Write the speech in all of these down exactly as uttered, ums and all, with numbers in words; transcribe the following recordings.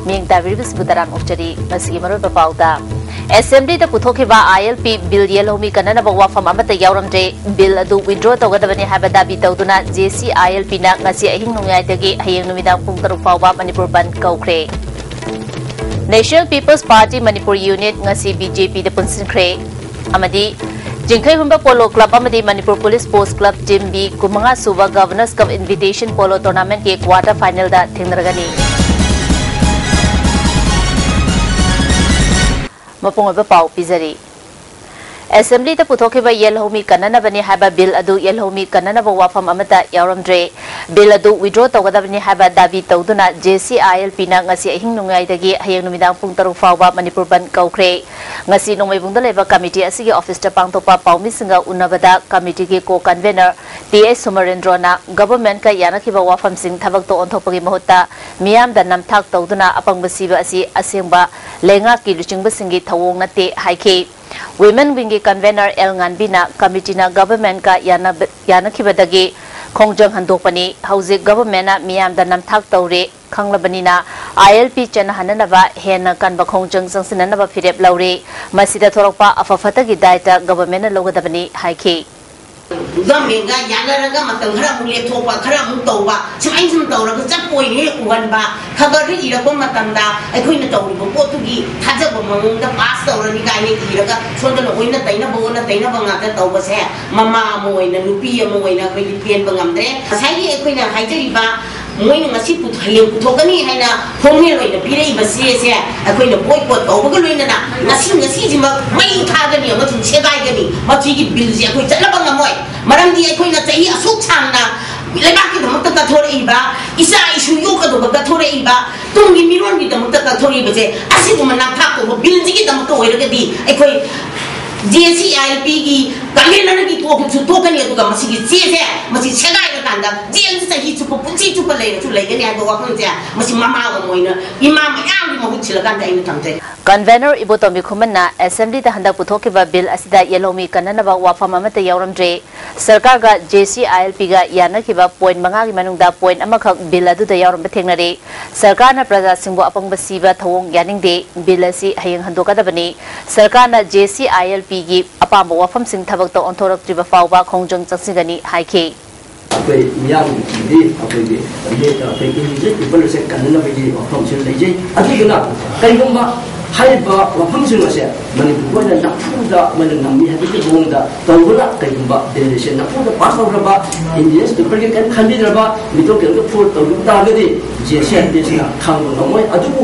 ꯃꯤꯡ ꯇꯥꯕꯤꯔꯤꯕꯁꯤꯕꯨ ꯇꯔꯥꯝꯅ ꯑꯣꯛꯆꯔꯤ꯫ ꯃꯁꯤꯒꯤ ꯃꯔꯨꯑꯣꯏꯕ ꯄꯥꯎꯗ, ꯑꯦꯁꯦꯝꯕ꯭ꯂꯤꯗ ꯄꯨꯊꯣꯛꯈꯤꯕ ꯑꯥꯏ ꯑꯦꯜ ꯄꯤ ꯕꯤꯜ ꯌꯦꯜꯍꯧꯃꯤ ꯀꯟꯅꯅꯕ ꯋꯥꯐꯝ ꯑꯃꯠꯇ ꯌꯥꯎꯔꯝꯗ꯭ꯔꯦ꯫ ꯕꯤꯜ ꯑꯗꯨ ꯋꯤꯗ꯭ꯔꯣ ꯇꯧꯒꯗꯕꯅꯤ ꯍꯥꯏꯕ ꯗꯥꯕꯤ ꯇꯧꯗꯨꯅ ꯖꯦ ꯁꯤ ꯑꯥꯏ ꯑꯦꯜ ꯄꯤꯅ ꯉꯁꯤ ꯑꯍꯤꯡ ꯅꯣꯡꯌꯥꯏꯗꯒꯤ ꯍꯌꯦꯡ ꯅꯨꯃꯤꯗꯥꯡ ꯄꯨꯡ ꯇꯔꯨꯛ ꯐꯥꯎꯕ ꯃꯅꯤꯄꯨꯔ ꯕꯟꯗ ꯀꯧꯈ꯭ꯔꯦ꯫ National People's Party Manipur Unit ꯉꯁꯤ ꯕꯤ ꯖꯦ ꯄꯤꯗ ꯄꯨꯟꯁꯤꯟꯈ꯭ꯔꯦ꯫ ꯑꯃꯗꯤ ꯆꯤꯡꯈꯩꯍꯨꯟꯕ ꯄꯣꯂꯣ ꯀ꯭ꯂꯕ ꯑꯃꯗꯤ Manipur police sports club team B ꯀꯨꯟꯃꯉꯥ ꯁꯨꯕ ꯒꯚꯔꯅꯔꯁ ꯀꯞ ꯏꯟꯚꯤꯇꯦꯁꯟ ꯄꯣꯂꯣ ꯇꯣꯔꯅꯥꯃꯦꯟꯠꯀꯤ ꯀ꯭ꯋꯥꯔꯇꯔ ꯐꯥꯏꯅꯦꯜꯗ ꯊꯦꯡꯅꯔꯒꯅꯤ꯫ ꯃꯄꯨꯡ ꯑꯣꯏꯕ ꯄꯥꯎ ꯄꯤꯖꯔꯤ꯫ ꯑꯦꯁꯦꯝꯕ꯭ꯂꯤꯗ ꯄꯨꯊꯣꯛꯈꯤꯕ ꯌꯦꯜꯍꯧꯃꯤ ꯀꯟꯅꯅꯕꯅꯤ ꯍꯥꯏꯕ ꯕꯤꯜ ꯑꯗꯨ ꯌꯦꯜꯍꯧꯃꯤ ꯀꯟꯅꯅꯕ ꯋꯥꯐꯝ ꯑꯃꯠꯇ ꯌꯥꯎꯔꯝꯗ꯭ꯔꯦ꯫ ꯕꯤꯜ ꯑꯗꯨ ꯋꯤꯗ꯭ꯔꯣ ꯇꯧꯒꯗꯕꯅꯤ ꯍꯥꯏꯕ ꯗꯥꯕꯤ ꯇꯧꯗꯨꯅ ꯖꯦ ꯁꯤ ꯑꯥꯏ ꯑꯦꯜ ꯄꯤꯅ ꯉꯁꯤ ꯑꯍꯤꯡ ꯅꯣꯡꯌꯥꯏꯗꯒꯤ ꯍꯌꯦꯡ ꯅꯨꯃꯤꯗꯥꯡ ꯄꯨꯡ ꯇꯔꯨꯛ ꯐꯥꯎꯕ ꯃꯅꯤꯄꯨꯔ ꯕꯟꯗ ꯀꯧꯈ꯭ꯔꯦ꯫ ꯉꯁꯤ ꯅꯣꯡꯃꯩꯕꯨꯡꯗ ꯂꯩꯕ ꯀꯃꯤꯇꯤ ꯑꯁꯤꯒꯤ ꯑꯣꯐꯤꯁꯇ ꯄꯥꯡꯊꯣꯛꯄ ꯄꯥꯎꯃꯤꯁꯤꯡꯒ ꯎꯅꯕꯗ ꯀꯃꯤꯇꯤꯒꯤ ꯀꯣ ꯀꯟꯚꯦꯅꯔ ꯇꯤ ꯑꯩꯆ ꯁꯨꯃꯔꯦꯟꯗ꯭ꯔꯣꯅ ꯒꯚꯔꯟꯃꯦꯟꯠꯀ ꯌꯥꯅꯈꯤꯕ ꯋꯥꯐꯝꯁꯤꯡ ꯊꯕꯛꯇ ꯑꯣꯟꯊꯣꯛꯄꯒꯤ ꯃꯍꯨꯠꯇ ꯃꯤꯌꯥꯝꯗ ꯅꯝꯊꯥꯛ ꯇꯧꯗꯨꯅ ꯑꯄꯪꯕ ꯁꯤꯕ ꯑꯁꯤ ꯑꯁꯦꯡꯕ ꯂꯩꯉꯥꯛꯀꯤ ꯂꯨꯆꯤꯡꯕꯁꯤꯡꯒꯤ ꯊꯧꯑꯣꯡ ꯅꯠꯇꯦ ꯍꯥꯏꯈꯤ꯫ ꯋꯤꯃꯦꯟ ꯋꯤꯡꯒꯤ ꯀꯟꯚꯦꯅꯔ ꯑꯦꯜ ꯉꯥꯟꯕꯤꯅ ꯀꯃꯤꯇꯤꯅ ꯒꯚꯔꯟꯃꯦꯟꯠꯀ ꯌꯥꯅꯕ-, ꯌꯥꯅꯈꯤꯕꯗꯒꯤ ꯈꯣꯡꯖꯪ ꯍꯟꯗꯣꯛꯄꯅꯤ꯫ ꯍꯧꯖꯤꯛ ꯒꯚꯔꯟꯃꯦꯟꯠꯅ ꯃꯤꯌꯥꯝꯗ ꯅꯝꯊꯥꯛ ꯇꯧꯔꯦ꯫ ꯈꯪꯂꯕꯅꯤꯅ ꯑꯥꯏ ꯑꯦꯜ ꯄꯤ ꯆꯦꯟꯅꯍꯟꯅꯅꯕ ꯍꯦꯟꯅ ꯀꯟꯕ ꯈꯣꯡꯖꯪ ꯆꯪꯁꯤꯟꯅꯅꯕ ꯐꯤꯔꯦꯞ ꯂꯧꯔꯤ꯫ ꯃꯁꯤꯗ ꯊꯣꯔꯛꯄ ꯑꯐ ꯐꯠꯇꯒꯤ ꯗꯥꯏꯇ ꯒꯚꯔꯟꯃꯦꯟꯠꯅ ꯂꯧꯒꯗꯕꯅꯤ ꯍꯥꯏꯈꯤ꯫ ꯒꯚꯔꯟꯃꯦꯟꯠꯒ ꯌꯥꯅꯔꯒ ꯃꯇꯝ ꯈꯔ ꯑꯃꯨꯛ ꯂꯦꯞꯊꯣꯛꯄ, ꯈꯔ ꯑꯃꯨꯛ ꯇꯧꯕ, ꯁꯨꯃꯥꯏꯅ ꯁꯨꯝ ꯇꯧꯔꯒ ꯆꯠꯄ ꯑꯣꯏꯅ ꯍꯦꯛ ꯎꯍꯟꯕ, ꯈꯕꯔꯗ ꯏꯔꯛꯄ ꯃꯇꯝꯗ ꯑꯩꯈꯣꯏꯅ ꯇꯧꯔꯤꯕ ꯄꯣꯠꯇꯨꯒꯤ ꯊꯥꯖꯕ ꯃꯑꯣꯡꯗ ꯄꯥꯁ ꯇꯧꯔꯅꯤ ꯀꯥꯏꯅ ꯏꯔꯒ ꯁꯣꯝꯗꯅ ꯑꯣꯏꯅ ꯇꯩꯅꯕ, ꯑꯣꯟꯅ ꯇꯩꯅꯕ ꯉꯥꯛꯇ ꯇꯧꯕꯁꯦ ꯃꯃꯥ ꯑꯃ ꯑꯣꯏꯅ, ꯅꯨꯄꯤ ꯑꯃ ꯑꯣꯏꯅ ꯑꯩꯈꯣꯏꯗꯤ ꯄꯦꯟꯕ ꯉꯝꯗ꯭ꯔꯦ꯫ ꯉꯁꯥꯏꯒꯤ ꯑꯩꯈꯣꯏꯅ ꯍꯥꯏꯖꯔꯤꯕ ꯃꯣꯏꯅ ꯉꯁꯤ ꯄꯨꯊ-, ꯍꯌꯦꯡ ꯄꯨꯊꯣꯛꯀꯅꯤ ꯍꯥꯏꯅ ꯐꯣꯔꯃꯦꯜ ꯑꯣꯏꯅ ꯄꯤꯔꯛꯏꯕ ꯆꯦꯁꯦ ꯑꯩꯈꯣꯏꯅ ꯕꯣꯏꯀꯣꯠ ꯇꯧꯕꯒ ꯂꯣꯏꯅꯅ ꯉꯁꯤ, ꯉꯁꯤꯁꯤꯃꯛ ꯃꯩ ꯊꯥꯒꯅꯤ ꯑꯃꯁꯨꯡ ꯁꯦꯒꯥꯏꯒꯅꯤ꯫ ꯃꯁꯤꯒꯤ ꯕꯤꯜꯁꯦ ꯑꯩꯈꯣꯏ ꯆꯠꯅꯕ ꯉꯝꯃꯣꯏ꯫ ꯃꯔꯝꯗꯤ ꯑꯩꯈꯣꯏꯅ ꯆꯍꯤ ꯑꯁꯨꯛ ꯁꯥꯡꯅ ꯂꯩꯕꯥꯛꯀꯤꯗꯃꯛꯇ ꯀꯠꯊꯣꯔꯛꯏꯕ, ꯏꯆꯥ ꯏꯁꯨ ꯌꯣꯛꯀꯗꯧꯕ ꯀꯠꯊꯣꯔꯛꯏꯕ, ꯇꯨꯡꯒꯤ ꯃꯤꯔꯣꯟꯒꯤꯗꯃꯛꯇ ꯀꯠꯊꯣꯔꯛꯏꯕꯁꯦ ꯑꯁꯤꯒꯨꯝꯕ ꯅꯝꯊꯥꯛ ꯇꯧꯕ ꯕꯤꯜꯁꯤꯒꯤꯗꯃꯛꯇ ꯑꯣꯏꯔꯒꯗꯤ ꯑꯩꯈꯣꯏ ꯖꯦ ꯁꯤ ꯑꯥꯏ ꯑꯦꯜ ꯄꯤꯒꯤ ꯀꯟꯚꯦꯅꯔꯒꯤ ꯇꯣꯛꯁꯨ ꯇꯣꯛꯀꯅꯤ, ꯑꯗꯨꯒ ꯃꯁꯤꯒꯤ ꯆꯦꯁꯦ ꯃꯁꯤ ꯁꯦꯒꯥꯏꯔꯀꯥꯟꯗ ꯖꯦꯜꯗ ꯆꯍꯤ ꯆꯨꯞꯄ, ꯄꯨꯟꯁꯤ ꯆꯨꯞꯄ ꯂꯩꯔꯁꯨ ꯂꯩꯒꯅꯤ ꯍꯥꯏꯕ ꯋꯥꯐꯝꯁꯦ ꯃꯁꯤ ꯃꯃꯥ ꯑꯃ ꯑꯣꯏꯅ ꯏꯃꯥ ꯃꯌꯥꯝꯒꯤ ꯃꯍꯨꯠ ꯁꯤꯜꯂꯀꯥꯟꯗ ꯑꯩꯅ ꯊꯝꯖꯩ꯫ Convener ꯏꯕꯣꯇꯣꯝꯕꯤ ꯈꯨꯃꯟꯅ Assemblyꯗ ꯍꯟꯗꯛ ꯄꯨꯊꯣꯛꯈꯤꯕ Bill ꯑꯁꯤꯗ ꯌꯦꯜꯍꯧꯃꯤ ꯀꯟꯅꯅꯕ ꯋꯥꯐꯝ ꯑꯃꯠꯇ ꯌꯥꯎꯔꯝꯗ꯭ꯔꯦ꯫ ꯁꯔꯀꯥꯔꯒ JCILPꯒ ꯌꯥꯅꯈꯤꯕ point ꯃꯉꯥꯒꯤ ꯃꯅꯨꯡꯗ point ꯑꯃꯈꯛ Bill ꯑꯗꯨꯗ ꯌꯥꯎꯔꯝꯕ ꯊꯦꯡꯅꯔꯦ꯫ ꯁꯔꯀꯥꯔꯅ ꯄ꯭ꯔꯖꯥꯁꯤꯡꯕꯨ ꯑꯄꯪꯕ ꯁꯤꯕ ꯊꯧꯑꯣꯡ ꯌꯥꯅꯤꯡꯗꯦ꯫ Bill ꯑꯁꯤ ꯍꯌꯦꯡ ꯍꯟꯗꯣꯛꯀꯗꯕꯅꯤ꯫ ꯁꯔꯀꯥꯔꯅ JCILPꯒꯤ ꯑꯄꯥꯝꯕ ꯋꯥꯐꯝꯁꯤꯡ ꯊꯕꯛꯇ ꯑꯣꯟꯊꯣꯔꯛꯇ꯭ꯔꯤꯕ ꯐꯥꯎꯕ ꯈꯣꯡꯖꯪ ꯆꯪꯁꯤꯟꯒꯅꯤ ꯍꯥꯏꯈꯤ꯫ ꯑꯩꯈꯣꯏ ꯃꯤꯌꯥꯝꯒꯤꯗꯤ ꯑꯩꯈꯣꯏꯒꯤ ꯃꯤꯌꯦꯠ ꯑꯩꯈꯣꯏ indigenous people ꯑꯁꯦ ꯀꯟꯅꯅꯕꯒꯤ ꯋꯥꯐꯝꯁꯨ ꯂꯩꯖꯩ꯫ ꯑꯗꯨꯗꯨꯅ ꯀꯩꯒꯨꯝꯕ ꯍꯥꯏꯔꯤꯕ ꯋꯥꯐꯝꯁꯤꯡ ꯑꯁꯦ ꯃꯅꯤꯄꯨꯔꯒꯤ ꯑꯣꯏꯅ ꯅꯝꯐꯨꯗ ꯃꯣꯏꯅ ꯉꯝꯃꯤ ꯍꯥꯏꯕꯒꯤ ꯃꯑꯣꯡꯗ ꯇꯧꯗꯨꯅ ꯀꯩꯒꯨꯝꯕ Bill ꯑꯁꯦ ꯅꯝꯐꯨꯗ pass ꯇꯧꯈ꯭ꯔꯕ, indigenous peopleꯒꯤ ꯀꯔꯤꯝ ꯈꯟꯕꯤꯗ꯭ꯔꯕ, ꯃꯤꯇꯣꯞ ꯀꯩꯝꯇ ꯐꯣꯔ ꯇꯧꯗꯕ ꯇꯥꯔꯒꯗꯤ JCILPꯁꯤꯅ ꯈꯥꯡꯕ ꯉꯝꯃꯣꯏ꯫ ꯑꯗꯨꯕꯨ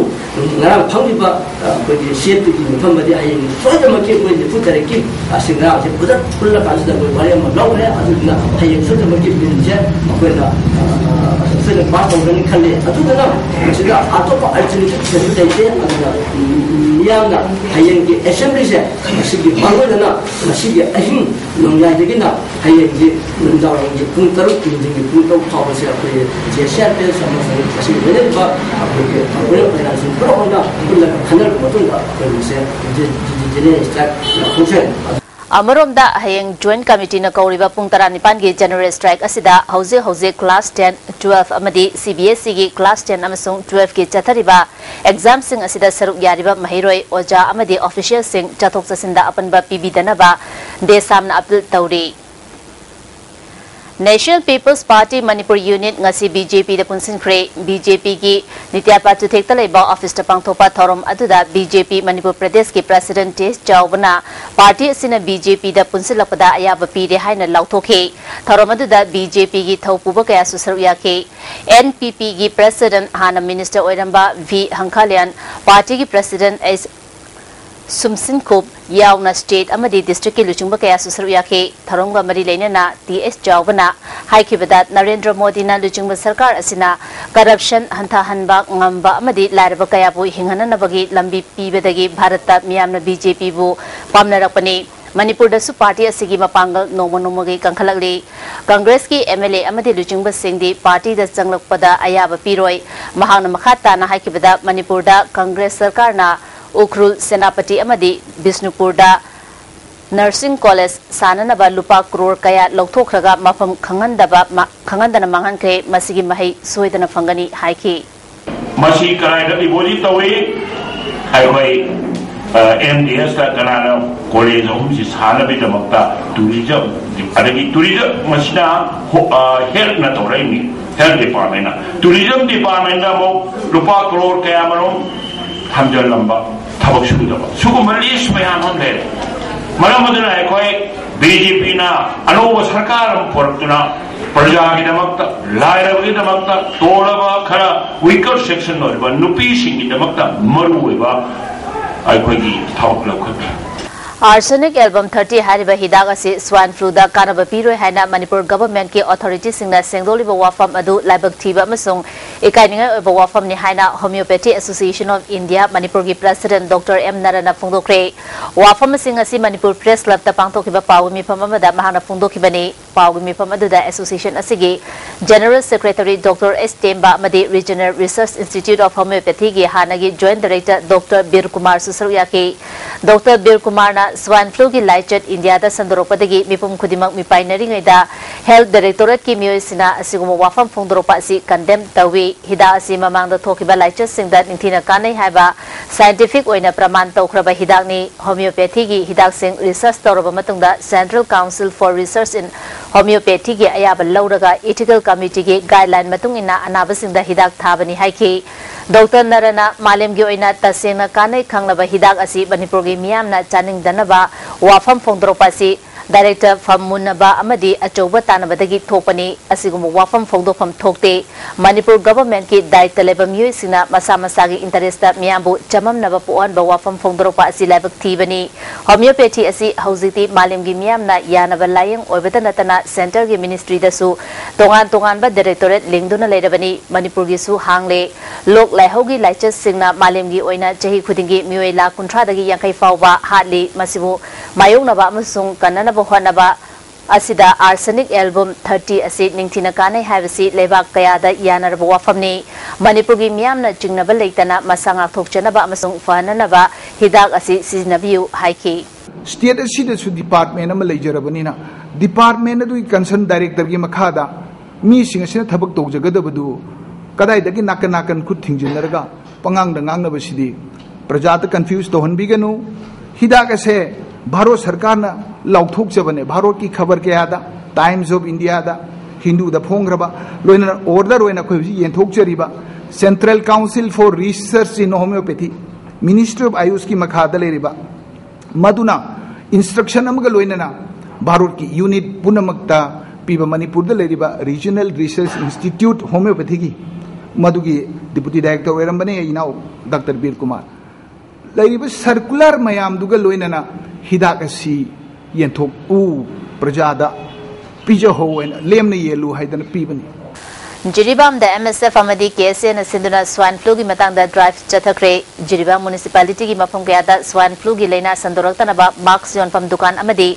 ꯉꯔꯥꯡ ꯐꯝꯂꯤꯕ ꯑ, ꯑꯩꯈꯣꯏꯒꯤ ꯁꯤꯌꯦꯠꯇꯨꯒꯤ ꯃꯤꯐꯝ ꯑꯗꯤ ꯍꯌꯦꯡ ꯁꯣꯏꯗꯅꯃꯛꯀꯤ ꯑꯩꯈꯣꯏ ꯅꯤꯐꯨ ꯇꯔꯦꯠꯀꯤ ꯑꯁꯤ ꯉꯔꯥꯡꯁꯦ ꯄꯨꯂꯞ ꯄꯨꯜꯂ ꯀꯥꯟꯁꯤꯗ ꯑꯩꯈꯣꯏ ꯋꯥꯔꯦꯞ ꯑꯃ ꯂꯧꯈ꯭ꯔꯦ꯫ ꯑꯗꯨꯗꯨꯅ ꯍꯌꯦꯡ ꯁꯣꯏꯗꯅꯃꯛꯀꯤ Billꯁꯦ ꯑꯩꯈꯣꯏꯅ, ꯑ, ꯑ, ꯁꯣꯏꯗꯅ pass ꯇꯧꯒꯅꯤ ꯈꯜꯂꯤ꯫ ꯑꯗꯨꯗꯨꯅ ꯃꯁꯤꯗ ꯑꯇꯣꯞꯄ alternative ꯀꯔꯤꯁꯨ ꯂꯩꯇꯦ꯫ ꯑꯗꯨꯅ, ꯎꯝ, ꯃꯤꯌꯥꯝꯅ ꯍꯌꯦꯡꯒꯤ Assemblyꯁꯦ ꯃꯁꯤꯒꯤ ꯃꯔꯨꯑꯣꯏꯅ ꯉꯁꯤꯒꯤ ꯑꯍꯤꯡ ꯅꯣꯡꯌꯥꯏꯗꯒꯤꯅ ꯍꯌꯦꯡꯒꯤ ꯅꯨꯃꯤꯗꯥꯡꯋꯥꯏꯔꯝꯒꯤ ꯄꯨꯡ ꯇꯔꯨꯛ, ꯅꯨꯡꯊꯤꯟꯒꯤ ꯄꯨꯡ ꯇꯔꯨꯛ ꯐꯥꯎꯕꯁꯦ ꯑꯩꯈꯣꯏꯒꯤ JCILP ꯑꯃꯁꯨꯡ ꯑꯁꯤꯒꯤ ꯂꯣꯏꯅꯔꯤꯕ ꯑꯩꯈꯣꯏꯒꯤ ꯃꯔꯨꯞ ꯃꯌꯥꯝꯁꯤꯡ ꯄꯨꯂꯞ ꯑꯣꯏꯅ ꯄꯨꯜꯂꯒ ꯈꯟꯅꯔꯕ ꯃꯇꯨꯡꯗ ꯑꯩꯈꯣꯏ ꯃꯁꯦ J-, J-, J-, general strike ꯂꯥꯎꯊꯣꯛꯆꯔꯤ꯫ ꯑꯃꯔꯣꯝꯗ, ꯍꯌꯦꯡ Joint Committeeꯅ ꯀꯧꯔꯤꯕ ꯄꯨꯡ ꯇꯔꯥꯅꯤꯄꯥꯟꯒꯤ General Strike ꯑꯁꯤꯗ ꯍꯧꯖꯤꯛ ꯍꯧꯖꯤꯛ class ten, twelve ꯑꯃꯗꯤ CBSEꯒꯤ class ten ꯑꯃꯁꯨꯡ twelveꯀꯤ ꯆꯠꯊꯔꯤꯕ examꯁꯤꯡ ꯑꯁꯤꯗ ꯁꯔꯨꯛ ꯌꯥꯔꯤꯕ ꯃꯍꯩꯔꯣꯏ, ꯑꯣꯖꯥ ꯑꯃꯗꯤ officialꯁꯤꯡ ꯆꯠꯊꯣꯛ ꯆꯠꯁꯤꯟꯗ ꯑꯄꯟꯕ ꯄꯤꯕꯤꯗꯅꯕ ꯗꯦꯁꯥꯝꯅ appeal ꯇꯧꯔꯤ꯫ National People's Party Manipur Unit ꯉꯁꯤ BJPꯗ ꯄꯨꯟꯁꯤꯟꯈ꯭ꯔꯦ꯫ BJPꯒꯤ ꯅꯤꯇ꯭ꯌꯥꯄꯥ ꯆꯨꯊꯦꯛꯇ ꯂꯩꯕ officeꯇ ꯄꯥꯡꯊꯣꯛꯄ ꯊꯧꯔꯝ ꯑꯗꯨꯗ BJP ꯃꯅꯤꯄꯨꯔ ꯄ꯭ꯔꯗꯦꯁꯀꯤ president ꯇꯦꯖ ꯆꯥꯎꯕꯅ party ꯑꯁꯤꯅ BJPꯗ ꯄꯨꯟꯁꯤꯜꯂꯛꯄꯗ ꯑꯌꯥꯕ ꯄꯤꯔꯦ ꯍꯥꯏꯅ ꯂꯥꯎꯊꯣꯛꯈꯤ꯫ ꯊꯧꯔꯝ ꯑꯗꯨꯗ BJPꯒꯤ ꯊꯧꯄꯨꯕ ꯀꯌꯥꯁꯨ ꯁꯔꯨꯛ ꯌꯥꯈꯤ꯫ NPPꯒꯤ president ꯍꯥꯟꯅ minister ꯑꯣꯏꯔꯝꯕ V ꯍꯪꯈꯥꯂꯤꯌꯥꯟ, partyꯒꯤ president ꯑꯦꯁ ꯁꯨꯝꯁꯤꯟꯈꯨꯞ ꯌꯥꯎꯅ state ꯑꯃꯗꯤ districtꯀꯤ ꯂꯨꯆꯤꯡꯕ ꯀꯌꯥꯁꯨ ꯁꯔꯨꯛ ꯌꯥꯈꯤ꯫ ꯊꯧꯔꯝꯒ ꯃꯔꯤ ꯂꯩꯅꯅ ꯇꯦꯖ ꯆꯥꯎꯕꯅ ꯍꯥꯏꯈꯤꯕꯗ, ꯅꯔꯦꯟꯗ꯭ꯔ ꯃꯣꯗꯤꯅ ꯂꯨꯆꯤꯡꯕ ꯁꯔꯀꯥꯔ ꯑꯁꯤꯅ corruption ꯍꯟꯊꯍꯟꯕ ꯉꯝꯕ ꯑꯃꯗꯤ ꯂꯥꯏꯔꯕ ꯀꯌꯥꯕꯨ ꯍꯤꯡꯍꯟꯅꯅꯕꯒꯤ ꯂꯝꯕꯤ ꯄꯤꯕꯗꯒꯤ ꯚꯥꯔꯠꯇ ꯃꯤꯌꯥꯝꯅ BJPꯕꯨ ꯄꯥꯝꯅꯔꯛꯄꯅꯤ꯫ ꯃꯅꯤꯄꯨꯔꯗꯁꯨ ꯄꯥꯔꯇꯤ ꯑꯁꯤꯒꯤ ꯃꯄꯥꯡꯒꯜ ꯅꯣꯡꯃ ꯅꯣꯡꯃꯒꯤ ꯀꯟꯈꯠꯂꯛꯂꯤ꯫ ꯀꯪꯒ꯭ꯔꯦꯁꯀꯤ ꯑꯦꯝ ꯑꯦꯜ ꯑꯦ ꯑꯃꯗꯤ ꯂꯨꯆꯤꯡꯕꯁꯤꯡꯗꯤ ꯄꯥꯔꯇꯤꯗ ꯆꯪꯂꯛꯄꯗ ꯑꯌꯥꯕ ꯄꯤꯔꯣꯏ꯫ ꯃꯍꯥꯛꯅ ꯃꯈꯥ ꯇꯥꯅ ꯍꯥꯏꯈꯤꯕꯗ, ꯃꯅꯤꯄꯨꯔꯗ ꯀꯪꯒ꯭ꯔꯦꯁ ꯁꯔꯀꯥꯔꯅ ꯎꯈ꯭ꯔꯨꯜ, ꯁꯦꯅꯥꯄꯇꯤ ꯑꯃꯗꯤ ꯕꯤꯁꯅꯨꯄꯨꯔꯗ ꯅꯔꯁꯤꯡ ꯀꯣꯂꯦꯖ ꯁꯥꯅꯅꯕ ꯂꯨꯄꯥ ꯀ꯭ꯔꯣꯔ ꯀꯌꯥ ꯂꯧꯊꯣꯛꯈ꯭ꯔꯒ ꯃꯐꯝ ꯈꯪꯍꯟꯗꯕ ꯃ-, ꯈꯪꯍꯟꯗꯅ ꯃꯥꯡꯍꯟꯈ꯭ꯔꯦ꯫ ꯃꯁꯤꯒꯤ ꯃꯍꯩ ꯁꯣꯏꯗꯅ ꯐꯪꯒꯅꯤ ꯍꯥꯏꯈꯤ꯫ ꯃꯁꯤ ꯀꯗꯥꯏꯗ ꯗꯤꯄꯣꯖꯤꯠ ꯇꯧꯏ? ꯑꯩꯈꯣꯏ, ꯑ, ꯑꯦꯝ ꯗꯤ ꯑꯦꯁꯇ ꯀꯅꯥꯅ ꯀꯣꯂꯦꯖ ꯑꯍꯨꯝꯁꯤ ꯁꯥꯅꯕꯒꯤꯗꯃꯛꯇ ꯇꯨꯔꯤꯖꯝ, ꯑꯗꯒꯤ ꯇꯨꯔꯤꯖꯝ ꯃꯁꯤꯅ ꯍꯣ-, ꯑ, ꯍꯦꯜꯠꯅ ꯇꯧꯔꯛꯏꯅꯤ, ꯍꯦꯜꯠ ꯗꯤꯄꯥꯔꯠꯃꯦꯟꯅ꯫ ꯇꯨꯔꯤꯖꯝ ꯗꯤꯄꯥꯔꯠꯃꯦꯟꯗ ꯑꯃꯨꯛ ꯂꯨꯄꯥ ꯀ꯭ꯔꯣꯔ ꯀꯌꯥ ꯃꯔꯨꯝ ꯊꯝꯖꯤꯜꯂꯝꯕ, ꯊꯕꯛ ꯁꯨꯗꯕ, ꯁꯤꯒꯨꯝꯕ ꯂꯤꯁ ꯃꯌꯥꯝ ꯑꯃ ꯂꯩꯔꯦ꯫ ꯃꯔꯝ ꯑꯗꯨꯅ ꯑꯩꯈꯣꯏ ꯕꯤ ꯖꯦ ꯄꯤꯅ ꯑꯅꯧꯕ ꯁꯔꯀꯥꯔ ꯑꯃ ꯄꯨꯔꯛꯇꯨꯅ ꯄ꯭ꯔꯖꯥꯒꯤꯗꯃꯛꯇ, ꯂꯥꯏꯔꯕꯒꯤꯗꯃꯛꯇ, ꯇꯣꯜꯂꯕ ꯈꯔ ꯋꯤꯀꯔ ꯁꯦꯛꯁꯟ ꯑꯣꯏꯔꯤꯕ ꯅꯨꯄꯤꯁꯤꯡꯒꯤꯗꯃꯛꯇ ꯃꯔꯨꯑꯣꯏꯕ ꯑꯩꯈꯣꯏꯒꯤ ꯊꯕꯛ ꯂꯧꯈꯠꯈ꯭ꯔꯦ꯫ Arsenic Album thirty ꯍꯥꯏꯔꯤꯕ ꯍꯤꯗꯥꯛ ꯑꯁꯤ ꯁ꯭ꯋꯥꯏꯟ ꯐ꯭ꯂꯨꯗ ꯀꯥꯟꯅꯕ ꯄꯤꯔꯣꯏ ꯍꯥꯏꯅ ꯃꯅꯤꯄꯨꯔ ꯒꯚꯔꯟꯃꯦꯟꯠꯀꯤ ꯑꯣꯊꯣꯔꯤꯇꯤꯁꯤꯡꯅ ꯁꯦꯡꯗꯣꯛꯂꯤꯕ ꯋꯥꯐꯝ ꯑꯗꯨ ꯂꯥꯏꯕꯛ ꯊꯤꯕ ꯑꯃꯁꯨꯡ ꯏꯀꯥꯏꯅꯤꯡꯉꯥꯏ ꯑꯣꯏꯕ ꯋꯥꯐꯝꯅꯤ ꯍꯥꯏꯅ Homeopathy Association of India ꯃꯅꯤꯄꯨꯔꯒꯤ ꯄ꯭ꯔꯁꯤꯗꯦꯟꯠ ꯗꯣꯛꯇꯔ ꯑꯦꯝ ꯅꯔꯅ ꯐꯣꯡꯗꯣꯛꯈ꯭ꯔꯦ꯫ ꯋꯥꯐꯝꯁꯤꯡ ꯑꯁꯤ ꯃꯅꯤꯄꯨꯔ ꯄ꯭ꯔꯦꯁ ꯀ꯭ꯂꯕꯇ ꯄꯥꯡꯊꯣꯛꯈꯤꯕ ꯄꯥꯎꯒꯤ ꯃꯤꯐꯝ ꯑꯃꯗ ꯃꯍꯥꯛꯅ ꯐꯣꯡꯗꯣꯛꯈꯤꯕꯅꯤ꯫ ꯄꯥꯎꯒꯤ ꯃꯤꯐꯝ ꯑꯗꯨꯗ ꯑꯦꯁꯣꯁꯤꯌꯦꯁꯟ ꯑꯁꯤꯒꯤ ꯖꯦꯅꯔꯦꯜ ꯁꯦꯀ꯭ꯔꯦꯇꯔꯤ ꯗꯣꯛꯇꯔ ꯑꯦꯁ ꯇꯦꯝꯕ ꯑꯃꯗꯤ Regional Research Institute of Homeopathyꯒꯤ ꯍꯥꯟꯅꯒꯤ ꯖꯣꯏꯟꯠ ꯗꯥꯏꯔꯦꯛꯇꯔ ꯗꯣꯛꯇꯔ ꯕꯤꯔ ꯀꯨꯃꯥꯔꯁꯨ ꯁꯔꯨꯛ ꯌꯥꯈꯤ꯫ ꯗꯣꯛꯇꯔ ꯕꯤꯔ ꯀꯨꯃꯥꯔꯅ ꯁ꯭ꯋꯥꯏꯟ ꯐ꯭ꯂꯨꯒꯤ ꯂꯥꯏꯆꯠ ꯏꯟꯗꯤꯌꯥꯗ ꯁꯟꯗꯣꯔꯛꯄꯗꯒꯤ ꯃꯤꯄꯨꯝ ꯈꯨꯗꯤꯡꯃꯛ ꯃꯤꯄꯥꯏꯅꯔꯤꯉꯩꯗ ꯍꯦꯜꯊ ꯗꯥꯏꯔꯦꯛꯇꯣꯔꯦꯠꯀꯤ ꯃꯤꯑꯣꯏꯁꯤꯡꯅ ꯑꯁꯤꯒꯨꯝꯕ ꯋꯥꯐꯝ ꯐꯣꯡꯗꯣꯔꯛꯄ ꯑꯁꯤ ꯀꯟꯗꯦꯝ ꯇꯧꯏ꯫ ꯍꯤꯗꯥꯛ ꯑꯁꯤ ꯃꯃꯥꯡꯗ ꯊꯣꯛꯈꯤꯕ ꯂꯥꯏꯆꯠꯁꯤꯡꯗ ꯅꯤꯡꯊꯤꯅ ꯀꯥꯟꯅꯩ ꯍꯥꯏꯕ ꯁꯥꯏꯟꯇꯤꯐꯤꯛ ꯑꯣꯏꯅ ꯄ꯭ꯔꯃꯥꯟ ꯇꯧꯈ꯭ꯔꯕ ꯍꯤꯗꯥꯛꯅꯤ꯫ ꯍꯣꯃꯤꯑꯣꯄꯦꯊꯤꯒꯤ ꯍꯤꯗꯥꯛꯁꯤꯡ ꯔꯤꯁꯔꯆ ꯇꯧꯔꯕ ꯃꯇꯨꯡꯗ Central Council for Research in Homeopathyꯒꯤ ꯑꯌꯥꯕ ꯂꯧꯔꯒ ꯏꯊꯤꯀꯦꯜ ꯀꯃꯤꯇꯤꯒꯤ ꯒꯥꯏꯗꯂꯥꯏꯟ ꯃꯇꯨꯡ ꯏꯟꯅ ꯑꯅꯥꯕꯁꯤꯡꯗ ꯍꯤꯗꯥꯛ ꯊꯥꯕꯅꯤ ꯍꯥꯏꯈꯤ꯫ ꯗꯣꯛꯇꯔ ꯅꯔꯅ ꯃꯥꯂꯦꯝꯒꯤ ꯑꯣꯏꯅ ꯇꯁꯦꯡꯅ ꯀꯥꯟꯅꯩ ꯈꯪꯂꯕ ꯍꯤꯗꯥꯛ ꯑꯁꯤ ꯃꯅꯤꯄꯨꯔꯒꯤ ꯃꯤꯌꯥꯝꯅ ꯆꯥꯅꯤꯡꯗꯅꯕ ꯋꯥꯐꯝ ꯐꯣꯡꯗꯣꯔꯛꯄ ꯑꯁꯤ ꯗꯥꯏꯔꯦꯛꯇꯔ ꯐꯝ ꯃꯨꯟꯅꯕ ꯑꯃꯗꯤ ꯑꯆꯧꯕ ꯇꯥꯟꯅꯕꯗꯒꯤ ꯊꯣꯛꯄꯅꯤ꯫ ꯑꯁꯤꯒꯨꯝꯕ ꯋꯥꯐꯝ ꯐꯣꯡꯗꯣꯛꯐꯝ ꯊꯣꯛꯇꯦ꯫ ꯃꯅꯤꯄꯨꯔ ꯒꯚꯔꯟꯃꯦꯟꯠꯀꯤ ꯗꯥꯌꯤꯠꯇ ꯂꯩꯕ ꯃꯤꯑꯣꯏꯁꯤꯡꯅ ꯃꯁꯥ ꯃꯁꯥꯒꯤ ꯏꯟꯇꯔꯦꯁꯇ ꯃꯤꯌꯥꯝꯕꯨ ꯆꯃꯝꯅꯕ ꯄꯣꯛꯍꯟꯕ ꯋꯥꯐꯝ ꯐꯣꯡꯗꯣꯔꯛꯄ ꯑꯁꯤ ꯂꯥꯏꯕꯛ ꯊꯤꯕꯅꯤ꯫ ꯍꯣꯃꯤꯌꯣꯄꯦꯊꯤ ꯑꯁꯤ ꯍꯧꯖꯤꯛꯇꯤ ꯃꯥꯂꯦꯝꯒꯤ ꯃꯤꯌꯥꯝꯅ ꯌꯥꯅꯕ ꯂꯥꯏꯌꯦꯡ ꯑꯣꯏꯕꯇ ꯅꯠꯇꯅ ꯁꯦꯟꯇꯔꯒꯤ ꯃꯤꯅꯤꯁꯇ꯭ꯔꯤꯗꯁꯨ ꯇꯣꯉꯥꯟ ꯇꯣꯉꯥꯟꯕ ꯗꯥꯏꯔꯦꯛꯇꯣꯔꯦꯠ ꯂꯤꯡꯗꯨꯅ ꯂꯩꯔꯕꯅꯤ꯫ ꯃꯅꯤꯄꯨꯔꯒꯤꯁꯨ ꯍꯥꯡꯂꯦ꯫ ꯂꯣꯛ ꯂꯥꯏꯍꯧꯒꯤ ꯂꯥꯏꯆꯠꯁꯤꯡꯅ ꯃꯥꯂꯦꯝꯒꯤ ꯑꯣꯏꯅ ꯆꯍꯤ ꯈꯨꯗꯤꯡꯒꯤ ꯃꯤꯑꯣꯏ ꯂꯥꯈ ꯀꯨꯟꯊ꯭ꯔꯥꯗꯒꯤ ꯌꯥꯡꯈꯩ ꯐꯥꯎꯕ ꯍꯥꯠꯂꯤ꯫ ꯃꯁꯤꯕꯨ ꯃꯥꯌꯣꯛꯅꯕ ꯑꯃꯁꯨꯡ ꯀꯟꯅꯅꯕ ꯍꯣꯠꯅꯕ ꯑꯁꯤꯗ arsenic album thirty ꯑꯁꯤ ꯅꯤꯡꯊꯤꯅ ꯀꯥꯟꯅꯩ ꯍꯥꯏꯕꯁꯤ ꯂꯩꯕꯥꯛ ꯀꯌꯥꯗ ꯌꯥꯅꯔꯕ ꯋꯥꯐꯝꯅꯤ꯫ ꯃꯅꯤꯄꯨꯔꯒꯤ ꯃꯤꯌꯥꯝꯅ ꯆꯤꯡꯅꯕ ꯂꯩꯇꯅ ꯃꯁꯥ ꯉꯥꯛꯊꯣꯛꯆꯅꯕ ꯑꯃꯁꯨꯡ ꯐꯍꯟꯅꯅꯕ ꯍꯤꯗꯥꯛ ꯑꯁꯤ ꯁꯤꯖꯤꯟꯅꯕꯤꯌꯨ ꯍꯥꯏꯈꯤ꯫ ꯁ꯭ꯇꯦꯠ ꯑꯁꯤꯗꯁꯨ ꯗꯤꯄꯥꯔꯠꯃꯦꯟ ꯑꯃ ꯂꯩꯖꯔꯕꯅꯤꯅ, ꯗꯤꯄꯥꯔꯠꯃꯦꯟ ꯑꯗꯨꯒꯤ ꯀꯟꯁꯔꯟ ꯗꯥꯏꯔꯦꯛꯇꯔꯒꯤ ꯃꯈꯥꯗ ꯃꯤꯁꯤꯡ ꯑꯁꯤꯅ ꯊꯕꯛ ꯇꯧꯖꯒꯗꯕꯗꯨ ꯀꯗꯥꯏꯗꯒꯤ ꯅꯥꯀꯟ ꯅꯥꯀꯟ ꯈꯨꯠ ꯊꯤꯡꯖꯤꯟꯅꯔꯒ ꯄꯉꯥꯡꯗ ꯉꯥꯡꯅꯕꯁꯤꯗꯤ ꯄ꯭ꯔꯖꯥꯗ ꯀꯟꯐ꯭ꯌꯨꯁ ꯇꯧꯍꯟꯕꯤꯒꯅꯨ꯫ ꯍꯤꯗꯥꯛ ꯑꯁꯦ ꯚꯥꯔꯠ ꯁꯔꯀꯥꯔꯅ ꯂꯥꯎꯊꯣꯛꯆꯕꯅꯦ꯫ ꯚꯥꯔꯠꯀꯤ ꯈꯕꯔ ꯀꯌꯥꯗ, ꯇꯥꯏꯝꯁ ꯑꯣꯐ ꯏꯟꯗꯤꯌꯥꯗ, ꯍꯤꯟꯗꯨꯗ ꯐꯣꯡꯈ꯭ꯔꯕ, ꯂꯣꯏꯅꯅ ꯑꯣꯔꯗꯔ ꯑꯣꯏꯅ ꯑꯩꯈꯣꯏ ꯍꯧꯖꯤꯛ ꯌꯦꯟꯊꯣꯛꯆꯔꯤꯕ Central Council for Research in Homeopathy, Ministry of Ayushꯀꯤ ꯃꯈꯥꯗ ꯂꯩꯔꯤꯕ ꯃꯗꯨꯅ ꯏꯟꯁꯇ꯭ꯔꯛꯁꯟ ꯑꯃꯒ ꯂꯣꯏꯅꯅ ꯚꯥꯔꯠꯀꯤ ꯌꯨꯅꯤꯠ ꯄꯨꯝꯅꯃꯛꯇ ꯄꯤꯕ ꯃꯅꯤꯄꯨꯔꯗ ꯂꯩꯔꯤꯕ Regional Research Institute Homeopathyꯒꯤ ꯃꯗꯨꯒꯤ ꯗꯤꯄꯨꯇꯤ ꯗꯥꯏꯔꯦꯛꯇꯔ ꯑꯣꯏꯔꯝꯕꯅꯦ ꯑꯩ ꯏꯅꯥꯎ ꯗꯥꯛꯇꯔ ꯕꯤꯔ ꯀꯨꯃꯥꯔ꯫ ꯂꯩꯔꯤꯕ ꯁꯔꯀꯨꯂꯔ ꯃꯌꯥꯝꯗꯨꯒ ꯂꯣꯏꯅꯅ ꯍꯤꯗꯥꯛ ꯑꯁꯤ ꯌꯦꯟꯊꯣꯛꯎ, ꯄ꯭ꯔꯖꯥꯗ ꯄꯤꯖꯍꯧ ꯍꯥꯏꯅ, ꯂꯦꯝꯅ ꯌꯦꯜꯂꯨ ꯍꯥꯏꯗꯅ ꯄꯤꯕꯅꯤ꯫ ꯖꯤꯔꯤꯕꯥꯝꯗ MSF ꯑꯃꯗꯤ KSAꯅ ꯁꯤꯟꯗꯨꯅ swine fluꯒꯤ ꯃꯇꯥꯡꯗ ꯗ꯭ꯔꯥꯏꯚ ꯆꯠꯊꯈ꯭ꯔꯦ꯫ ꯖꯤꯔꯤꯕꯥꯝ ꯃ꯭ꯌꯨꯅꯤꯁꯤꯄꯥꯂꯤꯇꯤꯒꯤ ꯃꯐꯝ ꯀꯌꯥꯗ swine fluꯒꯤ ꯂꯥꯏꯅꯥ ꯁꯟꯗꯣꯔꯛꯇꯅꯕ ꯃꯥꯛꯁ ꯌꯣꯟꯐꯝ ꯗꯨꯀꯥꯟ ꯑꯃꯗꯤ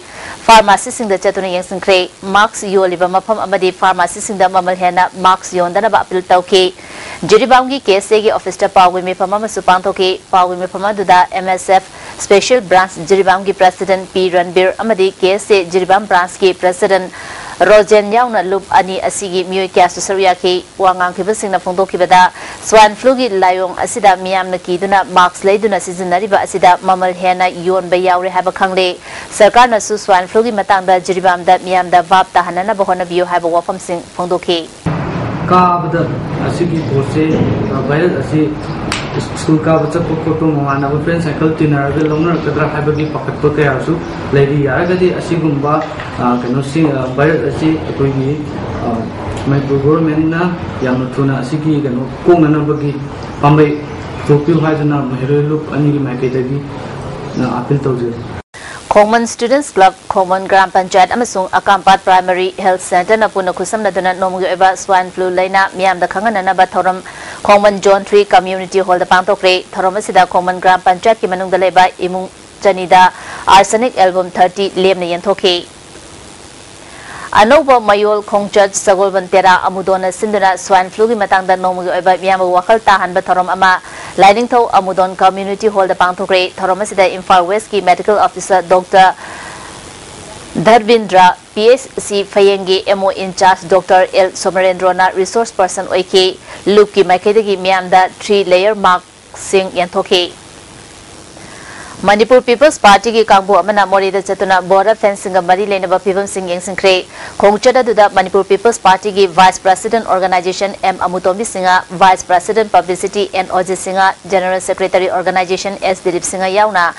ꯐꯥꯔꯃꯥꯁꯤꯁꯤꯡꯗ ꯆꯠꯇꯨꯅ ꯌꯦꯡꯁꯤꯟꯈ꯭ꯔꯦ꯫ ꯃꯥꯛꯁ ꯌꯣꯜꯂꯤꯕ ꯃꯐꯝ ꯑꯃꯗꯤ ꯐꯥꯔꯃꯥꯁꯤꯁꯤꯡꯗ ꯃꯃꯜ ꯍꯦꯟꯅ ꯃꯥꯛꯁ ꯌꯣꯟꯗꯅꯕ ꯑꯄꯤꯜ ꯇꯧꯈꯤ꯫ ꯖꯤꯔꯤꯕꯥꯝꯒꯤ KSAꯒꯤ ꯑꯣꯐꯤꯁꯇ ꯄꯥꯎꯒꯤ ꯃꯤꯐꯝ ꯑꯃꯁꯨ ꯄꯥꯡꯊꯣꯛꯈꯤ꯫ ꯄꯥꯎꯒꯤ ꯃꯤꯐꯝ ꯑꯗꯨꯗ MSF Special Branch ꯖꯤꯔꯤꯕꯥꯝꯒꯤ ꯄ꯭ꯔꯦꯁꯤꯗꯦꯟꯠ ꯄꯤ ꯔꯟꯕꯤꯔ ꯑꯃꯗꯤ KSA ꯖꯤꯔꯤꯕꯥꯝ ꯕ꯭ꯔꯥꯟꯁꯀꯤ ꯄ꯭ꯔꯦꯁꯤꯗꯦꯟꯠ ꯔꯣꯖꯦꯟ ꯌꯥꯎꯅ ꯂꯨꯞ ꯑꯅꯤ ꯑꯁꯤꯒꯤ ꯃꯤꯑꯣꯏ ꯀꯌꯥꯁꯨ ꯁꯔꯨꯛ ꯌꯥꯈꯤ꯫ ꯋꯥ ꯉꯥꯡꯈꯤꯕꯁꯤꯡꯅ ꯐꯣꯡꯗꯣꯛꯈꯤꯕꯗ, swine fluꯒꯤ ꯂꯥꯏꯑꯣꯡ ꯑꯁꯤꯗ ꯃꯤꯌꯥꯝꯅ ꯀꯤꯗꯨꯅ ꯃꯥꯛꯁ ꯂꯩꯗꯨꯅ ꯁꯤꯖꯤꯟꯅꯔꯤꯕ ꯑꯁꯤꯗ ꯃꯃꯜ ꯍꯦꯟꯅ ꯌꯣꯟꯕ ꯌꯥꯎꯔꯦ ꯍꯥꯏꯕ ꯈꯪꯂꯦ꯫ ꯁꯔꯀꯥꯔꯅꯁꯨ swine fluꯒꯤ ꯃꯇꯥꯡꯗ ꯖꯤꯔꯤꯕꯥꯝꯗ ꯃꯤꯌꯥꯝꯗ ꯚꯥꯞ ꯇꯥꯍꯟꯅꯅꯕ ꯍꯣꯠꯅꯕꯤꯌꯨ ꯍꯥꯏꯕ ꯋꯥꯐꯝꯁꯤꯡ ꯐꯣꯡꯗꯣꯛꯈꯤ꯫ ꯀꯥꯕꯗ ꯑꯁꯤꯒꯤ ꯄꯣꯠꯁꯦ, ꯚꯥꯏꯔꯁ ꯑꯁꯤ ꯁ꯭ꯀꯨꯜ ꯀꯥꯕ ꯆꯠꯄ ꯈꯣꯠꯄ, ꯃꯃꯥꯟꯅꯕ friend circle ꯇꯤꯟꯅꯔꯒ ꯂꯧꯅꯔꯛꯀꯗ꯭ꯔꯥ ꯍꯥꯏꯕꯒꯤ ꯄꯥꯈꯠꯄ ꯀꯌꯥꯁꯨ ꯂꯩꯔꯤ꯫ ꯌꯥꯔꯒꯗꯤ ꯑꯁꯤꯒꯨꯝꯕ, ꯑ, ꯀꯩꯅꯣꯁꯤ, ꯑ, virus ꯑꯁꯤ ꯑꯩꯈꯣꯏꯒꯤ, ꯑ, ꯃꯅꯤꯄꯨꯔ governmentꯅ ꯌꯥꯝꯅ ꯊꯨꯅ ꯑꯁꯤꯒꯤ ꯀꯩꯅꯣ ꯀꯣꯛꯅꯅꯕꯒꯤ ꯄꯥꯝꯕꯩ ꯊꯣꯛꯄꯤꯌꯨ ꯍꯥꯏꯗꯨꯅ ꯃꯍꯩꯔꯣꯏ ꯂꯨꯞ ꯑꯅꯤꯒꯤ ꯃꯥꯏꯀꯩꯗꯒꯤ, ꯑ, appeal ꯇꯧꯖꯔꯤ꯫ ꯈꯣꯡꯃꯟ Students Club, ꯈꯣꯡꯃꯟ ꯒ꯭ꯔꯥꯝ ꯄꯟꯆꯥꯌꯠ ꯑꯃꯁꯨꯡ ꯑꯀꯥꯝꯄꯥꯠ Primary Health Centreꯅ ꯄꯨꯟꯅ ꯈꯨꯠꯁꯝꯅꯗꯨꯅ ꯅꯣꯡꯃꯒꯤ ꯑꯣꯏꯕ swine flu ꯂꯩꯅꯥ ꯃꯤꯌꯥꯝꯗ ꯈꯪꯍꯟꯅꯅꯕ ꯊꯧꯔꯝ ꯈꯣꯡꯃꯟ Zone three Community Hallꯗ ꯄꯥꯡꯊꯣꯛꯈ꯭ꯔꯦ꯫ ꯊꯧꯔꯝ ꯑꯁꯤꯗ ꯈꯣꯡꯃꯟ ꯒ꯭ꯔꯥꯝ ꯄꯟꯆꯥꯌꯠꯀꯤ ꯃꯅꯨꯡꯗ ꯂꯩꯕ ꯏꯃꯨꯡ ꯆꯅꯤꯗ Arsenic Album thirty ꯂꯦꯝꯅ ꯌꯦꯟꯊꯣꯛꯈꯤ꯫ ꯑꯅꯧꯕ ꯃꯌꯣꯜ ꯈꯣꯡꯆꯠ ꯁꯒꯣꯜꯕꯟ ꯇꯦꯔꯥ ꯑꯃꯨꯗꯣꯟꯅ ꯁꯤꯟꯗꯨꯅ swine fluꯒꯤ ꯃꯇꯥꯡꯗ ꯅꯣꯡꯃꯒꯤ ꯑꯣꯏꯕ ꯃꯤꯌꯥꯝꯕꯨ ꯋꯥꯈꯜ ꯇꯥꯍꯟꯕ ꯊꯧꯔꯝ ꯑꯃ ꯂꯥꯏꯅꯤꯡꯊꯧ ꯑꯃꯨꯗꯣꯟ Community Hallꯗ ꯄꯥꯡꯊꯣꯛꯈ꯭ꯔꯦ꯫ ꯊꯧꯔꯝ ꯑꯁꯤꯗ Imphal Westꯀꯤ Medical Officer Doctor ꯙꯔꯕꯤꯟꯗ꯭ꯔ, P H C ꯐꯌꯦꯡꯒꯤ M O in charge Doctor L ꯁꯣꯃꯔꯦꯟꯗ꯭ꯔꯣꯅ resource person ꯑꯣꯏꯈꯤ꯫ ꯂꯨꯞꯀꯤ ꯃꯥꯏꯀꯩꯗꯒꯤ ꯃꯤꯌꯥꯝꯗ three layer mask ꯁꯤꯡ ꯌꯦꯟꯊꯣꯛꯈꯤ꯫ ꯃꯅꯤꯄꯨꯔ People's Partyꯒꯤ ꯀꯥꯡꯕꯨ ꯑꯃꯅ ꯃꯣꯔꯦꯗ ꯆꯠꯇꯨꯅ border fenceꯁꯤꯡꯒ ꯃꯔꯤ ꯂꯩꯅꯕ ꯐꯤꯕꯝꯁꯤꯡ ꯌꯦꯡꯁꯤꯟꯈ꯭ꯔꯦ꯫ ꯈꯣꯡꯆꯠ ꯑꯗꯨꯗ Manipur People's Partyꯒꯤ Vice President Organization M ꯑꯃꯨꯇꯣꯝꯕꯤ Singh, Vice President Publicity N ꯑꯣꯖꯤꯠ Singh, General Secretary Organization S Dilip Singh ꯌꯥꯎꯅ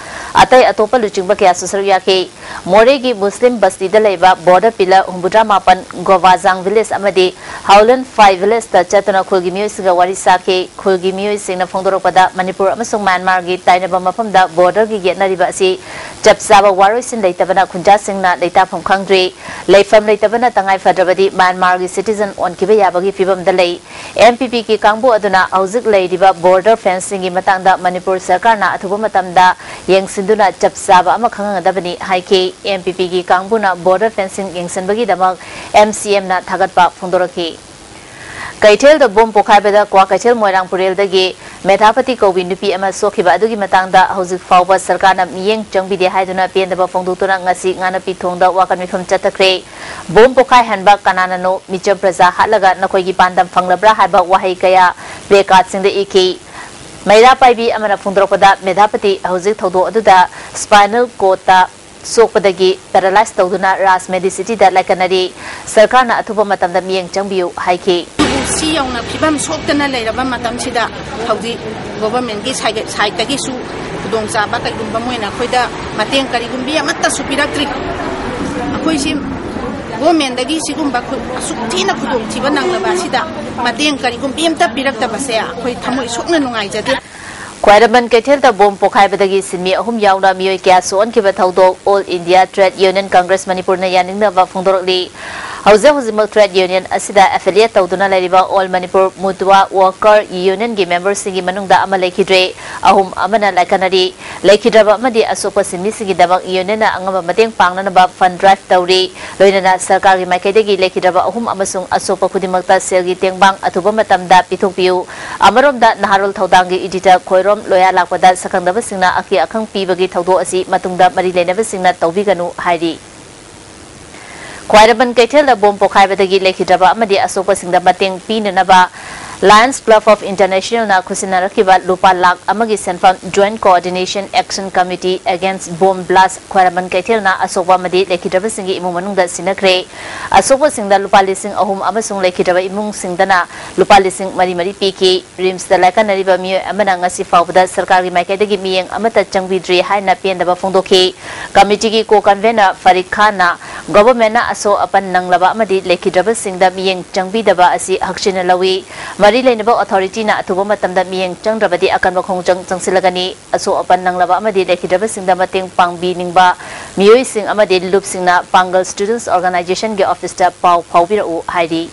ꯑꯇꯩ ꯑꯇꯣꯞꯄ ꯂꯨꯆꯤꯡꯕ ꯀꯌꯥꯁꯨ ꯁꯔꯨꯛ ꯌꯥꯈꯤ꯫ ꯃꯣꯔꯦꯒꯤ ꯃꯨꯁꯂꯤꯝ ꯕꯁꯇꯤꯗ ꯂꯩꯕ border pillar ꯍꯨꯝꯐꯨꯇꯔꯥ ꯃꯥꯄꯟ ꯒꯣꯕꯥꯖꯥꯡ village ꯑꯃꯗꯤ ꯍꯥꯎꯂꯟ ꯐꯥꯏ villageꯇ ꯆꯠꯇꯨꯅ ꯈꯨꯜꯒꯤ ꯃꯤꯑꯣꯏꯁꯤꯡꯒ ꯋꯥꯔꯤ ꯁꯥꯈꯤ꯫ ꯈꯨꯜꯒꯤ ꯃꯤꯑꯣꯏꯁꯤꯡꯅ ꯐꯣꯡꯗꯣꯔꯛꯄꯗ, ꯃꯅꯤꯄꯨꯔ ꯑꯃꯁꯨꯡ ꯃ꯭ꯌꯥꯟꯃꯥꯔꯒꯤ ꯇꯥꯏꯅꯕ ꯃꯐꯝꯗ borderꯒꯤ ꯌꯦꯠꯅꯔꯤꯕ ꯑꯁꯤ ꯆꯞ ꯆꯥꯕ ꯋꯥꯔꯣꯏꯁꯤꯟ ꯂꯩꯇꯕꯅ ꯈꯨꯟꯖꯥꯁꯤꯡꯅ ꯂꯩꯇꯥꯐꯝ ꯈꯪꯗ꯭ꯔꯤ꯫ ꯂꯩꯐꯝ ꯂꯩꯇꯕꯅ ꯇꯉꯥꯏ ꯐꯗ꯭ꯔꯕꯗꯤ ꯃ꯭ꯌꯥꯟꯃꯥꯔꯒꯤ citizen ꯑꯣꯟꯈꯤꯕ ꯌꯥꯕꯒꯤ ꯐꯤꯕꯝꯗ ꯂꯩ꯫ M P Pꯒꯤ ꯀꯥꯡꯕꯨ ꯑꯗꯨꯅ ꯍꯧꯖꯤꯛ ꯂꯩꯔꯤꯕ border fenceꯁꯤꯡꯒꯤ ꯃꯇꯥꯡꯗ ꯃꯅꯤꯄꯨꯔ ꯁꯔꯀꯥꯔꯅ ꯑꯊꯨꯕ ꯃꯇꯝꯗ ꯌꯦꯡꯁꯤꯟꯗꯨꯅ ꯆꯞ ꯆꯥꯕ ꯑꯃ ꯈꯪꯍꯟꯒꯗꯕꯅꯤ ꯍꯥꯏꯈꯤ꯫ M P Pꯒꯤ ꯀꯥꯡꯕꯨꯅ border fencing ꯌꯦꯡꯁꯤꯟꯕꯒꯤꯗꯃꯛ M C Mꯅ ꯊꯥꯒꯠꯄ ꯐꯣꯡꯗꯣꯔꯛꯈꯤ꯫ ꯀꯩꯊꯦꯜꯗ ꯕꯣꯝ ꯄꯣꯈꯥꯏꯕꯗ ꯀ꯭ꯋꯥꯀꯩꯊꯦꯜ ꯃꯣꯏꯔꯥꯡ ꯄꯨꯔꯦꯜꯗꯒꯤ ꯃꯦꯙꯥꯄꯇꯤ ꯀꯧꯕꯤ ꯅꯨꯄꯤ ꯑꯃ ꯁꯣꯛꯈꯤꯕ ꯑꯗꯨꯒꯤ ꯃꯇꯥꯡꯗ ꯍꯧꯖꯤꯛ ꯐꯥꯎꯕ ꯁꯔꯀꯥꯔꯅ ꯃꯤꯠꯌꯦꯡ ꯆꯪꯕꯤꯗꯦ ꯍꯥꯏꯗꯨꯅ ꯄꯦꯟꯗꯕ ꯐꯣꯡꯗꯣꯛꯇꯨꯅ ꯉꯁꯤ ꯉꯥꯅꯄꯤ ꯊꯣꯡꯗ ꯋꯥꯀꯠ ꯃꯤꯐꯝ ꯆꯠꯊꯈ꯭ꯔꯦ꯫ ꯕꯣꯝ ꯄꯣꯈꯥꯏꯍꯟꯕ ꯀꯅꯥꯅꯅꯣ, ꯃꯤꯆꯝ ꯄ꯭ꯔꯖꯥ ꯍꯥꯠꯂꯒ ꯅꯈꯣꯏꯒꯤ ꯄꯥꯟꯗꯝ ꯐꯪꯂꯕ꯭ꯔꯥ ꯍꯥꯏꯕ ꯋꯥꯍꯩ ꯀꯌꯥ placardꯁꯤꯡꯗ ꯏꯈꯤ꯫ ꯃꯩꯔꯥ ꯄꯥꯏꯕꯤ ꯑꯃꯅ ꯐꯣꯡꯗꯣꯔꯛꯄꯗ, ꯃꯦꯙꯥꯄꯇꯤ ꯍꯧꯖꯤꯛ ꯊꯧꯗꯣꯛ ꯑꯗꯨꯗ spinal cordꯇ ꯁꯣꯛꯄꯗꯒꯤ paralyze ꯇꯧꯗꯨꯅ ꯔꯥꯖ ꯃꯦꯗꯤꯁꯤꯇꯤꯗ ꯂꯥꯏꯀꯠꯅꯔꯤ꯫ ꯁꯔꯀꯥꯔꯅ ꯑꯊꯨꯕ ꯃꯇꯝꯗ ꯃꯤꯠꯌꯦꯡ ꯆꯪꯕꯤꯌꯨ ꯍꯥꯏꯈꯤ꯫ ꯁꯤ ꯌꯧꯅ ꯐꯤꯕꯝ ꯁꯣꯛꯇꯅ ꯂꯩꯔꯕ ꯃꯇꯝꯁꯤꯗ ꯍꯧꯖꯤꯛ ꯒꯣꯚꯔꯟꯃꯦꯟꯠꯀꯤ ꯁꯥꯏꯠ-, ꯁꯥꯏꯠꯇꯒꯤꯁꯨ ꯈꯨꯗꯣꯡꯆꯥꯕ ꯀꯩꯒꯨꯝꯕ ꯃꯣꯏꯅ ꯑꯩꯈꯣꯏꯗ ꯃꯇꯦꯡ ꯀꯔꯤꯒꯨꯝꯕꯤ ꯑꯃꯠꯇꯁꯨ ꯄꯤꯔꯛꯇ꯭ꯔꯤ꯫ ꯑꯩꯈꯣꯏꯁꯤ ꯒꯣꯚꯔꯟꯃꯦꯟꯠꯇꯒꯤ ꯁꯤꯒꯨꯝꯕ ꯈꯨ-, ꯑꯁꯨꯛ ꯊꯤꯅ ꯈꯨꯗꯣꯡꯊꯤꯕ ꯅꯪꯂꯕ ꯑꯁꯤꯗ ꯃꯇꯦꯡ ꯀꯔꯤꯒꯨꯝꯕꯤ ꯑꯃꯠꯇ ꯄꯤꯔꯛꯇꯕꯁꯦ ꯑꯩꯈꯣꯏ ꯊꯃꯣꯏ ꯁꯣꯛꯅ ꯅꯨꯡꯉꯥꯏꯖꯗꯦ꯫ ꯈ꯭ꯋꯥꯏꯔꯝꯕꯟ ꯀꯩꯊꯦꯜꯗ ꯕꯣꯝ ꯄꯣꯈꯥꯏꯕꯗꯒꯤ ꯁꯤꯟꯃꯤ ꯑꯍꯨꯝ ꯌꯥꯎꯅ ꯃꯤꯑꯣꯏ ꯀꯌꯥ ꯁꯣꯛꯍꯟꯈꯤꯕ ꯊꯧꯗꯣꯛ All India Trade Union Congress ꯃꯅꯤꯄꯨꯔꯅ ꯌꯥꯅꯤꯡꯗꯕ ꯐꯣꯡꯗꯣꯔꯛꯂꯤ꯫ ꯍꯧꯖꯤꯛ ꯍꯧꯖꯤꯛꯃꯛ trade union ꯑꯁꯤꯗ affiliate ꯇꯧꯗꯨꯅ ꯂꯩꯔꯤꯕ All Manipur Mutua Worker Unionꯒꯤ memberꯁꯤꯡꯒꯤ ꯃꯅꯨꯡꯗ ꯑꯃ ꯂꯩꯈꯤꯗ꯭ꯔꯦ꯫ ꯑꯍꯨꯝ ꯑꯃꯅ ꯂꯥꯏꯀꯠꯅꯔꯤ꯫ ꯂꯩꯈꯤꯗ꯭ꯔꯕ ꯑꯃꯗꯤ ꯑꯁꯣꯛꯄ ꯁꯤꯟꯃꯤꯁꯤꯡꯒꯤꯗꯃꯛ unionꯅ ꯑꯉꯝꯕ ꯃꯇꯦꯡ ꯄꯥꯡꯅꯅꯕ fund drive ꯇꯧꯔꯤ꯫ ꯂꯣꯏꯅꯅ ꯁꯔꯀꯥꯔꯒꯤ ꯃꯥꯏꯀꯩꯗꯒꯤ ꯂꯩꯈꯤꯗ꯭ꯔꯕ ꯑꯍꯨꯝ ꯑꯃꯁꯨꯡ ꯑꯁꯣꯛꯄ ꯈꯨꯗꯤꯡꯃꯛꯇ ꯁꯦꯜꯒꯤ ꯇꯦꯡꯕꯥꯡ ꯑꯊꯨꯕ ꯃꯇꯝꯗ ꯄꯤꯊꯣꯛꯄꯤꯌꯨ꯫ ꯑꯃꯔꯣꯝꯗ ꯅꯍꯥꯔꯣꯜ ꯊꯧꯗꯥꯡꯒꯤ editor ꯈꯣꯏꯔꯣꯝ ꯂꯣꯌꯥ ꯂꯥꯛꯄꯗ ꯁꯛꯈꯪꯗꯕꯁꯤꯡꯅ ꯑꯀꯤ ꯑꯈꯪ ꯄꯤꯕꯒꯤ ꯊꯧꯗꯣꯛ ꯑꯁꯤ ꯃꯇꯨꯡꯗ ꯃꯔꯤ ꯂꯩꯅꯕꯁꯤꯡꯅ ꯇꯧꯕꯤꯒꯅꯨ ꯍꯥꯏꯔꯤ꯫ ꯈ꯭ꯋꯥꯏꯔꯝꯕꯟ ꯀꯩꯊꯦꯜꯗ ꯕꯣꯝ ꯄꯣꯈꯥꯏꯕꯗꯒꯤ ꯂꯩꯈꯤꯗ꯭ꯔꯕ ꯑꯃꯗꯤ ꯑꯁꯣꯛꯄꯁꯤꯡꯗ ꯃꯇꯦꯡ ꯄꯤꯅꯅꯕ Lions Club of Internationalꯅ ꯈꯨꯠꯁꯤꯟꯅꯔꯛꯈꯤꯕ ꯂꯨꯄꯥ ꯂꯥꯈ ꯑꯃꯒꯤ ꯁꯦꯟꯐꯝ Joint Coordination Action Committee Against Bomb Blast ꯈ꯭ꯋꯥꯏꯔꯝꯕꯟ ꯀꯩꯊꯦꯜꯅ ꯑꯁꯣꯛꯄ ꯑꯃꯗꯤ ꯂꯩꯈꯤꯗ꯭ꯔꯕꯁꯤꯡꯒꯤ ꯏꯃꯨꯡ ꯃꯅꯨꯡꯗ ꯁꯤꯟꯅꯈ꯭ꯔꯦ꯫ ꯑꯁꯣꯛꯄꯁꯤꯡꯗ ꯂꯨꯄꯥ ꯂꯤꯁꯤꯡ ꯑꯍꯨꯝ ꯑꯃꯁꯨꯡ ꯂꯩꯈꯤꯗ꯭ꯔꯕ ꯏꯃꯨꯡꯁꯤꯡꯗꯅ ꯂꯨꯄꯥ ꯂꯤꯁꯤꯡ ꯃꯔꯤ ꯃꯔꯤ ꯄꯤꯈꯤ꯫ ꯔꯤꯝꯁꯇ ꯂꯥꯏꯀꯠꯅꯔꯤꯕ ꯃꯤꯑꯣꯏ ꯑꯃꯅ ꯉꯁꯤ ꯐꯥꯎꯕꯗ ꯁꯔꯀꯥꯔꯒꯤ ꯃꯥꯏꯀꯩꯗꯒꯤ ꯃꯤꯠꯌꯦꯡ ꯑꯃꯠꯇ ꯆꯪꯕꯤꯗ꯭ꯔꯤ ꯍꯥꯏꯅ ꯄꯦꯟꯗꯕ ꯐꯣꯡꯗꯣꯛꯈꯤ꯫ ꯀꯃꯤꯇꯤꯒꯤ co-convener ꯐꯔꯤꯛ ꯈꯥꯟꯅ ꯒꯣꯚꯔꯟꯃꯦꯟꯠꯅ ꯑꯁꯣꯛ ꯑꯄꯟ ꯅꯪꯂꯕ ꯑꯃꯗꯤ ꯂꯩꯈꯤꯗ꯭ꯔꯕꯁꯤꯡꯗ ꯃꯤꯠꯌꯦꯡ ꯆꯪꯕꯤꯗꯕ ꯑꯁꯤ ꯍꯛꯆꯤꯟꯅ ꯂꯧꯏ꯫ ꯃꯔꯤ ꯂꯩꯅꯕ authorityꯅ ꯑꯊꯨꯕ ꯃꯇꯝꯗ ꯃꯤꯠꯌꯦꯡ ꯆꯪꯗ꯭ꯔꯕꯗꯤ ꯑꯀꯟꯕ ꯈꯣꯡꯖꯪ ꯆꯪꯁꯤꯜꯂꯒꯅꯤ꯫ ꯑꯁꯣꯛ ꯑꯄꯟ ꯅꯪꯂꯕ ꯑꯃꯗꯤ ꯂꯩꯈꯤꯗ꯭ꯔꯕꯁꯤꯡꯗ ꯃꯇꯦꯡ ꯄꯥꯡꯕꯤꯅꯤꯡꯕ ꯃꯤꯑꯣꯏꯁꯤꯡ ꯑꯃꯗꯤ ꯂꯨꯞꯁꯤꯡꯅ ꯄꯥꯡꯒꯜ Students Organisationꯒꯤ officeꯇ ꯄꯥꯎ ꯐꯥꯎꯕꯤꯔꯛꯎ ꯍꯥꯏꯔꯤ꯫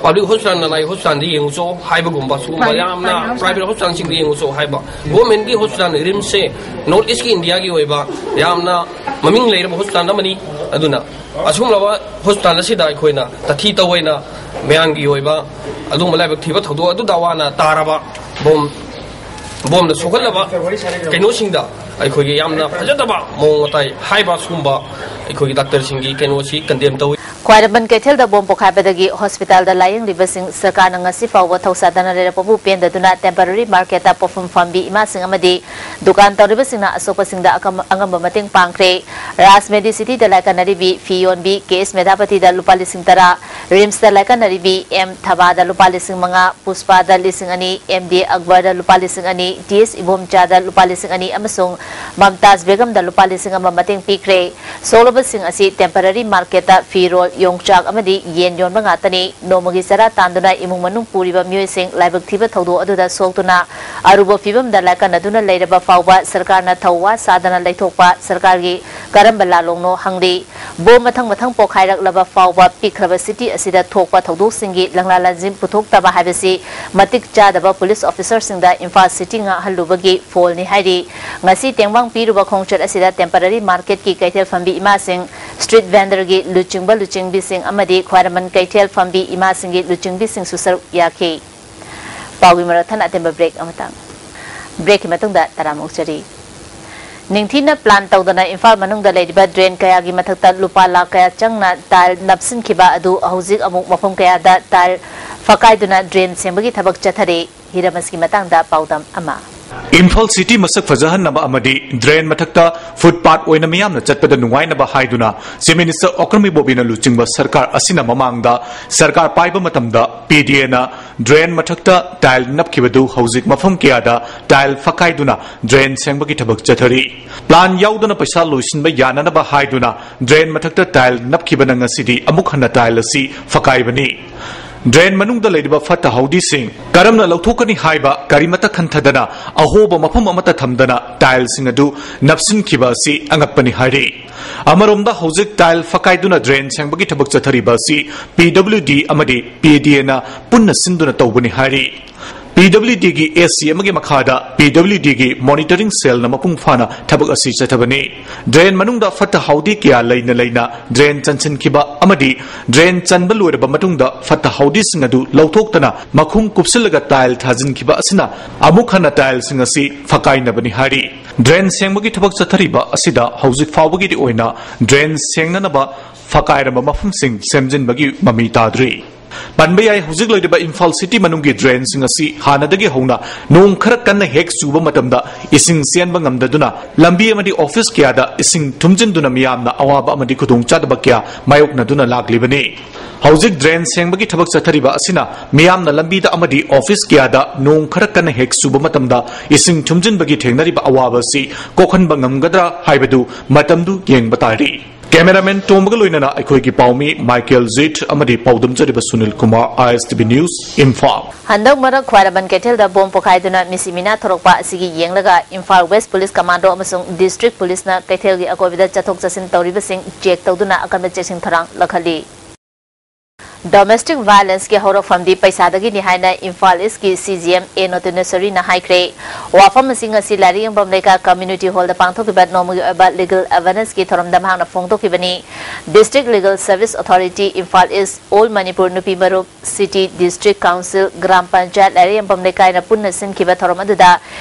Public hospital ꯅꯥꯏ hospitalꯗ ꯌꯦꯡꯉꯨꯆꯣ ꯍꯥꯏꯕꯒꯨꯝꯕ ꯁꯤꯒꯨꯝꯕ ꯌꯥꯝꯅ private hospitalꯁꯤꯡꯗ ꯌꯦꯡꯉꯨꯆꯣ ꯍꯥꯏꯕ governmentꯀꯤ hospital ꯔꯤꯝꯁꯁꯦ North Eastꯀꯤ Indiaꯒꯤ ꯑꯣꯏꯕ ꯌꯥꯝꯅ ꯃꯃꯤꯡ ꯂꯩꯔꯕ hospital ꯑꯃꯅꯤ꯫ ꯑꯗꯨꯅ ꯑꯁꯤꯒꯨꯝꯂꯕ hospital ꯑꯁꯤꯗ ꯑꯩꯈꯣꯏꯅ ꯇꯊꯤ ꯇꯧꯑꯣꯏꯅ ꯃꯌꯥꯝꯒꯤ ꯑꯣꯏꯕ ꯑꯗꯨꯒꯨꯝꯕ ꯂꯥꯏꯕꯛ ꯊꯤꯕ ꯊꯧꯗꯣꯛ ꯑꯗꯨꯗ ꯋꯥꯅ ꯇꯥꯔꯕ ꯕꯣꯝ ꯕꯣꯝꯅ ꯁꯣꯛꯍꯜꯂꯕ ꯀꯩꯅꯣꯁꯤꯡꯗ ꯑꯩꯈꯣꯏꯒꯤ ꯌꯥꯝꯅ ꯐꯖꯗꯕ ꯃꯑꯣꯡ ꯃꯇꯥꯏ ꯍꯥꯏꯕ ꯁꯤꯒꯨꯝꯕ ꯑꯩꯈꯣꯏꯒꯤ doctorꯁꯤꯡꯒꯤ ꯀꯩꯅꯣꯁꯤ condemn ꯇꯧꯏ꯫ ꯈ꯭ꯋꯥꯏꯔꯝꯕꯟ ꯀꯩꯊꯦꯜꯗ ꯕꯣꯝ ꯄꯣꯈꯥꯏꯕꯗꯒꯤ ꯍꯣꯁꯄꯤꯇꯥꯜꯗ ꯂꯥꯌꯦꯡꯂꯤꯕꯁꯤꯡ ꯁꯔꯀꯥꯔꯅ ꯉꯁꯤ ꯐꯥꯎꯕ ꯊꯧꯁꯥꯗꯅ ꯂꯩꯔꯛꯄꯕꯨ ꯄꯦꯟꯗꯗꯨꯅ ꯇꯦꯝꯄꯔꯔꯤ ꯃꯥꯔꯀꯦꯠꯇ ꯄꯣꯠꯐꯝ ꯐꯝꯕꯤ ꯏꯃꯥꯁꯤꯡ ꯑꯃꯗꯤ ꯗꯨꯀꯥꯟ ꯇꯧꯔꯤꯕꯁꯤꯡꯅ ꯑꯁꯣꯛꯄꯁꯤꯡꯗ ꯑꯀꯝ-, ꯑꯉꯝꯕ ꯃꯇꯦꯡ ꯄꯥꯡꯈ꯭ꯔꯦ꯫ ꯔꯥꯖ ꯃꯦꯗꯤꯁꯤꯇꯤꯗ ꯂꯥꯏꯀꯠꯅꯔꯤꯕꯤ ꯐꯤ ꯌꯣꯟꯕꯤ ꯀꯦ ꯑꯦꯁ ꯃꯦꯙꯥꯄꯇꯤꯗ ꯂꯨꯄꯥ ꯂꯤꯁꯤꯡ ꯇꯔꯥ, ꯔꯤꯝꯁꯇ ꯂꯥꯏꯀꯠꯅꯔꯤꯕꯤ ꯑꯦꯝ ꯊꯕꯥꯗ ꯂꯨꯄꯥ ꯂꯤꯁꯤꯡ ꯃꯉꯥ, ꯄꯨꯁꯄꯥꯗ ꯂꯤꯁꯤꯡ ꯑꯅꯤ, ꯑꯦꯝ ꯗꯤ ꯑꯛꯕꯔꯗ ꯂꯨꯄꯥ ꯂꯤꯁꯤꯡ ꯑꯅꯤ, ꯇꯤ ꯑꯦꯁ ꯏꯕꯣꯝꯆꯥꯗ ꯂꯨꯄꯥ ꯂꯤꯁꯤꯡ ꯑꯅꯤ ꯑꯃꯁꯨꯡ ꯃꯝꯇꯥꯖ ꯕꯦꯒꯝꯗ ꯂꯨꯄꯥ ꯂꯤꯁꯤꯡ ꯑꯃ ꯃꯇꯦꯡ ꯄꯤꯈ꯭ꯔꯦ꯫ ꯁꯣꯛꯂꯕꯁꯤꯡ ꯑꯁꯤ ꯇꯦꯝꯄꯔꯔꯤ ꯃꯥꯔꯀꯦꯠꯇ ꯐꯤꯔꯣꯜ, ꯌꯣꯡꯆꯥꯛ ꯑꯃꯗꯤ ꯌꯦꯟ ꯌꯣꯟꯕ ꯉꯥꯛꯇꯅꯤ꯫ ꯅꯣꯡꯃꯒꯤ ꯆꯔꯥ ꯇꯥꯟꯗꯨꯅ ꯏꯃꯨꯡ ꯃꯅꯨꯡ ꯄꯨꯔꯤꯕ ꯃꯤꯑꯣꯏꯁꯤꯡ ꯂꯥꯏꯕꯛ ꯊꯤꯕ ꯊꯧꯗꯣꯛ ꯑꯗꯨꯗ ꯁꯣꯛꯇꯨꯅ ꯑꯔꯨꯕ ꯐꯤꯕꯝꯗ ꯂꯥꯏꯀꯠꯅꯗꯨꯅ ꯂꯩꯔꯕ ꯐꯥꯎꯕ ꯁꯔꯀꯥꯔꯅ ꯊꯧ ꯋꯥ ꯁꯥꯗꯅ ꯂꯩꯊꯣꯛꯄ ꯁꯔꯀꯥꯔꯒꯤ ꯀꯔꯝꯕ ꯂꯥꯂꯣꯡꯅꯣ ꯍꯪꯂꯤ꯫ ꯕꯣꯝ ꯃꯊꯪ ꯃꯊꯪ ꯄꯣꯈꯥꯏꯔꯛꯂꯕ ꯐꯥꯎꯕ ꯄꯤꯛꯈ꯭ꯔꯕ ꯁꯤꯇꯤ ꯑꯁꯤꯗ ꯊꯣꯛꯄ ꯊꯧꯗꯣꯛꯁꯤꯡꯒꯤ ꯂꯪꯂꯥ ꯂꯪꯖꯤꯟ ꯄꯨꯊꯣꯛꯇꯕ ꯍꯥꯏꯕꯁꯤ ꯃꯇꯤꯛ ꯆꯥꯗꯕ ꯄꯨꯂꯤꯁ ꯑꯣꯐꯤꯁꯔꯁꯤꯡꯗ ꯏꯝꯐꯥꯜ ꯁꯤꯇꯤ ꯉꯥꯛꯍꯜꯂꯨꯕꯒꯤ ꯐꯣꯜꯅꯤ ꯍꯥꯏꯔꯤ꯫ ꯉꯁꯤ ꯇꯦꯡꯕꯥꯡ ꯄꯤꯔꯨꯕ ꯈꯣꯡꯆꯠ ꯑꯁꯤꯗ ꯇꯦꯝꯄꯔꯔꯤ ꯃꯥꯔꯀꯦꯠꯀꯤ ꯀꯩꯊꯦꯜ ꯐꯝꯕꯤ ꯏꯃꯥꯁꯤꯡ, ꯁ꯭ꯇ꯭ꯔꯤꯠ ꯚꯦꯟꯗꯔꯒꯤ ꯂꯨꯆꯤꯡꯕ ꯂꯨꯆꯤꯡꯕꯤꯁꯤꯡ ꯑꯃꯗꯤ ꯈ꯭ꯋꯥꯏꯔꯝꯕꯟ ꯀꯩꯊꯦꯜ ꯐꯝꯕꯤ ꯏꯃꯥꯁꯤꯡꯒꯤ ꯂꯨꯆꯤꯡꯕꯤꯁꯤꯡꯁꯨ ꯁꯔꯨꯛ ꯌꯥꯈꯤ꯫ ꯄꯥꯎꯒꯤ ꯃꯔꯛ ꯊꯠꯅ ꯑꯇꯦꯟꯕ ꯕ꯭ꯔꯦꯛ ꯑꯃꯇꯪ꯫ ꯕ꯭ꯔꯦꯛꯀꯤ ꯃꯇꯨꯡꯗ ꯇꯔꯥꯝꯅ ꯑꯣꯛꯆꯔꯤ꯫ ꯅꯤꯡꯊꯤꯅ ꯄ꯭ꯂꯥꯟ ꯇꯧꯗꯅ ꯏꯝꯐꯥꯜ ꯃꯅꯨꯡꯗ ꯂꯩꯔꯤꯕ ꯗ꯭ꯔꯦꯟ ꯀꯌꯥꯒꯤ ꯃꯊꯛꯇ ꯂꯨꯄꯥ ꯂꯥꯈ ꯀꯌꯥ ꯆꯪꯅ ꯇꯥꯏꯜ ꯅꯞꯁꯤꯟꯈꯤꯕ ꯑꯗꯨ ꯍꯧꯖꯤꯛ ꯑꯃꯨꯛ ꯃꯐꯝ ꯀꯌꯥꯗ ꯇꯥꯏꯜ ꯐꯛꯀꯥꯏꯗꯨꯅ ꯗ꯭ꯔꯦꯟ ꯁꯦꯡꯕꯒꯤ ꯊꯕꯛ ꯆꯠꯊꯔꯤ꯫ ꯍꯤꯔꯝ ꯑꯁꯤꯒꯤ ꯃꯇꯥꯡꯗ ꯄꯥꯎꯗꯝ ꯑꯃ꯫ ꯏꯝꯐꯥꯜ ꯁꯤꯇꯤ ꯃꯁꯛ ꯐꯖꯍꯟꯅꯕ ꯑꯃꯗꯤ ꯗ꯭ꯔꯦꯟ ꯃꯊꯛꯇ ꯐꯨꯠꯄꯥꯠ ꯑꯣꯏꯅ ꯃꯤꯌꯥꯝꯅ ꯆꯠꯄꯗ ꯅꯨꯡꯉꯥꯏꯅꯕ ꯍꯥꯏꯗꯨꯅ ꯆꯤꯐ ꯃꯤꯅꯤꯁꯇꯔ ꯑꯣꯀ꯭ꯔꯝ ꯏꯕꯣꯕꯤꯅ ꯂꯨꯆꯤꯡꯕ ꯁꯔꯀꯥꯔ ꯑꯁꯤꯅ ꯃꯃꯥꯡꯗ ꯁꯔꯀꯥꯔ ꯄꯥꯏꯕ ꯃꯇꯝꯗ ꯄꯤ ꯗꯤ ꯑꯦꯅ ꯗ꯭ꯔꯦꯟ ꯃꯊꯛꯇ ꯇꯥꯏꯜ ꯅꯞꯈꯤꯕꯗꯨ ꯍꯧꯖꯤꯛ ꯃꯐꯝ ꯀꯌꯥꯗ ꯇꯥꯏꯜ ꯐꯛꯀꯥꯏꯗꯨꯅ ꯗ꯭ꯔꯦꯟ ꯁꯦꯡꯕꯒꯤ ꯊꯕꯛ ꯆꯠꯊꯔꯤ꯫ ꯄ꯭ꯂꯥꯟ ꯌꯥꯎꯗꯅ ꯄꯩꯁꯥ ꯂꯣꯏꯁꯤꯟꯕ ꯌꯥꯅꯅꯕ ꯍꯥꯏꯗꯨꯅ ꯗ꯭ꯔꯦꯟ ꯃꯊꯛꯇ ꯇꯥꯏꯜ ꯅꯞꯈꯤꯕꯅ ꯉꯁꯤꯗꯤ ꯑꯃꯨꯛ ꯍꯟꯅ ꯇꯥꯏꯜ ꯑꯁꯤ ꯐꯛꯀꯥꯏꯕꯅꯤ꯫ ꯗ꯭ꯔꯦꯟ ꯃꯅꯨꯡꯗ ꯂꯩꯔꯤꯕ ꯐꯠꯇ ꯍꯥꯎꯗꯤꯁꯤꯡ ꯀꯔꯝꯅ ꯂꯧꯊꯣꯛꯀꯅꯤ ꯍꯥꯏꯕ ꯀꯔꯤꯃꯠꯇ ꯈꯟꯊꯗꯅ ꯑꯍꯣꯕ ꯃꯐꯝ ꯑꯃꯠꯇ ꯊꯝꯗꯅ ꯇꯥꯏꯜꯁꯤꯡ ꯑꯗꯨ ꯅꯞꯁꯤꯟꯈꯤꯕ ꯑꯁꯤ ꯑꯉꯛꯄꯅꯤ ꯍꯥꯏꯔꯤ꯫ ꯑꯃꯔꯣꯝꯗ ꯍꯧꯖꯤꯛ ꯇꯥꯏꯜ ꯐꯛꯀꯥꯏꯗꯨꯅ ꯗ꯭ꯔꯦꯟ ꯁꯦꯡꯕꯒꯤ ꯊꯕꯛ ꯆꯠꯊꯔꯤꯕ ꯑꯁꯤ ꯄꯤ ꯗꯕ꯭ꯂꯤꯎ ꯗꯤ ꯑꯃꯗꯤ ꯄꯤ ꯗꯤ ꯑꯦꯅ ꯄꯨꯟꯅ ꯁꯤꯟꯗꯨꯅ ꯇꯧꯕꯅꯤ ꯍꯥꯏꯔꯤ꯫ ꯄꯤ ꯗꯕ꯭ꯂꯤꯎ ꯗꯤꯒꯤ ꯑꯦ ꯁꯤ ꯑꯃꯒꯤ ꯃꯈꯥꯗ ꯄꯤ ꯗꯕ꯭ꯂꯤꯎ ꯗꯤꯒꯤ ꯃꯣꯅꯤꯇꯔꯤꯡ ꯁꯦꯜꯅ ꯃꯄꯨꯡ ꯐꯥꯅ ꯊꯕꯛ ꯑꯁꯤ ꯆꯠꯊꯕꯅꯤ꯫ ꯗ꯭ꯔꯦꯟ ꯃꯅꯨꯡꯗ ꯐꯠꯇ ꯍꯥꯎꯗꯤ ꯀꯌꯥ ꯂꯩꯅ ꯂꯩꯅ ꯗ꯭ꯔꯦꯟ ꯆꯟꯁꯤꯟꯈꯤꯕ ꯑꯃꯗꯤ ꯗ꯭ꯔꯦꯟ ꯆꯟꯕ ꯂꯣꯏꯔꯕ ꯃꯇꯨꯡꯗ ꯐꯠꯇ ꯍꯥꯎꯗꯤꯁꯤꯡ ꯑꯗꯨ ꯂꯧꯊꯣꯛꯇꯅ ꯃꯈꯨꯝ ꯀꯨꯞꯁꯤꯜꯂꯒ ꯇꯥꯏꯜ ꯊꯥꯖꯤꯟꯈꯤꯕ ꯑꯁꯤꯅ ꯑꯃꯨꯛ ꯍꯟꯅ ꯇꯥꯏꯜꯁꯤꯡ ꯑꯁꯤ ꯐꯛꯀꯥꯏꯅꯕꯅꯤ ꯍꯥꯏꯔꯤ꯫ ꯗ꯭ꯔꯦꯟ ꯁꯦꯡꯕꯒꯤ ꯊꯕꯛ ꯆꯠꯊꯔꯤꯕ ꯑꯁꯤꯗ ꯍꯧꯖꯤꯛ ꯐꯥꯎꯕꯒꯤꯗꯤ ꯑꯣꯏꯅ ꯗ꯭ꯔꯦꯟ ꯁꯦꯡꯅꯅꯕ ꯐꯀꯥꯏꯔꯝꯕ ꯃꯐꯝꯁꯤꯡ ꯁꯦꯝꯖꯤꯟꯕꯒꯤ ꯃꯃꯤ ꯇꯥꯗ꯭ꯔꯤ꯫ ꯄꯟꯕ ꯌꯥꯏ, ꯍꯧꯖꯤꯛ ꯂꯩꯔꯤꯕ ꯏꯝꯐꯥꯜ ꯁꯤꯇꯤ ꯃꯅꯨꯡꯒꯤ ꯗ꯭ꯔꯦꯟꯁꯤꯡ ꯑꯁꯤ ꯍꯥꯟꯅꯗꯒꯤ ꯍꯧꯅ ꯅꯣꯡ ꯈꯔ ꯀꯟꯅ ꯍꯦꯛ ꯆꯨꯕ ꯃꯇꯝꯗ ꯏꯁꯤꯡ ꯆꯦꯟꯕ ꯉꯝꯗꯗꯨꯅ ꯂꯝꯕꯤ ꯑꯃꯗꯤ ꯑꯣꯐꯤꯁ ꯀꯌꯥꯗ ꯏꯁꯤꯡ ꯊꯨꯝꯖꯤꯟꯗꯨꯅ ꯃꯤꯌꯥꯝꯅ ꯑꯋꯥꯕ ꯑꯃꯗꯤ ꯈꯨꯗꯣꯡꯆꯥꯗꯕ ꯀꯌꯥ ꯃꯥꯌꯣꯛꯅꯗꯨꯅ ꯂꯥꯛꯂꯤꯕꯅꯤ꯫ ꯍꯧꯖꯤꯛ ꯗ꯭ꯔꯦꯟ ꯁꯦꯡꯕꯒꯤ ꯊꯕꯛ ꯆꯠꯊꯔꯤꯕ ꯑꯁꯤꯅ ꯃꯤꯌꯥꯝꯅ ꯂꯝꯕꯤꯗ ꯑꯃꯗꯤ ꯑꯣꯐꯤꯁ ꯀꯌꯥꯗ ꯅꯣꯡ ꯈꯔ ꯀꯟꯅ ꯍꯦꯛ ꯆꯨꯕ ꯃꯇꯝꯗ ꯏꯁꯤꯡ ꯊꯨꯝꯖꯤꯟꯕꯒꯤ ꯊꯦꯡꯅꯔꯤꯕ ꯑꯋꯥꯕ ꯑꯁꯤ ꯀꯣꯛꯍꯟꯕ ꯉꯝꯒꯗ꯭ꯔꯥ ꯍꯥꯏꯕꯗꯨ ꯃꯇꯝꯗꯨ ꯌꯦꯡꯕ ꯇꯥꯔꯤ꯫ ꯀꯦꯃꯦꯔꯥꯃꯦꯟ ꯇꯣꯝꯕꯒ ꯂꯣꯏꯅꯅ ꯑꯩꯈꯣꯏꯒꯤ ꯄꯥꯎꯃꯤ ꯃꯥꯏꯀꯦꯜ ꯖꯤꯠ ꯑꯃꯗꯤ ꯄꯥꯎꯗꯝꯖꯔꯤꯕ ꯁꯨꯅꯤꯜ ꯀꯨꯃꯥꯔ, ꯑꯥꯏ ꯑꯦꯁ ꯇꯤ ꯚꯤ ꯅ꯭ꯌꯨꯁ, ꯏꯝꯐꯥꯜ꯫ ꯍꯟꯗꯛ ꯃꯔꯛ ꯈ꯭ꯋꯥꯏꯔꯝꯕꯟ ꯀꯩꯊꯦꯜꯗ ꯕꯣꯝ ꯄꯣꯈꯥꯏꯗꯨꯅ ꯃꯤꯁꯤ ꯃꯤꯅꯥ ꯊꯣꯔꯛꯄ ꯑꯁꯤꯒꯤ ꯌꯦꯡꯂꯒ ꯏꯝꯐꯥꯜ ꯋꯦꯁ ꯄꯨꯂꯤꯁ ꯀꯃꯥꯟꯗꯣ ꯑꯃꯁꯨꯡ ꯗꯤꯁꯇ꯭ꯔꯤꯛ ꯄꯨꯂꯤꯁꯅ ꯀꯩꯊꯦꯜꯒꯤ ꯑꯀꯣꯏꯕꯗ ꯆꯠꯊꯣꯛ ꯆꯠꯁꯤꯟ ꯇꯧꯔꯤꯕꯁꯤꯡ ꯆꯦꯛ ꯇꯧꯗꯨꯅ ꯑꯀꯟꯕ ꯆꯦꯛꯁꯤꯟ ꯊꯧꯔꯥꯡ ꯂꯧꯈꯠꯂꯤ꯫ ꯗꯣꯃꯦꯁꯇꯤꯛ ꯚꯥꯏꯂꯦꯟꯁꯀꯤ ꯍꯧꯔꯛꯐꯝꯗꯤ ꯄꯩꯁꯥꯗꯒꯤꯅꯤ ꯍꯥꯏꯅ ꯏꯝꯐꯥꯜ ꯏꯁꯀꯤ ꯁꯤ ꯖꯤ ꯑꯦꯝ ꯑꯦ ꯅꯣꯇꯤꯅꯦꯁꯣꯔꯤꯅ ꯍꯥꯏꯈ꯭ꯔꯦ꯫ ꯋꯥꯐꯝ ꯑꯁꯤ ꯉꯁꯤ ꯂꯥꯏꯔꯤꯛ ꯌꯣꯟꯐꯝ ꯂꯩꯀꯥꯏ ꯀꯝꯃ꯭ꯌꯨꯅꯤꯇꯤ ꯍꯣꯜꯗ ꯄꯥꯡꯊꯣꯛꯈꯤꯕ ꯅꯣꯡꯃꯒꯤ ꯑꯣꯏꯕ ꯂꯤꯒꯜ ꯑꯦꯋꯦꯔꯅꯦꯁꯀꯤ ꯊꯧꯔꯝꯗ ꯃꯍꯥꯛꯅ ꯐꯣꯡꯗꯣꯛꯈꯤꯕꯅꯤ꯫ District legal service authority, Imphal east, all Manipur Nupi Marup, city district council, gram panchayat ꯂꯥꯏꯔꯤꯛ ꯌꯣꯟꯐꯝ ꯂꯩꯀꯥꯏꯅ ꯄꯨꯟꯅ ꯁꯤꯟꯈꯤꯕ ꯊꯧꯔꯝ ꯑꯗꯨꯗ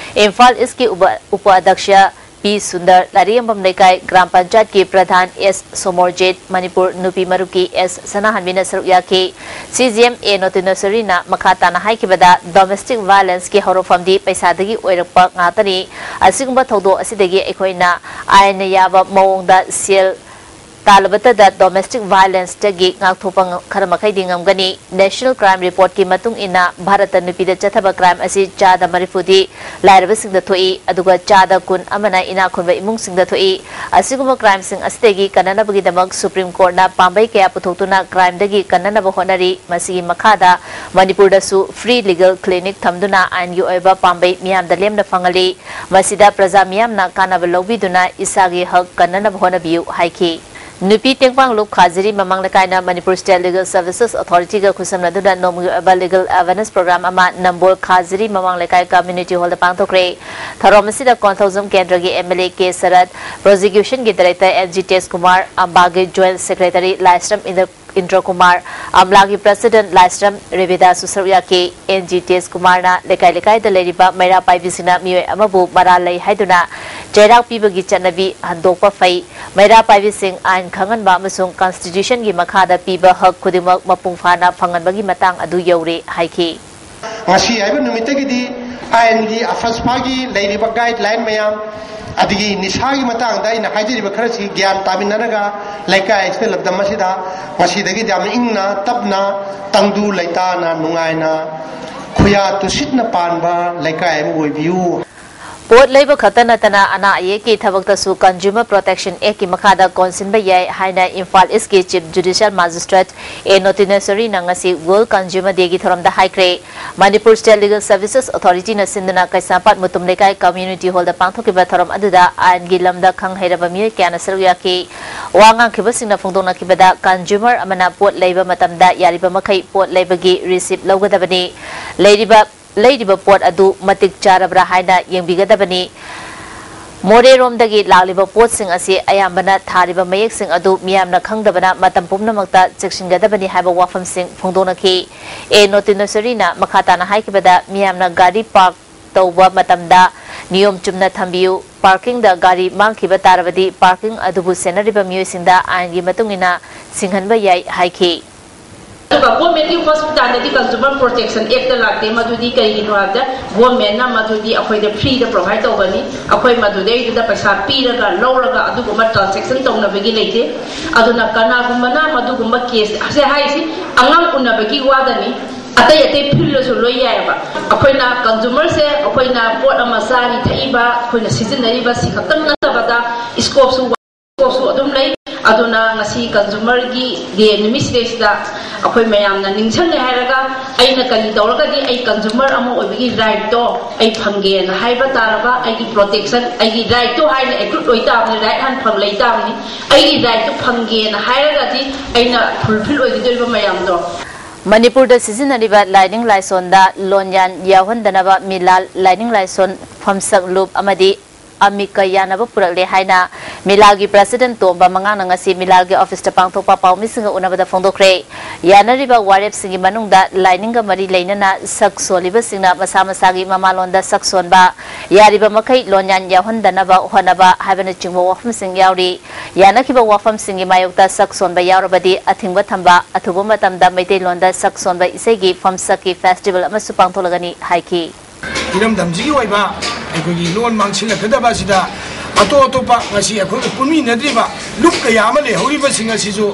ꯏꯝꯐꯥꯜ ꯏꯁꯀꯤ ꯎꯕ-, ꯎꯄ ꯑꯗ꯭ꯌꯛꯁ ꯄꯤ ꯁꯨꯟꯗꯔ, ꯂꯥꯏꯔꯤꯛ ꯌꯣꯟꯐꯝ ꯂꯩꯀꯥꯏ ꯒ꯭ꯔꯥꯝ ꯄꯟꯆꯥꯌꯠꯀꯤ ꯄ꯭ꯔꯙꯥꯟ ꯑꯦꯁ ꯁꯣꯃꯣꯔꯖꯤꯠ, ꯃꯅꯤꯄꯨꯔ ꯅꯨꯄꯤ ꯃꯔꯨꯞꯀꯤ ꯑꯦꯁ ꯁꯅꯥꯍꯟꯕꯤꯅ ꯁꯔꯨꯛ ꯌꯥꯈꯤ꯫ ꯁꯤ ꯖꯤ ꯑꯦꯝ ꯑꯦ ꯅꯣꯇꯤꯅꯦꯁꯣꯔꯤꯅ ꯃꯈꯥ ꯇꯥꯅ ꯍꯥꯏꯈꯤꯕꯗ, ꯗꯣꯃꯦꯁꯇꯤꯛ ꯚꯥꯏꯂꯦꯟꯁꯀꯤ ꯍꯧꯔꯛꯐꯝꯗꯤ ꯄꯩꯁꯥꯗꯒꯤ ꯑꯣꯏꯔꯛꯄ ꯉꯥꯛꯇꯅꯤ꯫ ꯑꯁꯤꯒꯨꯝꯕ ꯊꯧꯗꯣꯛ ꯑꯁꯤꯗꯒꯤ ꯑꯩꯈꯣꯏꯅ ꯑꯥꯏꯟꯅ ꯌꯥꯕ ꯃꯑꯣꯡꯗ ꯁꯦꯜ ꯇꯥꯜꯂꯕꯇꯗ ꯗꯣꯃꯦꯁꯇꯤꯛ ꯚꯥꯏꯂꯦꯟꯁꯇꯒꯤ ꯉꯥꯛꯊꯣꯛꯄ ꯉ-, ꯈꯔ ꯃꯈꯩꯗꯤ ꯉꯝꯒꯅꯤ꯫ ꯅꯦꯁꯅꯦꯜ ꯀ꯭ꯔꯥꯏꯝ ꯔꯤꯄꯣꯔꯠꯀꯤ ꯃꯇꯨꯡ ꯏꯟꯅ, ꯚꯥꯔꯠꯇ ꯅꯨꯄꯤꯗ ꯆꯠꯊꯕ ꯀ꯭ꯔꯥꯏꯝ ꯑꯁꯤ ꯆꯥꯗ ꯃꯔꯤꯐꯨꯗꯤ ꯂꯥꯏꯔꯕꯁꯤꯡꯗ ꯊꯣꯛꯏ, ꯑꯗꯨꯒ ꯆꯥꯗ ꯀꯨꯟ ꯑꯃꯅ ꯏꯅꯥꯛ ꯈꯨꯟꯕ ꯏꯃꯨꯡꯁꯤꯡꯗ ꯊꯣꯛꯏ꯫ ꯑꯁꯤꯒꯨꯝꯕ ꯀ꯭ꯔꯥꯏꯝꯁꯤꯡ ꯑꯁꯤꯗꯒꯤ ꯀꯟꯅꯅꯕꯒꯤꯗꯃꯛ ꯁꯨꯄ꯭ꯔꯤꯝ ꯀꯣꯔꯠꯅ ꯄꯥꯝꯕꯩ ꯀꯌꯥ ꯄꯨꯊꯣꯛꯇꯨꯅ ꯀ꯭ꯔꯥꯏꯝꯗꯒꯤ ꯀꯟꯅꯅꯕ ꯍꯣꯠꯅꯔꯤ꯫ ꯃꯁꯤꯒꯤ ꯃꯈꯥꯗ ꯃꯅꯤꯄꯨꯔꯗꯁꯨ ꯐ꯭ꯔꯤ ꯂꯤꯒꯜ ꯀ꯭ꯂꯤꯅꯤꯛ ꯊꯝꯗꯨꯅ ꯑꯥꯏꯟꯒꯤ ꯑꯣꯏꯕ ꯄꯥꯝꯕꯩ ꯃꯤꯌꯥꯝꯗ ꯂꯦꯝꯅ ꯐꯪꯍꯜꯂꯤ꯫ ꯃꯁꯤꯗ ꯄ꯭ꯔꯖꯥ ꯃꯤꯌꯥꯝꯅ ꯀꯥꯟꯅꯕ ꯂꯧꯕꯤꯗꯨꯅ ꯏꯁꯥꯒꯤ ꯍꯛ ꯀꯟꯅꯅꯕ ꯍꯣꯠꯅꯕꯤꯌꯨ ꯍꯥꯏꯈꯤ꯫ ꯅꯨꯄꯤ ꯇꯦꯡꯕꯥꯡ ꯂꯨꯞ ꯈꯥꯖꯤꯔꯤ ꯃꯃꯥꯡ ꯂꯩꯀꯥꯏꯅ ꯃꯅꯤꯄꯨꯔ ꯁ꯭ꯇꯦꯠ ꯂꯤꯒꯜ ꯁꯔꯚꯤꯁꯦꯁ ꯑꯣꯊꯣꯔꯤꯇꯤꯒ ꯈꯨꯠꯁꯝꯅꯗꯨꯅ ꯅꯣꯡꯃꯒꯤ ꯑꯣꯏꯕ ꯂꯤꯒꯜ ꯑꯦꯋꯦꯔꯅꯦꯁ ꯄ꯭ꯔꯣꯒ꯭ꯔꯥꯝ ꯑꯃ ꯅꯝꯕꯣꯜ ꯈꯥꯖꯤꯔꯤ ꯃꯃꯥꯡ ꯂꯩꯀꯥꯏ ꯀꯝꯃ꯭ꯌꯨꯅꯤꯇꯤ ꯍꯣꯜꯗ ꯄꯥꯡꯊꯣꯛꯈ꯭ꯔꯦ꯫ ꯊꯧꯔꯝ ꯑꯁꯤꯗ ꯀꯣꯟꯊꯧꯖꯝ ꯀꯦꯟꯗ꯭ꯔꯒꯤ M L A K Sarat, ꯄ꯭ꯔꯣꯁꯤꯀ꯭ꯌꯨꯁꯟꯒꯤ director N G Tej Kumar, ꯑꯝꯕꯥꯒꯤ ꯖꯣꯏꯟꯠ ꯁꯦꯀ꯭ꯔꯦꯇꯔꯤ ꯂꯥꯏꯁ꯭ꯔꯝ ꯏꯟꯗ꯭ꯔ ꯏꯟꯗ꯭ꯔ ꯀꯨꯃꯥꯔ, ꯑꯝꯂꯥꯒꯤ ꯄ꯭ꯔꯁꯤꯗꯦꯟꯠ ꯂꯥꯏꯁ꯭ꯔꯝ ꯔꯦꯕꯤꯗꯥꯁꯁꯨ ꯁꯔꯨꯛ ꯌꯥꯈꯤ꯫ ꯑꯦꯟ ꯖꯤ ꯇꯦꯖ ꯀꯨꯃꯥꯔꯅ ꯂꯩꯀꯥꯏ ꯂꯩꯀꯥꯏꯗ ꯂꯩꯔꯤꯕ ꯃꯩꯔꯥ ꯄꯥꯏꯕꯤꯁꯤꯡꯅ ꯃꯤꯑꯣꯏ ꯑꯃꯕꯨ ꯃꯔꯥꯜ ꯂꯩ ꯍꯥꯏꯗꯨꯅ ꯆꯩꯔꯥꯛ ꯄꯤꯕꯒꯤ ꯆꯠꯅꯕꯤ ꯍꯟꯗꯣꯛꯄ ꯐꯩ꯫ ꯃꯩꯔꯥ ꯄꯥꯏꯕꯤꯁꯤꯡ ꯑꯥꯏꯟ ꯈꯪꯍꯟꯕ ꯑꯃꯁꯨꯡ ꯀꯟꯁꯇꯤꯇ꯭ꯌꯨꯁꯟꯒꯤ ꯃꯈꯥꯗ ꯄꯤꯕ ꯍꯛ ꯈꯨꯗꯤꯡꯃꯛ ꯃꯄꯨꯡ ꯐꯥꯅ ꯐꯪꯍꯟꯕꯒꯤ ꯃꯇꯥꯡ ꯑꯗꯨ ꯌꯧꯔꯦ ꯍꯥꯏꯈꯤ꯫ ꯉꯁꯤ ꯍꯥꯏꯕ ꯅꯨꯃꯤꯠꯇꯒꯤꯗꯤ ꯑꯥꯏꯟꯒꯤ ꯑꯐꯁꯐꯥꯒꯤ ꯂꯩꯔꯤꯕ ꯒꯥꯏꯗꯂꯥꯏꯟ ꯃꯌꯥꯝ, ꯑꯗꯒꯤ ꯅꯤꯁꯥꯒꯤ ꯃꯇꯥꯡꯗ ꯑꯩꯅ ꯍꯥꯏꯖꯔꯤꯕ ꯈꯔꯁꯤ ꯒ꯭ꯌꯥꯟ ꯇꯥꯃꯤꯟꯅꯔꯒ ꯂꯩꯀꯥꯏ ꯑꯁꯤꯗ, ꯂꯝꯗꯝ ꯑꯁꯤꯗ ꯉꯁꯤꯗꯒꯤꯗꯤ ꯌꯥꯝꯅ ꯏꯪꯅ ꯇꯞꯅ, ꯇꯪꯗꯨ ꯂꯩꯇꯥꯅ, ꯅꯨꯡꯉꯥꯏꯅ, ꯈꯨꯌꯥ ꯇꯨꯁꯤꯠꯅ ꯄꯥꯟꯕ ꯂꯩꯀꯥꯏ ꯑꯃ ꯑꯣꯏꯕꯤꯌꯨ꯫ ꯄꯣꯠ ꯂꯩꯕ ꯈꯛꯇ ꯅꯠꯇꯅ ꯑꯅꯥ ꯑꯌꯦꯛꯀꯤ ꯊꯕꯛꯇꯁꯨ Consumer Protection Act ꯀꯤ ꯃꯈꯥꯗ ꯀꯣꯟꯁꯤꯟꯕ ꯌꯥꯏ ꯍꯥꯏꯅ ꯏꯝꯐꯥꯜ ꯏꯁꯀꯤ Chief Judicial Magistrate ꯑꯦ ꯅꯣꯇꯤꯅꯦꯁꯣꯔꯤꯅ ꯉꯁꯤ World Consumer Day ꯒꯤ ꯊꯧꯔꯝꯗ ꯍꯥꯏꯈ꯭ꯔꯦ꯫ Manipur State Legal Services Authority ꯅ ꯁꯤꯟꯗꯨꯅ ꯀꯩꯁꯥꯝꯄꯥꯠ ꯃꯨꯇꯨꯝ ꯂꯩꯀꯥꯏ Community Hall ꯗ ꯄꯥꯡꯊꯣꯛꯈꯤꯕ ꯊꯧꯔꯝ ꯑꯗꯨꯗ ꯑꯥꯏꯟꯒꯤ ꯂꯝꯗ ꯈꯪ ꯍꯩꯔꯕ ꯃꯤꯑꯣꯏ ꯀꯌꯥꯅ ꯁꯔꯨꯛ ꯌꯥꯈꯤ꯫ ꯋꯥ ꯉꯥꯡꯈꯤꯕꯁꯤꯡꯅ ꯐꯣꯡꯗꯣꯛꯅꯈꯤꯕꯗ, consumer ꯑꯃꯅ ꯄꯣꯠ ꯂꯩꯕ ꯃꯇꯝꯗ ꯌꯥꯔꯤꯕ ꯃꯈꯩ ꯄꯣꯠ ꯂꯩꯕꯒꯤ receipt ꯂꯧꯒꯗꯕꯅꯤ꯫ ꯂꯩꯔꯤꯕ, ꯂꯩꯔꯤꯕ ꯄꯣꯠ ꯑꯗꯨ ꯃꯇꯤꯛ ꯆꯥꯔꯕ꯭ꯔꯥ ꯍꯥꯏꯅ ꯌꯦꯡꯕꯤꯒꯗꯕꯅꯤ꯫ ꯃꯣꯔꯦꯔꯣꯝꯗꯒꯤ ꯂꯥꯛꯂꯤꯕ ꯄꯣꯠꯁꯤꯡ ꯑꯁꯤ ꯑꯌꯥꯝꯕꯅ ꯊꯥꯔꯤꯕ ꯃꯌꯦꯛꯁꯤꯡ ꯑꯗꯨ ꯃꯤꯌꯥꯝꯅ ꯈꯪꯗꯕꯅ ꯃꯇꯝ ꯄꯨꯝꯅꯃꯛꯇ ꯆꯦꯛꯁꯤꯟꯒꯗꯕꯅꯤ ꯍꯥꯏꯕ ꯋꯥꯐꯝꯁꯤꯡ ꯐꯣꯡꯗꯣꯛꯅꯈꯤ꯫ ꯑꯦ ꯅꯣꯇꯤꯅꯦꯁꯣꯔꯤꯅ ꯃꯈꯥ ꯇꯥꯅ ꯍꯥꯏꯈꯤꯕꯗ, ꯃꯤꯌꯥꯝꯅ ꯒꯥꯔꯤ ꯄꯥꯔꯛ ꯇꯧꯕ ꯃꯇꯝꯗ ꯅꯤꯌꯣꯝ ꯆꯨꯝꯅ ꯊꯝꯕꯤꯌꯨ꯫ ꯄꯥꯔꯀꯤꯡꯗ ꯒꯥꯔꯤ ꯃꯥꯡꯈꯤꯕ ꯇꯥꯔꯕꯗꯤ, ꯄꯥꯔꯀꯤꯡ ꯑꯗꯨꯕꯨ ꯁꯦꯟꯅꯔꯤꯕ ꯃꯤꯑꯣꯏꯁꯤꯡꯗ ꯑꯥꯏꯟꯒꯤ ꯃꯇꯨꯡ ꯏꯟꯅ ꯁꯤꯡꯍꯟꯕ ꯌꯥꯏ ꯍꯥꯏꯈꯤ꯫ ꯑꯗꯨꯒ ꯒꯣꯔꯃꯦꯟꯒꯤ ꯍꯣꯁꯄꯤꯇꯥꯜꯗꯗꯤ Consumer Protection Act ꯂꯥꯛꯇꯦ꯫ ꯃꯗꯨꯗꯤ ꯀꯔꯤꯒꯤꯅꯣ ꯍꯥꯏꯕꯗ, ꯒꯣꯔꯃꯦꯟꯅ ꯃꯗꯨꯗꯤ ꯑꯩꯈꯣꯏꯗ ꯐ꯭ꯔꯤꯗ ꯄ꯭ꯔꯣꯚꯥꯏꯗ ꯇꯧꯕꯅꯤ꯫ ꯑꯩꯈꯣꯏ ꯃꯗꯨꯗꯩꯗꯨꯗ ꯄꯩꯁꯥ ꯄꯤꯔꯒ ꯂꯧꯔꯒ ꯑꯗꯨꯒꯨꯝꯕ ꯇ꯭ꯔꯥꯟꯖꯦꯛꯁꯟ ꯇꯧꯅꯕꯒꯤ ꯂꯩꯇꯦ꯫ ꯑꯗꯨꯅ ꯀꯅꯥꯒꯨꯝꯕꯅ ꯃꯗꯨꯒꯨꯝꯕ ꯀꯦꯁ ꯁꯦ ꯍꯥꯏꯁꯤ ꯑꯉꯥꯡ ꯎꯅꯕꯒꯤ ꯋꯥꯗꯅꯤ, ꯑꯇꯩ ꯑꯇꯩ ꯐꯤꯜꯗꯁꯨ ꯂꯣꯏ ꯌꯥꯏꯑꯕ꯫ ꯑꯩꯈꯣꯏꯅ ꯀꯟꯖꯨꯃꯔꯁꯦ, ꯑꯩꯈꯣꯏꯅ ꯄꯣꯠ ꯑꯃ ꯆꯥꯔꯤ ꯊꯛꯏꯕ, ꯑꯩꯈꯣꯏꯅ ꯁꯤꯖꯤꯟꯅꯔꯤꯕ ꯁꯤ ꯈꯛꯇꯪ ꯅꯠꯇꯕꯗ ꯁ꯭ꯀꯣꯞꯁꯨ ꯁ꯭ꯀꯣꯞꯁꯨ ꯑꯗꯨꯝ ꯂꯩ꯫ ꯑꯗꯨꯅ ꯉꯁꯤ ꯀꯟꯖꯨꯃꯔꯒꯤ ꯗꯦ ꯅꯨꯃꯤꯠꯁꯤꯗꯩꯁꯤꯗ ꯑꯩꯈꯣꯏ ꯃꯌꯥꯝꯅ ꯅꯤꯡꯁꯤꯡꯉꯦ ꯍꯥꯏꯔꯒ, ꯑꯩꯅ ꯀꯔꯤ ꯇꯧꯔꯒꯗꯤ ꯑꯩ ꯀꯟꯖꯨꯃꯔ ꯑꯃ ꯑꯣꯏꯕꯒꯤ ꯔꯥꯏꯠꯇꯣ ꯑꯩ ꯐꯪꯒꯦꯅ ꯍꯥꯏꯕ ꯇꯥꯔꯕ, ꯑꯩꯒꯤ ꯄ꯭ꯔꯣꯇꯦꯛꯁꯟ, ꯑꯩꯒꯤ ꯔꯥꯏꯠꯇꯣ ꯍꯥꯏꯅ ꯑꯦꯀ꯭ꯔꯨꯠ ꯑꯣꯏ ꯇꯥꯕꯅꯤ, ꯔꯥꯏꯠ ꯍꯥꯟꯅ ꯐꯪ ꯂꯩ ꯇꯥꯕꯅꯤ꯫ ꯑꯩꯒꯤ ꯔꯥꯏꯠꯇꯣ ꯐꯪꯒꯦꯅ ꯍꯥꯏꯔꯒꯗꯤ ꯑꯩꯅ ꯐꯨꯜꯐꯤꯜ ꯑꯣꯏꯒꯗꯧꯔꯤꯕ ꯃꯌꯥꯝꯗꯣ꯫ ꯃꯅꯤꯄꯨꯔꯗ ꯁꯤꯖꯤꯟꯅꯔꯤꯕ ꯂꯥꯏꯅꯤꯡ ꯂꯥꯏꯁꯣꯟꯗ ꯂꯣꯟꯌꯥꯟ ꯌꯥꯎꯍꯟꯗꯅꯕ ꯃꯤꯂꯥꯜ, ꯂꯥꯏꯅꯤꯡ ꯂꯥꯏꯁꯣꯟ ꯐꯝꯁꯛ ꯂꯨꯞ ꯑꯃꯗꯤ ꯑꯃꯤꯛꯀ ꯌꯥꯅꯕ ꯄꯨꯔꯛꯂꯦ ꯍꯥꯏꯅ ꯃꯤꯂꯥꯜꯒꯤ president ꯇꯣꯝꯕ ꯃꯉꯥꯡꯅ ꯉꯁꯤ ꯃꯤꯂꯥꯜꯒꯤ office ꯇ ꯄꯥꯡꯊꯣꯛꯄ ꯄꯥꯎꯃꯤꯁꯤꯡꯒ ꯎꯅꯕꯗ ꯐꯣꯡꯗꯣꯛꯈ꯭ꯔꯦ꯫ ꯌꯥꯅꯔꯤꯕ ꯋꯥꯔꯦꯞꯁꯤꯡꯒꯤ ꯃꯅꯨꯡꯗ ꯂꯥꯏꯅꯤꯡꯒ ꯃꯔꯤ ꯂꯩꯅꯅ ꯁꯛ ꯁꯣꯜꯂꯤꯕꯁꯤꯡꯅ ꯃꯁꯥ ꯃꯁꯥꯒꯤ ꯃꯃꯥꯂꯣꯟꯗ ꯁꯛ ꯁꯣꯟꯕ, ꯌꯥꯔꯤꯕ ꯃꯈꯩ ꯂꯣꯟꯌꯥꯟ ꯌꯥꯎꯍꯟꯗꯅꯕ ꯍꯣꯠꯅꯕ ꯍꯥꯏꯕꯅꯆꯤꯡꯕ ꯋꯥꯐꯝꯁꯤꯡ ꯌꯥꯎꯔꯤ꯫ ꯌꯥꯅꯈꯤꯕ ꯋꯥꯐꯝꯁꯤꯡꯒꯤ ꯃꯥꯌꯣꯛꯇ ꯁꯛ ꯁꯣꯟꯕ ꯌꯥꯎꯔꯕꯗꯤ ꯑꯊꯤꯡꯕ ꯊꯝꯕ, ꯑꯊꯨꯕ ꯃꯇꯝꯗ ꯃꯩꯇꯩꯂꯣꯟꯗ ꯁꯛ ꯁꯣꯟꯕ ꯏꯁꯩꯒꯤ ꯐꯝꯁꯛꯀꯤ festival ꯑꯃꯁꯨ ꯄꯥꯡꯊꯣꯛꯂꯒꯅꯤ ꯍꯥꯏꯈꯤ꯫ ꯏꯔꯝꯗꯝꯁꯤꯒꯤ ꯑꯣꯏꯕ ꯑꯩꯈꯣꯏꯒꯤ ꯂꯣꯟ ꯃꯥꯡꯁꯤꯜꯂꯛꯀꯗꯕ ꯑꯁꯤꯗ ꯑꯇꯣꯞ ꯑꯇꯣꯞꯄ ꯉꯁꯤ ꯑꯩꯈꯣꯏꯒ ꯄꯨꯟꯃꯤꯟꯅꯗ꯭ꯔꯤꯕ ꯂꯨꯞ ꯀꯌꯥ ꯑꯃ ꯂꯩꯍꯧꯔꯤꯕꯁꯤꯡ ꯑꯁꯤꯁꯨ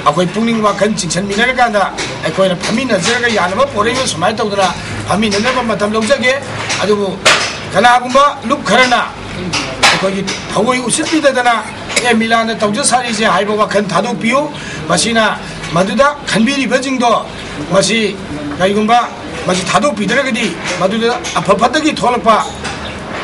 ꯑꯩꯈꯣꯏ ꯄꯨꯛꯅꯤꯡ ꯋꯥꯈꯜ ꯆꯤꯡꯁꯤꯟꯃꯤꯟꯅꯔꯀꯥꯟꯗ ꯑꯩꯈꯣꯏꯅ ꯐꯝꯃꯤꯟꯅꯖꯔꯒ ꯌꯥꯅꯕ ꯄꯣꯔꯛꯏꯕ ꯁꯨꯃꯥꯏꯅ ꯇꯧꯗꯅ ꯐꯝꯃꯤꯟꯅꯅꯕ ꯃꯇꯝ ꯂꯧꯖꯒꯦ꯫ ꯑꯗꯨꯕꯨ ꯀꯅꯥꯒꯨꯝꯕ ꯂꯨꯞ ꯈꯔꯅ ꯑꯩꯈꯣꯏꯒꯤ ꯊꯑꯣꯏ ꯎꯁꯤꯠꯄꯤꯗꯗꯅ "ꯑꯦ, ꯃꯤꯂꯥꯟꯅ ꯇꯧꯖ ꯁꯥꯔꯤꯁꯦ" ꯍꯥꯏꯕ ꯋꯥꯈꯜ ꯊꯥꯗꯣꯛꯄꯤꯌꯨ꯫ ꯃꯁꯤꯅ ꯃꯗꯨꯗ ꯈꯟꯕꯤꯔꯤꯕꯁꯤꯡꯗꯣ ꯃꯁꯤ ꯀꯔꯤꯒꯨꯝꯕ ꯃꯁꯤ ꯊꯥꯗꯣꯛꯄꯤꯗ꯭ꯔꯒꯗꯤ ꯃꯗꯨꯗ ꯑꯐ ꯐꯠꯇꯒꯤ ꯊꯣꯛꯂꯛꯄ,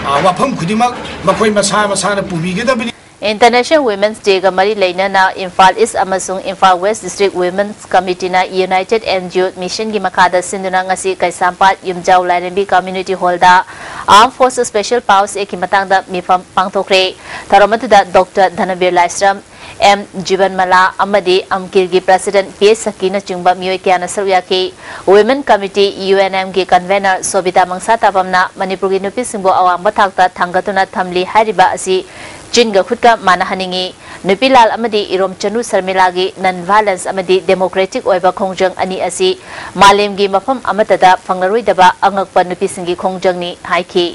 ꯑ, ꯋꯥꯐꯝ ꯈꯨꯗꯤꯡꯃꯛ ꯃꯈꯣꯏ ꯃꯁꯥ ꯃꯁꯥꯅ ꯄꯨꯕꯤꯒꯗꯕꯅꯤ꯫ International Women's Day ꯒ ꯃꯔꯤ ꯂꯩꯅꯅ ꯏꯝꯐꯥꯜ East ꯑꯃꯁꯨꯡ Imphal West District Women's Committee ꯅ United N G O Mission ꯒꯤ ꯃꯈꯥꯗ ꯁꯤꯟꯗꯨꯅ ꯉꯁꯤ ꯀꯩꯁꯥꯝꯄꯥꯠ ꯌꯨꯝꯖꯥꯎ ꯂꯥꯏꯔꯦꯝꯕꯤ Community Hall ꯗ Armed Forces Special Powers Act ꯀꯤ ꯃꯇꯥꯡꯗ ꯃꯤꯐꯝ ꯄꯥꯡꯊꯣꯛꯈ꯭ꯔꯦ꯫ ꯊꯧꯔꯝ ꯑꯗꯨꯗ ꯗꯣꯛꯇꯔ ꯙꯅꯕꯤꯔ ꯂꯥꯏꯁ꯭ꯔꯝ, ꯑꯦꯝ ꯖꯤꯕꯟꯃꯂꯥ ꯑꯃꯗꯤ ꯑꯝꯀꯤꯔꯒꯤ president ꯄꯤ ꯑꯦꯁ ꯁꯈꯤꯅꯆꯤꯡꯕ ꯃꯤꯑꯣꯏ ꯀꯌꯥꯅ ꯁꯔꯨꯛ ꯌꯥꯈꯤ꯫ Women Committee, U N M ꯒꯤ convener ꯁꯣꯕꯤꯇꯥ ꯃꯪꯁꯥ ꯇꯥꯕꯝꯅ ꯃꯅꯤꯄꯨꯔꯒꯤ ꯅꯨꯄꯤꯁꯤꯡꯕꯨ ꯑꯋꯥꯡꯕ ꯊꯥꯛꯇ ꯊꯥꯡꯒꯠꯇꯨꯅ ꯊꯝꯂꯤ ꯍꯥꯏꯔꯤꯕ ꯑꯁꯤ ꯆꯤꯟꯒ ꯈꯨꯠꯀ ꯃꯥꯟꯅꯍꯟꯅꯤꯡꯏ꯫ ꯅꯨꯄꯤ ꯂꯥꯜ ꯑꯃꯗꯤ ꯏꯔꯣꯝ ꯆꯅꯨ ꯁꯔꯃꯤꯂꯥꯒꯤ non violence ꯑꯃꯗꯤ democratic ꯑꯣꯏꯕ ꯈꯣꯡꯖꯪ ꯑꯅꯤ ꯑꯁꯤ ꯃꯥꯂꯦꯝꯒꯤ ꯃꯐꯝ ꯑꯃꯠꯇꯗ ꯐꯪꯂꯔꯣꯏꯗꯕ ꯑꯉꯛꯄ ꯅꯨꯄꯤꯁꯤꯡꯒꯤ ꯈꯣꯡꯖꯪꯅꯤ ꯍꯥꯏꯈꯤ꯫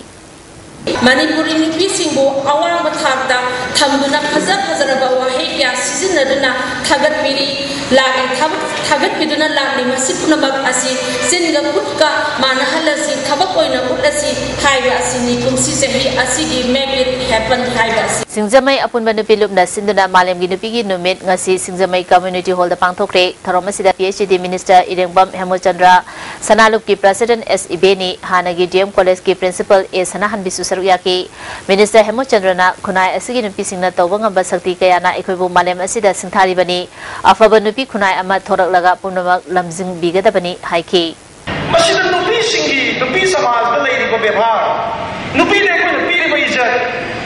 ꯃꯅꯤꯄꯨꯔꯤ ꯅꯨꯄꯤꯁꯤꯡꯕꯨ ꯑꯋꯥꯡꯕ ꯊꯥꯛꯇ ꯊꯝꯗꯨꯅ ꯐꯖ ꯐꯖꯔꯕ ꯋꯥꯍꯩ ꯀꯌꯥ ꯁꯤꯖꯤꯟꯅꯗꯨꯅ ꯊꯥꯒꯠꯄꯤꯔꯤ, ꯂꯥꯛꯂꯤ, ꯊꯕꯛ ꯊꯥꯒꯠꯄꯤꯗꯨꯅ ꯂꯥꯛꯂꯤ꯫ ꯃꯁꯤ ꯄꯨꯝꯅꯃꯛ ꯑꯁꯤ ꯆꯤꯟꯒ ꯈꯨꯠꯀ ꯃꯥꯟꯅꯍꯜꯂꯁꯤ, ꯊꯕꯛ ꯑꯣꯏꯅ ꯎꯠꯂꯁꯤ ꯍꯥꯏꯕ ꯑꯁꯤꯅꯤ ꯀꯨꯝꯁꯤ ꯆꯍꯤ ꯑꯁꯤꯒꯤ Make It Happen ꯍꯥꯏꯕ ꯑꯁꯤ꯫ ꯁꯤꯡꯖꯃꯩ ꯑꯄꯨꯟꯕ ꯅꯨꯄꯤ ꯂꯨꯞꯅ ꯁꯤꯟꯗꯨꯅ ꯃꯥꯂꯦꯝꯒꯤ ꯅꯨꯄꯤꯒꯤ ꯅꯨꯃꯤꯠ ꯉꯁꯤ ꯁꯤꯡꯖꯃꯩ Community Hall ꯗ ꯄꯥꯡꯊꯣꯛꯈ꯭ꯔꯦ꯫ ꯊꯧꯔꯝ ꯑꯁꯤꯗ P H E D minister ꯏꯔꯦꯡꯕꯝ ꯍꯦꯃꯨꯆꯟꯗ꯭ꯔ, ꯁꯅꯥꯂꯨꯞꯀꯤ president ꯑꯦꯁ ꯏꯕꯦꯅꯤ, ꯍꯥꯟꯅꯒꯤ D M College ꯀꯤ principal ꯑꯦ ꯁꯅꯥꯍꯟꯕꯤꯁꯨ ꯁꯔꯨꯛ ꯌꯥꯈꯤ꯫ Minister ꯍꯦꯃꯨꯆꯟꯗ꯭ꯔꯅ ꯈꯨꯟꯅꯥꯏ ꯑꯁꯤꯒꯤ ꯅꯨꯄꯤꯁꯤꯡꯅ ꯇꯧꯕ ꯉꯝꯕ ꯁꯛꯇꯤ ꯀꯌꯥꯅ ꯑꯩꯈꯣꯏꯕꯨ ꯃꯥꯂꯦꯝ ꯑꯁꯤꯗ ꯁꯤꯡꯊꯥꯔꯤꯕꯅꯤ꯫ ꯑꯐꯕ ꯅꯨꯄꯤ ꯈꯨꯟꯅꯥꯏ ꯑꯃ ꯊꯣꯔꯛꯂꯒ ꯄꯨꯝꯅꯃꯛ ꯂꯝꯖꯤꯡꯕꯤꯒꯗꯕꯅꯤ ꯍꯥꯏꯈꯤ꯫ ꯃꯁꯤꯗ ꯅꯨꯄꯤꯁꯤꯡꯒꯤ, ꯅꯨꯄꯤ ꯁꯃꯥꯖꯗ ꯂꯩꯔꯤꯕ ꯕꯦꯕꯥꯔ, ꯅꯨꯄꯤꯗ ꯑꯩꯈꯣꯏꯅ ꯄꯤꯔꯤꯕ ꯏꯖꯠ,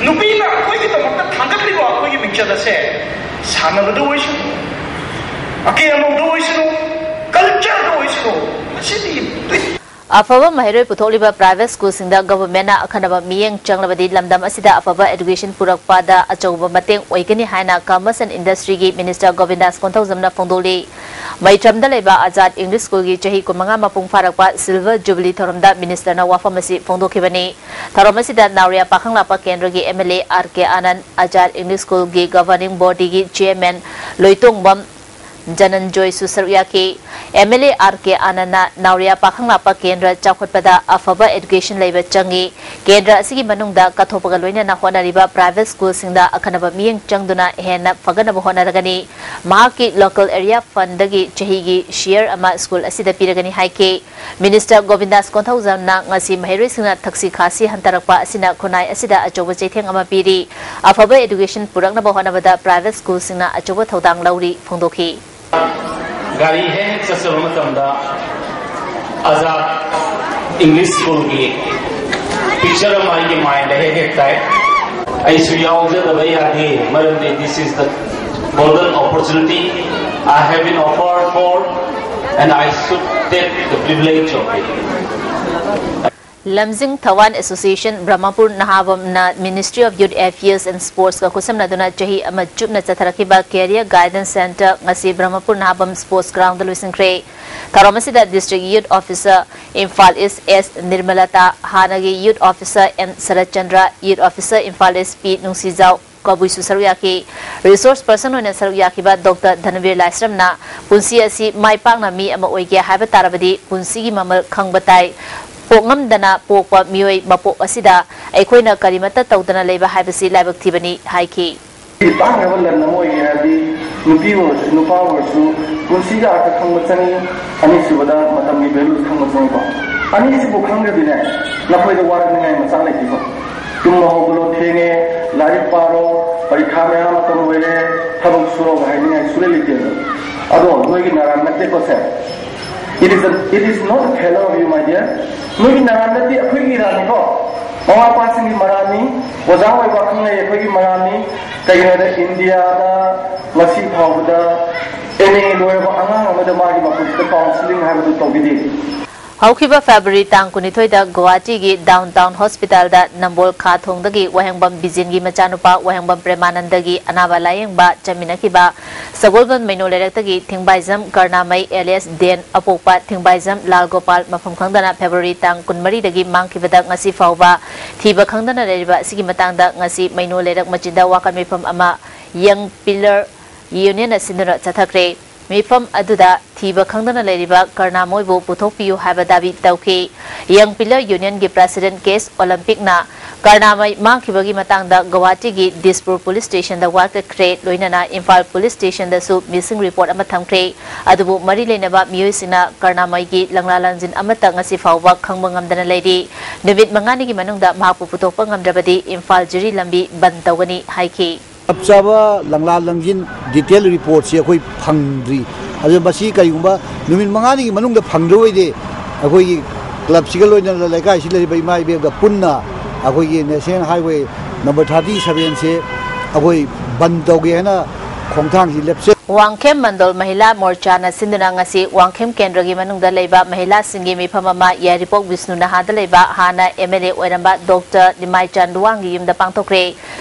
ꯅꯨꯄꯤꯅ ꯑꯩꯈꯣꯏꯒꯤꯗꯃꯛꯇ ꯊꯥꯡꯒꯠꯂꯤꯕ ꯑꯩꯈꯣꯏꯒꯤ ꯃꯤꯡꯆꯠ ꯑꯁꯦ ꯁꯥꯟꯅꯕꯗ ꯑꯣꯏꯁꯅꯨ, ꯑꯀꯦ ꯑꯃꯧꯗ ꯑꯣꯏꯁꯅꯨ, ꯀꯜꯆꯔꯗ ꯑꯣꯏꯁꯅꯨ, ꯃꯁꯤꯗꯤ ꯑꯐꯕ ꯃꯍꯩꯔꯣꯏ ꯄꯨꯊꯣꯛꯂꯤꯕ ꯄ꯭ꯔꯥꯏꯚꯦꯠ ꯁ꯭ꯀꯨꯜꯁꯤꯡꯗ ꯒꯚꯔꯟꯃꯦꯟꯠꯅ ꯑꯈꯟꯅꯕ ꯃꯤꯠꯌꯦꯡ ꯆꯪꯂꯕꯗꯤ ꯂꯝꯗꯝ ꯑꯁꯤꯗ ꯑꯐꯕ ꯑꯦꯗꯨꯀꯦꯁꯟ ꯄꯨꯔꯛꯄꯗ ꯑꯆꯧꯕ ꯃꯇꯦꯡ ꯑꯣꯏꯒꯅꯤ ꯍꯥꯏꯅ ꯀꯃꯔꯁ ꯑꯦꯟ ꯏꯟꯗꯁꯇ꯭ꯔꯤꯒꯤ ꯃꯤꯅꯤꯁꯇꯔ ꯒꯣꯕꯤꯟꯗꯥꯁ ꯀꯣꯟꯊꯧꯖꯝꯅ ꯐꯣꯡꯗꯣꯛꯂꯤ꯫ ꯃꯩꯇ꯭ꯔꯝꯗ ꯂꯩꯕ ꯑꯖꯥꯗ ꯏꯪꯂꯤꯁ ꯁ꯭ꯀꯨꯜꯒꯤ ꯆꯍꯤ ꯀꯨꯟꯃꯉꯥ ꯃꯄꯨꯡ ꯐꯥꯔꯛꯄ ꯁꯤꯜꯚꯔ ꯖꯨꯕꯤꯂꯤ ꯊꯧꯔꯝꯗ ꯃꯤꯅꯤꯁꯇꯔꯅ ꯋꯥꯐꯝ ꯑꯁꯤ ꯐꯣꯡꯗꯣꯛꯈꯤꯕꯅꯤ꯫ ꯊꯧꯔꯝ ꯑꯁꯤꯗ ꯅꯥꯎꯔꯤꯌꯥ ꯄꯥꯈꯪꯂꯥꯛꯄ ꯀꯦꯟꯗ꯭ꯔꯒꯤ M L A R K Anand, Azad English ꯁ꯭ꯀꯨꯜꯒꯤ ꯒꯚꯔꯅꯤꯡ ꯕꯣꯗꯤꯒꯤ ꯆꯤꯌꯔꯃꯦꯟ ꯂꯣꯏꯇꯣꯡꯕꯝ ꯖꯅꯟꯖꯣꯏꯁꯨ ꯁꯔꯨꯛ ꯌꯥꯈꯤ꯫ M L A R K ꯑꯥꯅꯟꯗꯅ ꯅꯥꯎꯔꯤꯌꯥ ꯄꯥꯈꯪꯂꯥꯛꯄ ꯀꯦꯟꯗ꯭ꯔ ꯆꯥꯎꯈꯠꯄꯗ ꯑꯐꯕ ꯑꯦꯗꯨꯀꯦꯁꯟ ꯂꯩꯕ ꯆꯪꯏ꯫ ꯀꯦꯟꯗ꯭ꯔ ꯑꯁꯤꯒꯤ ꯃꯅꯨꯡꯗ ꯀꯠꯊꯣꯛꯄꯒ ꯂꯣꯏꯅꯅ ꯍꯣꯠꯅꯔꯤꯕ ꯄ꯭ꯔꯥꯏꯚꯦꯠ ꯁ꯭ꯀꯨꯜꯁꯤꯡꯗ ꯑꯈꯟꯅꯕ ꯃꯤꯠꯌꯦꯡ ꯆꯪꯗꯨꯅ ꯍꯦꯟꯅ ꯐꯒꯠꯅꯕ ꯍꯣꯠꯅꯔꯒꯅꯤ꯫ ꯃꯍꯥꯛꯀꯤ ꯂꯣꯀꯦꯜ ꯑꯦꯔꯤꯌꯥ ꯐꯟꯗꯒꯤ ꯆꯍꯤꯒꯤ ꯁꯤꯌꯔ ꯑꯃ ꯁ꯭ꯀꯨꯜ ꯑꯁꯤꯗ ꯄꯤꯔꯒꯅꯤ ꯍꯥꯏꯈꯤ꯫ ꯃꯤꯅꯤꯁꯇꯔ ꯒꯣꯕꯤꯟꯗꯥꯁ ꯀꯣꯟꯊꯧꯖꯝꯅ ꯉꯁꯤ ꯃꯍꯩꯔꯣꯏꯁꯤꯡꯅ ꯊꯛꯁꯤ ꯈꯥꯁꯤ ꯍꯟꯊꯔꯛꯄ ꯑꯁꯤꯅ ꯈꯨꯟꯅꯥꯏ ꯑꯁꯤꯗ ꯑꯆꯧꯕ ꯆꯩꯊꯦꯡ ꯑꯃ ꯄꯤꯔꯤ꯫ ꯑꯐꯕ ꯑꯦꯗꯨꯀꯦꯁꯟ ꯄꯨꯔꯛꯅꯕ ꯍꯣꯠꯅꯕꯗ ꯄ꯭ꯔꯥꯏꯚꯦꯠ ꯁ꯭ꯀꯨꯜꯁꯤꯡꯅ ꯑꯆꯧꯕ ꯊꯧꯗꯥꯡ ꯂꯧꯔꯤ ꯐꯣꯡꯗꯣꯛꯈꯤ꯫ ꯒꯥꯔꯤ ꯍꯦꯛ ꯍꯦꯛ ꯆꯠꯆꯕ ꯃꯇꯝꯗ ꯑꯖꯥꯗ ꯏꯪꯂꯤꯁ ꯁ꯭ꯀꯨꯜꯒꯤ ꯄꯤꯛꯆꯔ ꯑꯃ ꯑꯩꯒꯤ ꯃꯥꯏꯟꯗ ꯍꯦꯛ ꯍꯦꯛ ꯇꯥꯏ꯫ ꯑꯩꯁꯨ ꯌꯥꯎꯖꯗꯕ ꯌꯥꯗꯦ, ꯃꯔꯝꯗꯤ this is the golden opportunity I have been offered for, and I should take the privilege of it. Lamjing Thawan association Brahmapur ꯅꯍꯥꯕꯝꯅ Ministry of Youth Affairs and Sportsꯀ ꯈꯨꯠꯁꯝꯅꯗꯨꯅ ꯆꯍꯤ ꯑꯃ ꯆꯨꯞꯅ ꯆꯠꯊꯔꯛꯈꯤꯕ Career Guidance Centre ꯉꯁꯤ ꯕ꯭ꯔꯍꯃꯄꯨꯔ ꯅꯍꯥꯕꯝ ꯁ꯭ꯄꯣꯔꯠꯁ ꯒ꯭ꯔꯥꯎꯟꯗ ꯂꯣꯏꯁꯤꯟꯈ꯭ꯔꯦ꯫ ꯊꯧꯔꯝ ꯑꯁꯤꯗ district youth officer Imphal east S Nirmalata, ꯍꯥꯟꯅꯒꯤ youth officer N Saratchandra, youth officer Imphal east P Nungshijao ꯀꯕꯨꯏꯁꯨ ꯁꯔꯨꯛ ꯌꯥꯈꯤ꯫ ꯔꯤꯁꯣꯔꯁ ꯄꯔꯁꯟ ꯑꯣꯏꯅ ꯁꯔꯨꯛ ꯌꯥꯈꯤꯕ ꯗꯣꯛꯇꯔ ꯙꯅꯕꯤꯔ ꯂꯥꯏꯁ꯭ꯔꯝꯅ ꯄꯨꯟꯁꯤ ꯑꯁꯤ ꯃꯥꯏ ꯄꯥꯛꯅ ꯃꯤ ꯑꯃ ꯑꯣꯏꯒꯦ ꯍꯥꯏꯕ ꯇꯥꯔꯕꯗꯤ ꯄꯨꯟꯁꯤꯒꯤ ꯃꯃꯜ ꯈꯪꯕ ꯇꯥꯏ꯫ ꯄꯣꯛꯉꯝꯗꯅ ꯄꯣꯛꯄ ꯃꯤꯑꯣꯏ ꯃꯄꯣꯛ ꯑꯁꯤꯗ ꯑꯩꯈꯣꯏꯅ ꯀꯔꯤꯃꯠꯇ ꯇꯧꯗꯅ ꯂꯩꯕ ꯍꯥꯏꯕꯁꯤ ꯂꯥꯏꯕꯛ ꯊꯤꯕꯅꯤ ꯍꯥꯏꯈꯤ꯫ ꯇꯥꯡꯈ꯭ꯔꯕ ꯂꯟ ꯑꯃ ꯑꯣꯏꯒꯦ ꯍꯥꯏꯔꯗꯤ ꯅꯨꯄꯤ ꯑꯣꯏꯔꯁꯨ ꯅꯨꯄꯥ ꯑꯣꯏꯔꯁꯨ ꯄꯨꯟꯁꯤꯒ ꯑꯥꯔꯊ ꯈꯪꯕ ꯆꯪꯉꯤ꯫ ꯑꯅꯤꯁꯨꯕꯗ ꯃꯇꯝꯒꯤ ꯚꯦꯂꯨ ꯈꯪꯕ ꯆꯪꯉꯤꯀꯣ꯫ ꯑꯅꯤꯁꯤꯕꯨ ꯈꯪꯗ꯭ꯔꯗꯤꯅꯦ ꯅꯈꯣꯏꯗ ꯋꯥꯔꯛꯅꯤꯡꯉꯥꯏ ꯃꯆꯥꯛ ꯂꯩꯇꯦꯀꯣ꯫ ꯇꯨꯝꯕ ꯍꯧꯒꯠꯂꯣ ꯊꯦꯡꯉꯦ, ꯂꯥꯏꯔꯤꯛ ꯄꯥꯔꯣ, ꯄꯔꯤꯈꯥ ꯃꯌꯥ ꯃꯇꯝ ꯑꯣꯏꯔꯦ, ꯊꯕꯛ ꯁꯨꯔꯣꯒ ꯍꯥꯏꯅꯤꯡꯉꯥꯏ ꯁꯨꯡꯂꯩ ꯂꯩꯇꯦꯕ꯫ ꯑꯗꯣ ꯅꯣꯏꯒꯤ ꯅꯔꯥꯟ ꯅꯠꯇꯦꯀꯣ ꯁꯦ꯫ It is a, it is not a failure of you, my dear. ꯅꯣꯏꯒꯤ ꯅꯔꯥꯟ ꯅꯠꯇꯦ, ꯑꯩꯈꯣꯏꯒꯤ ꯏꯔꯥꯟꯅꯤꯀꯣ꯫ ꯃꯃꯥ ꯃꯄꯥꯁꯤꯡꯒꯤ ꯃꯔꯥꯜꯅꯤ, ꯑꯣꯖꯥ ꯑꯣꯏꯕ ꯑꯈꯪ ꯑꯍꯩ ꯑꯩꯈꯣꯏꯒꯤ ꯃꯔꯥꯜꯅꯤ꯫ ꯀꯩꯒꯤꯅꯣꯗ ꯏꯟꯗꯤꯌꯥꯗ ꯉꯁꯤ ꯐꯥꯎꯕꯗ M A ꯂꯣꯏꯔꯕ ꯑꯉꯥꯡ ꯑꯃꯗ ꯃꯥꯒꯤ ꯃꯄꯨꯟꯁꯤꯗ counselling ꯍꯥꯏꯕꯗꯨ ꯇꯧꯕꯤꯗꯦ꯫ ꯍꯧꯈꯤꯕ February ꯇꯥꯡ ꯀꯨꯟꯅꯤꯊꯣꯏꯗ ꯒꯨꯋꯥꯍꯥꯇꯤꯒꯤ Downtown Hospitalꯗ ꯅꯝꯕꯣꯜ ꯈꯥ ꯊꯣꯡꯗꯒꯤ ꯋꯥꯍꯦꯡꯕꯝ ꯕꯤꯖꯦꯟꯒꯤ ꯃꯆꯥꯅꯨꯄꯥ ꯋꯥꯍꯦꯡꯕꯝ ꯄ꯭ꯔꯦꯃꯥꯅꯟꯗꯒꯤ ꯑꯅꯥꯕ ꯂꯥꯌꯦꯡꯕ ꯆꯠꯃꯤꯟꯅꯈꯤꯕ ꯁꯒꯣꯜꯕꯟ ꯃꯩꯅꯣ ꯂꯩꯔꯛꯇꯒꯤ ꯊꯤꯡꯕꯥꯏꯖꯝ ꯀꯔꯅꯥꯃꯩ alias ꯗꯦꯟ ꯑꯄꯣꯛꯄ ꯊꯤꯡꯕꯥꯏꯖꯝ ꯂꯥꯜ ꯒꯣꯄꯥꯜ ꯃꯐꯝ ꯈꯪꯗꯅ February ꯇꯥꯡ ꯀꯨꯟꯃꯔꯤꯗꯒꯤ ꯃꯥꯡꯈꯤꯕꯗ ꯉꯁꯤ ꯐꯥꯎꯕ ꯊꯤꯕ ꯈꯪꯗꯅ ꯂꯩꯔꯤꯕ ꯑꯁꯤꯒꯤ ꯃꯇꯥꯡꯗ ꯉꯁꯤ ꯃꯩꯅꯣ ꯂꯩꯔꯛ ꯃꯆꯤꯟꯗ ꯋꯥꯀꯠ ꯃꯤꯐꯝ ꯑꯃ Young Pillar Unionꯅ ꯁꯤꯟꯗꯨꯅ ꯆꯠꯊꯈ꯭ꯔꯦ꯫ ꯃꯤꯐꯝ ꯑꯗꯨꯗ ꯊꯤꯕ ꯈꯪꯗꯅ ꯂꯩꯔꯤꯕ ꯀꯔꯅꯥꯃꯣꯏꯕꯨ ꯄꯨꯊꯣꯛꯄꯤꯌꯨ ꯍꯥꯏꯕ ꯗꯥꯕꯤ ꯇꯧꯈꯤ꯫ Young Pillar Unionꯒꯤ President ꯀꯦ ꯑꯦꯁ ꯑꯣꯂꯤꯝꯄꯤꯛꯅ ꯀꯔꯅꯥꯃꯩ ꯃꯥꯡꯈꯤꯕꯒꯤ ꯃꯇꯥꯡꯗ ꯒꯧꯍꯥꯇꯤꯒꯤ ꯗꯤꯁꯄꯨꯔ Police Stationꯗ ꯋꯥ ꯀꯠꯈ꯭ꯔꯦ, ꯂꯣꯏꯅꯅ ꯏꯝꯐꯥꯜ Police Stationꯗꯁꯨ missing report ꯑꯃ ꯊꯝꯈ꯭ꯔꯦ꯫ ꯑꯗꯨꯕꯨ ꯃꯔꯤ ꯂꯩꯅꯕ ꯃꯤꯑꯣꯏꯁꯤꯡꯅ ꯀꯔꯅꯥꯃꯩꯒꯤ ꯂꯪꯂꯥ ꯂꯪꯖꯤꯟ ꯑꯃꯠꯇ ꯉꯁꯤ ꯐꯥꯎꯕ ꯈꯪꯕ ꯉꯝꯗꯅ ꯂꯩꯔꯤ꯫ ꯅꯨꯃꯤꯠ ꯃꯉꯥꯅꯤꯒꯤ ꯃꯅꯨꯡꯗ ꯃꯍꯥꯛꯄꯨ ꯄꯨꯊꯣꯛꯄ ꯉꯝꯗ꯭ꯔꯕꯗꯤ ꯏꯝꯐꯥꯜ ꯖꯤꯔꯤ ꯂꯝꯕꯤ ꯕꯟꯗ ꯇꯧꯒꯅꯤ ꯍꯥꯏꯈꯤ꯫ ꯆꯞ ꯆꯥꯕ ꯂꯪꯂꯥ ꯂꯪꯖꯤꯟ detail reportꯁꯤ ꯑꯩꯈꯣꯏ ꯐꯪꯗ꯭ꯔꯤ꯫ ꯑꯗꯨ ꯃꯁꯤ ꯀꯔꯤꯒꯨꯝꯕ ꯅꯨꯃꯤꯠ ꯃꯉꯥꯅꯤꯒꯤ ꯃꯅꯨꯡꯗ ꯐꯪꯗ꯭ꯔꯕ ꯑꯣꯏꯗꯤ ꯑꯩꯈꯣꯏꯒꯤ clubꯁꯤꯒ ꯂꯣꯏꯅꯅ ꯂꯩꯀꯥꯏꯁꯤ ꯂꯩꯔꯤꯕ ꯏꯃꯥ ꯏꯕꯦꯜꯒ ꯄꯨꯟꯅ ꯑꯩꯈꯣꯏꯒꯤ National Highway number thirty sevenꯁꯦ ꯑꯩꯈꯣꯏ ꯕꯟ ꯇꯧꯒꯦ ꯍꯥꯏꯅ ꯈꯣꯡꯊꯥꯡꯁꯤ ꯂꯦꯞꯆꯩ꯫ ꯋꯥꯡꯈꯦꯝ ꯃꯟꯗꯣꯜ ꯃꯍꯤꯂꯥ ꯃꯣꯔꯆꯥꯅ ꯁꯤꯟꯗꯨꯅ ꯉꯁꯤ ꯋꯥꯡꯈꯦꯝ ꯀꯦꯟꯗ꯭ꯔꯒꯤ ꯃꯅꯨꯡꯗ ꯂꯩꯕ ꯃꯍꯤꯂꯥꯁꯤꯡꯒꯤ ꯃꯤꯐꯝ ꯑꯃ ꯌꯥꯏꯔꯤꯄꯣꯛ ꯕꯤꯁꯅꯨ ꯅꯍꯥꯗ ꯂꯩꯕ ꯍꯥꯟꯅ M L A ꯑꯣꯏꯔꯝꯕ ꯗꯣꯛꯇꯔ ꯅꯤꯃꯥꯏꯆꯥꯟ ꯂꯨꯋꯥꯡꯒꯤ ꯌꯨꯝꯗ ꯄꯥꯡꯊꯣꯛꯈ꯭ꯔꯦ꯫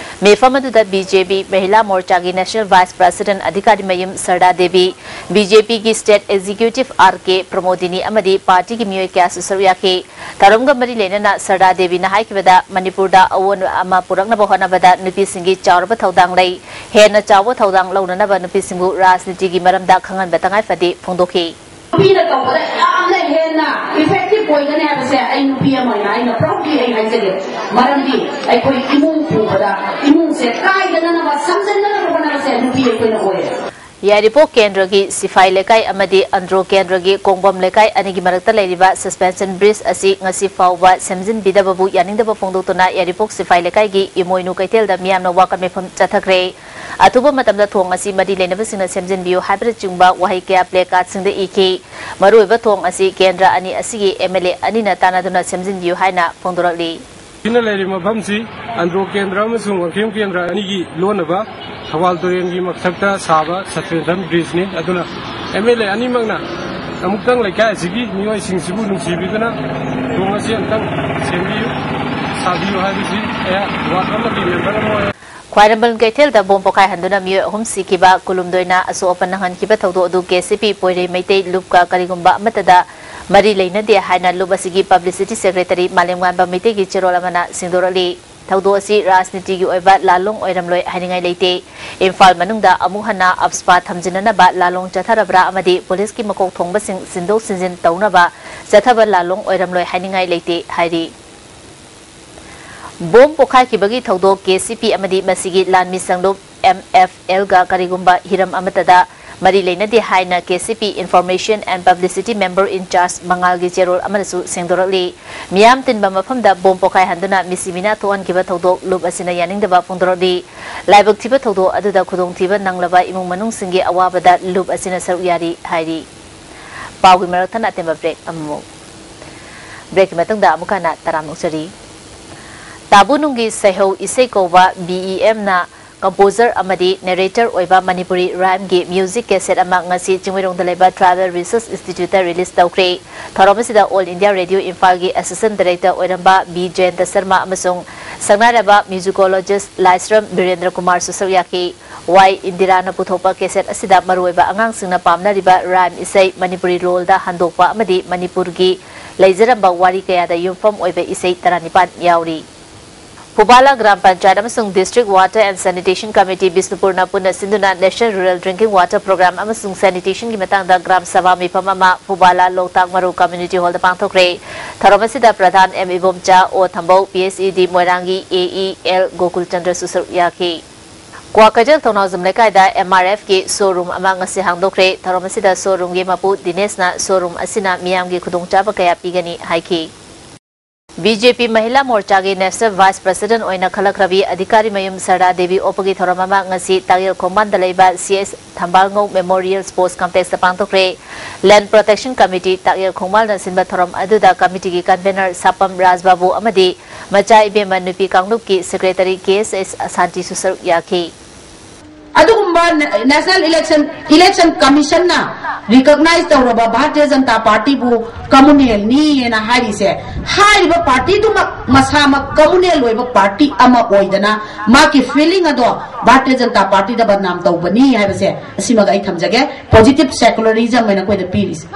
ꯃꯤꯐꯝ ꯑꯗꯨꯗ B J P ꯃꯍꯤꯂꯥ ꯃꯣꯔꯆꯥꯒꯤ National Vice President ꯑꯙꯤꯀꯥꯔꯤ ꯃꯌꯨꯝ ꯁꯔꯗꯥ Devi, B J Pꯒꯤ State Executive R K Pramodini ꯑꯃꯗꯤ ꯄꯥꯔꯇꯤꯒꯤ ꯃꯤꯑꯣꯏ ꯀꯌꯥꯁꯨ ꯁꯔꯨꯛ ꯌꯥꯈꯤ꯫ ꯊꯧꯔꯝꯒ ꯃꯔꯤ ꯂꯩꯅꯅ ꯁꯔꯗꯥ ꯗꯦꯕꯤꯅ ꯍꯥꯏꯈꯤꯕꯗ, ꯃꯅꯤꯄꯨꯔꯗ ꯑꯑꯣꯟꯕ ꯑꯃ ꯄꯨꯔꯛꯅꯕ ꯍꯣꯠꯅꯕꯗ ꯅꯨꯄꯤꯁꯤꯡꯒꯤ ꯆꯥꯎꯔꯕ ꯊꯧꯗꯥꯡ ꯂꯩ꯫ ꯍꯦꯟꯅ ꯆꯥꯎꯕ ꯊꯧꯗꯥꯡ ꯂꯧꯅꯅꯕ ꯅꯨꯄꯤꯁꯤꯡꯕꯨ ꯔꯥꯖꯅꯤꯇꯤꯒꯤ ꯃꯔꯝꯗ ꯈꯪꯍꯟꯕ ꯇꯉꯥꯏ ꯐꯗꯦ ꯐꯣꯡꯗꯣꯛꯈꯤ꯫ ꯅꯨꯄꯤꯅ ꯇꯧꯕꯗ ꯌꯥꯝꯅ ꯍꯦꯟꯅ effective ꯑꯣꯏꯒꯅꯤ ꯍꯥꯏꯕꯁꯦ ꯑꯩ ꯅꯨꯄꯤ ꯑꯃ ꯑꯣꯏꯅ ꯑꯩꯅ proudly ꯑꯩ ꯍꯥꯏꯖꯒꯦ꯫ ꯃꯔꯝꯗꯤ ꯑꯩꯈꯣꯏ ꯏꯃꯨꯡ ꯄꯨꯕꯗ ꯏꯃꯨꯡꯁꯦ ꯀꯥꯏꯗꯅꯅꯕ ꯁꯝꯖꯟꯅꯅꯕ ꯍꯣꯠꯅꯕꯁꯦ ꯅꯨꯄꯤ ꯑꯩꯈꯣꯏꯅ ꯑꯣꯏꯔꯦ꯫ ꯌꯥꯏꯔꯤꯄꯣꯛ ꯀꯦꯟꯗ꯭ꯔꯒꯤ ꯁꯤꯐꯥꯏ ꯂꯩꯀꯥꯏ ꯑꯃꯗꯤ ꯑꯟꯗ꯭ꯔꯣ ꯀꯦꯟꯗ꯭ꯔꯒꯤ ꯀꯣꯡꯕꯝ ꯂꯩꯀꯥꯏ ꯑꯅꯤꯒꯤ ꯃꯔꯛꯇ ꯂꯩꯔꯤꯕ suspension bridge ꯑꯁꯤ ꯉꯁꯤ ꯐꯥꯎꯕ ꯁꯦꯝꯖꯤꯟꯕꯤꯗꯕꯕꯨ ꯌꯥꯅꯤꯡꯗꯕ ꯐꯣꯡꯗꯣꯛꯇꯨꯅ ꯌꯥꯏꯔꯤꯄꯣꯛ ꯁꯤꯐꯥꯏ ꯂꯩꯀꯥꯏꯒꯤ ꯏꯃꯣꯏꯅꯨ ꯀꯩꯊꯦꯜꯗ ꯃꯤꯌꯥꯝꯅ ꯋꯥꯀꯠ ꯃꯤꯐꯝ ꯆꯠꯊꯈ꯭ꯔꯦ꯫ ꯑꯊꯨꯕ ꯃꯇꯝꯗ ꯊꯣꯡ ꯑꯁꯤ ꯃꯔꯤ ꯂꯩꯅꯕꯁꯤꯡꯅ ꯁꯦꯝꯖꯤꯟꯕꯤꯌꯨ ꯍꯥꯏꯕꯅꯆꯤꯡꯕ ꯋꯥꯍꯩ ꯀꯌꯥ placardꯁꯤꯡꯗ ꯏꯈꯤ꯫ ꯃꯔꯨꯑꯣꯏꯕ ꯊꯣꯡ ꯑꯁꯤ ꯀꯦꯟꯗ꯭ꯔ ꯑꯅꯤ ꯑꯁꯤꯒꯤ M L A ꯑꯅꯤꯅ ꯇꯥꯟꯅꯗꯨꯅ ꯁꯦꯝꯖꯤꯟꯕꯤꯌꯨ ꯍꯥꯏꯅ ꯐꯣꯡꯗꯣꯔꯛꯂꯤ꯫ ꯑꯩꯅ ꯂꯩꯔꯤꯕ ꯃꯐꯝꯁꯤ ꯑꯟꯗ꯭ꯔꯣ ꯀꯦꯟꯗ꯭ꯔ ꯑꯃꯁꯨꯡ ꯋꯥꯡꯈꯦꯝ ꯀꯦꯟꯗ꯭ꯔ ꯑꯅꯤꯒꯤ ꯂꯣꯟꯅꯕ ꯊꯧꯕꯥꯜ ꯇꯨꯔꯦꯜꯒꯤ ꯃꯊꯛꯇ ꯁꯥꯕ ꯁꯇ꯭ꯔꯦꯟꯊꯟ ꯕ꯭ꯔꯤꯖꯅꯤ꯫ ꯑꯗꯨꯅ ꯑꯦꯝ ꯑꯦꯜ ꯑꯦ ꯑꯅꯤꯃꯛꯅ ꯑꯃꯨꯛꯇꯪ ꯂꯩꯀꯥꯏ ꯑꯁꯤꯒꯤ ꯃꯤꯑꯣꯏꯁꯤꯡꯁꯤꯕꯨ ꯅꯨꯡꯁꯤꯕꯤꯗꯨꯅ ꯊꯣꯡ ꯑꯁꯤ ꯑꯃꯨꯛꯇꯪ ꯁꯦꯝꯕꯤꯌꯨ, ꯁꯥꯕꯤꯌꯨ ꯍꯥꯏꯕꯁꯤ ꯑꯩꯍꯥꯛ ꯋꯥꯔꯗ ꯑꯃꯒꯤ ꯃꯦꯝꯕꯔ ꯑꯃ ꯑꯣꯏꯅ ꯈ꯭ꯋꯥꯏꯔꯝꯕꯟ ꯀꯩꯊꯦꯜꯗ ꯕꯣꯝ ꯄꯣꯈꯥꯏꯍꯟꯗꯨꯅ ꯃꯤꯑꯣꯏ ꯑꯍꯨꯝ ꯁꯤꯈꯤꯕ, ꯀꯨꯟꯍꯨꯝꯗꯣꯏꯅ ꯑꯁꯣꯛ ꯑꯄꯟ ꯅꯪꯍꯟꯈꯤꯕ ꯊꯧꯗꯣꯛ ꯑꯗꯨ ꯀꯦ ꯁꯤ ꯄꯤ ꯄꯣꯏꯔꯩ ꯃꯩꯇꯩ ꯂꯨꯞꯀ ꯀꯔꯤꯒꯨꯝꯕ ꯑꯃꯠꯇꯗ ꯃꯔꯤ ꯂꯩꯅꯗꯦ ꯍꯥꯏꯅ ꯂꯨꯞ ꯑꯁꯤꯒꯤ ꯄꯕ꯭ꯂꯤꯁꯤꯇꯤ ꯁꯦꯀ꯭ꯔꯦꯇꯔꯤ ꯃꯥꯂꯦꯝꯉꯥꯟꯕ ꯃꯩꯇꯩꯒꯤ ꯆꯦꯔꯣꯜ ꯑꯃꯅ ꯁꯦꯡꯗꯣꯔꯛꯂꯤ꯫ ꯊꯧꯗꯣꯛ ꯑꯁꯤ ꯔꯥꯖꯅꯤꯇꯤꯒꯤ ꯑꯣꯏꯕ ꯂꯥꯜꯂꯣꯡ ꯑꯣꯏꯔꯝꯂꯣꯏ ꯍꯥꯏꯅꯤꯡꯉꯥꯏ ꯂꯩꯇꯦ꯫ ꯏꯝꯐꯥꯜ ꯃꯅꯨꯡꯗ ꯑꯃꯨꯛ ꯍꯟꯅ ꯑꯞꯁꯄꯥ ꯊꯝꯖꯤꯟꯅꯅꯕ ꯂꯥꯜꯂꯣꯡ ꯆꯠꯊꯔꯕ꯭ꯔꯥ ꯑꯃꯗꯤ ꯄꯨꯂꯤꯁꯀꯤ ꯃꯀꯣꯛ ꯊꯣꯡꯕꯁꯤꯡ ꯁꯤꯟꯗꯣꯛ ꯁꯤꯟꯖꯤꯟ ꯇꯧꯅꯕ ꯆꯠꯊꯕ ꯂꯥꯜꯂꯣꯡ ꯑꯣꯏꯔꯝꯂꯣꯏ ꯍꯥꯏꯅꯤꯡꯉꯥꯏ ꯂꯩꯇꯦ ꯍꯥꯏꯔꯤ꯫ ꯕꯣꯝ ꯄꯣꯈꯥꯏꯈꯤꯕꯒꯤ ꯊꯧꯗꯣꯛ ꯀꯦ ꯁꯤ ꯄꯤ ꯑꯃꯗꯤ ꯃꯁꯤꯒꯤ ꯂꯥꯟꯃꯤ ꯁꯪꯂꯨꯞ ꯑꯦꯝ ꯑꯦꯐ ꯑꯦꯜꯒ ꯀꯔꯤꯒꯨꯝꯕ ꯍꯤꯔꯝ ꯑꯃꯠꯇꯗ ꯃꯔꯤ ꯂꯩꯅꯗꯦ ꯍꯥꯏꯅ K C P Information and Publicity Member in Charge ꯃꯉꯥꯜꯒꯤ ꯆꯦꯔꯣꯜ ꯑꯃꯅꯁꯨ ꯁꯦꯡꯗꯣꯔꯛꯂꯤ꯫ ꯃꯤꯌꯥꯝ ꯇꯤꯟꯕ ꯃꯐꯝꯗ ꯕꯣꯝ ꯄꯣꯈꯥꯏꯍꯟꯗꯨꯅ ꯃꯤꯁꯤ ꯃꯤꯅꯥ ꯊꯣꯛꯍꯟꯈꯤꯕ ꯊꯧꯗꯣꯛ ꯂꯨꯞ ꯑꯁꯤꯅ ꯌꯥꯅꯤꯡꯗꯕ ꯐꯣꯡꯗꯣꯔꯛꯂꯤ꯫ ꯂꯥꯏꯕꯛ ꯊꯤꯕ ꯊꯧꯗꯣꯛ ꯑꯗꯨꯗ ꯈꯨꯗꯣꯡꯊꯤꯕ ꯅꯪꯂꯕ ꯏꯃꯨꯡ ꯃꯅꯨꯡꯁꯤꯡꯒꯤ ꯑꯋꯥꯕꯗ ꯂꯨꯞ ꯑꯁꯤꯅ ꯁꯔꯨꯛ ꯌꯥꯔꯤ ꯍꯥꯏꯔꯤ꯫ ꯄꯥꯎꯒꯤ ꯃꯔꯛ ꯊꯠꯅ ꯑꯇꯦꯟꯕ ꯕ꯭ꯔꯦꯛ ꯑꯃꯃꯨꯛ꯫ ꯕ꯭ꯔꯦꯛꯀꯤ ꯃꯇꯨꯡꯗ ꯑꯃꯨꯛ ꯍꯟꯅ ꯇꯔꯥꯝꯅ ꯑꯣꯛꯆꯔꯤ꯫ ꯇꯥꯕꯨ ꯅꯨꯡꯒꯤ ꯁꯩꯍꯧ ꯏꯁꯩ ꯀꯧꯕ B E M ꯅ ꯀꯝꯄꯣꯖꯔ ꯑꯃꯗꯤ ꯅꯦꯔꯦꯇꯔ ꯑꯣꯏꯕ ꯃꯅꯤꯄꯨꯔꯤ ꯔꯥꯏꯝꯒꯤ ꯃ꯭ꯌꯨꯖꯤꯛ ꯀꯦꯁꯦꯠ ꯑꯃ ꯉꯁꯤ ꯆꯤꯡꯃꯩꯔꯣꯡꯗ ꯂꯩꯕ Tribal Research Instituteꯇ ꯔꯤꯂꯤꯖ ꯇꯧꯈ꯭ꯔꯦ꯫ ꯊꯧꯔꯝ ꯑꯁꯤꯗ All India Radio ꯏꯝꯐꯥꯜꯒꯤ ꯑꯦꯁꯤꯁꯇꯦꯟ ꯗꯥꯏꯔꯦꯛꯇꯔ ꯑꯣꯏꯔꯝꯕ ꯕꯤ ꯖꯌꯟꯇ ꯁꯔꯃ ꯑꯃꯁꯨꯡ ꯁꯛꯅꯥꯏꯔꯕ ꯃ꯭ꯌꯨꯖꯤꯀꯣꯂꯣꯖꯤꯁ ꯂꯥꯏꯁ꯭ꯔꯝ ꯕꯤꯔꯦꯟꯗ꯭ꯔ ꯀꯨꯃꯥꯔꯁꯨ ꯁꯔꯨꯛ ꯌꯥꯈꯤ꯫ ꯋꯥꯏ ꯏꯟꯗꯤꯔꯥꯅ ꯄꯨꯊꯣꯛꯄ ꯀꯦꯁꯦꯠ ꯑꯁꯤꯗ ꯃꯔꯨꯑꯣꯏꯕ ꯑꯉꯥꯡꯁꯤꯡꯅ ꯄꯥꯝꯅꯔꯤꯕ ꯔꯥꯏꯝ ꯏꯁꯩ ꯃꯅꯤꯄꯨꯔꯤ ꯂꯣꯜꯗ ꯍꯟꯗꯣꯛꯄ ꯑꯃꯗꯤ ꯃꯅꯤꯄꯨꯔꯒꯤ ꯂꯩꯖꯔꯝꯕ ꯋꯥꯔꯤ ꯀꯌꯥꯗ ꯌꯨꯝꯐꯝ ꯑꯣꯏꯕ ꯏꯁꯩ ꯇꯔꯥꯅꯤꯄꯥꯟ ꯌꯥꯎꯔꯤ꯫ ꯐꯨꯕꯥꯂꯥ ꯒ꯭ꯔꯥꯝ ꯄꯟꯆꯥꯌꯠ ꯑꯃꯁꯨꯡ District Water and Sanitation Committee ꯕꯤꯁꯅꯨꯄꯨꯔꯅ ꯄꯨꯟꯅ ꯁꯤꯟꯗꯨꯅ National Rural Drinking Water Program ꯑꯃꯁꯨꯡ ꯁꯦꯅꯤꯇꯦꯁꯟꯒꯤ ꯃꯇꯥꯡꯗ ꯒ꯭ꯔꯥꯝ ꯁꯚꯥ ꯃꯤꯐꯝ ꯑꯃ ꯐꯨꯕꯥꯂꯥ ꯂꯣꯛꯇꯥꯛ ꯃꯔꯨ ꯀꯝꯃ꯭ꯌꯨꯅꯤꯇꯤ ꯍꯣꯜꯗ ꯄꯥꯡꯊꯣꯛꯈ꯭ꯔꯦ꯫ ꯊꯧꯔꯝ ꯑꯁꯤꯗ ꯄ꯭ꯔꯙꯥꯟ ꯑꯦꯝ ꯏꯕꯣꯝꯆꯥ, ꯑꯣ ꯊꯝꯕꯧ, ꯄꯤ ꯑꯩꯆ ꯏ ꯗꯤ ꯃꯣꯏꯔꯥꯡꯒꯤ ꯑꯦ ꯏ ꯑꯦꯜ ꯒꯣꯀꯨꯜ ꯆꯟꯗ꯭ꯔꯁꯨ ꯁꯔꯨꯛ ꯌꯥꯈꯤ꯫ ꯀ꯭ꯋꯥꯀꯩꯊꯦꯜ ꯊꯧꯅꯥꯎꯖꯝ ꯂꯩꯀꯥꯏꯗ ꯑꯦꯝ ꯑꯥꯔ ꯑꯦꯐꯀꯤ ꯁꯣꯔꯨꯝ ꯑꯃ ꯉꯁꯤ ꯍꯥꯡꯗꯣꯛꯈ꯭ꯔꯦ꯫ ꯊꯧꯔꯝ ꯑꯁꯤꯗ ꯁꯣꯔꯨꯝꯒꯤ ꯃꯄꯨ ꯗꯤꯅꯦꯁꯅ ꯁꯣꯔꯨꯝ ꯑꯁꯤꯅ ꯃꯤꯌꯥꯝꯒꯤ ꯈꯨꯗꯣꯡꯆꯥꯕ ꯀꯌꯥ ꯄꯤꯒꯅꯤ ꯍꯥꯏꯈꯤ꯫ ꯕꯤ ꯖꯦ ꯄꯤ ꯃꯍꯤꯂꯥ ꯃꯣꯔꯆꯥꯒꯤ ꯅꯦꯁꯅꯦꯜ ꯚꯥꯏꯁ ꯄ꯭ꯔꯁꯤꯗꯦꯟꯠ ꯑꯣꯏꯅ ꯈꯜꯂꯛꯈ꯭ꯔꯕꯤ ꯑꯙꯤꯀꯥꯔꯤ ꯃꯌꯨꯝ ꯁꯔꯗꯥ ꯗꯦꯕꯤ ꯑꯣꯛꯄꯒꯤ ꯊꯧꯔꯝ ꯑꯃ ꯉꯁꯤ ꯇꯥꯛꯌꯦꯜ ꯈꯣꯡꯕꯥꯟꯗ ꯂꯩꯕ C S Thambalngou memorial sports ꯀꯝꯄ꯭ꯂꯦꯛꯁꯇ ꯄꯥꯡꯊꯣꯛꯈ꯭ꯔꯦ꯫ ꯂꯦꯟꯗ ꯄ꯭ꯔꯣꯇꯦꯛꯁꯟ ꯀꯃꯤꯇꯤ ꯇꯥꯛꯌꯦꯜ ꯈꯣꯡꯕꯥꯟꯗ ꯁꯤꯟꯕ ꯊꯧꯔꯝ ꯑꯗꯨꯗ ꯀꯃꯤꯇꯤꯒꯤ ꯀꯟꯚꯦꯅꯔ ꯁꯥꯄꯝ ꯔꯥꯖꯕꯥꯕꯨ ꯑꯃꯗꯤ ꯃꯆꯥ ꯏꯕꯦꯝꯃ ꯅꯨꯄꯤ ꯀꯥꯡꯂꯨꯞꯀꯤ ꯁꯦꯀ꯭ꯔꯦꯇꯔꯤ ꯀꯦ ꯑꯦꯁ ꯑꯦꯁ ꯑꯁꯥꯟꯇꯤꯁꯨ ꯁꯔꯨꯛ ꯌꯥꯈꯤ꯫ ꯑꯗꯨꯒꯨꯝꯕ ꯅꯦ-, ꯅꯦꯁꯅꯦꯜ ꯏꯂꯦꯛꯁꯟ, ꯏꯂꯦꯛꯁꯟ ꯀꯃꯤꯁꯟꯅ ꯔꯤꯀꯣꯒꯅꯥꯏꯖ ꯇꯧꯔꯕ ꯚꯥꯔꯇꯤꯌ ꯖꯅꯇꯥ ꯄꯥꯔꯇꯤꯕꯨ ꯀꯝꯃꯨꯅꯦꯜꯅꯤ ꯍꯥꯏꯅ ꯍꯥꯏꯔꯤꯁꯦ, ꯍꯥꯏꯔꯤꯕ ꯄꯥꯔꯇꯤꯗꯨꯃꯛ ꯃꯁꯥꯃꯛ ꯀꯝꯃꯨꯅꯦꯜ ꯑꯣꯏꯕ ꯄꯥꯔꯇꯤ ꯑꯃ ꯑꯣꯏꯗꯅ ꯃꯥꯒꯤ ꯐꯤꯂꯤꯡ ꯑꯗꯣ ꯚꯥꯔꯇꯤꯌ ꯖꯅꯇꯥ ꯄꯥꯔꯇꯤꯗ ꯕꯗꯅꯥꯝ ꯇꯧꯕꯅꯤ ꯍꯥꯏꯕꯁꯦ ꯑꯁꯤꯃꯒ ꯑꯩ ꯊꯝꯖꯒꯦ꯫ ꯄꯣꯖꯤꯇꯤꯚ ꯁꯦꯀꯨꯂꯔꯤꯖꯝ ꯑꯣꯏꯅ ꯑꯩꯈꯣꯏꯗ ꯄꯤꯔꯤꯁꯦ꯫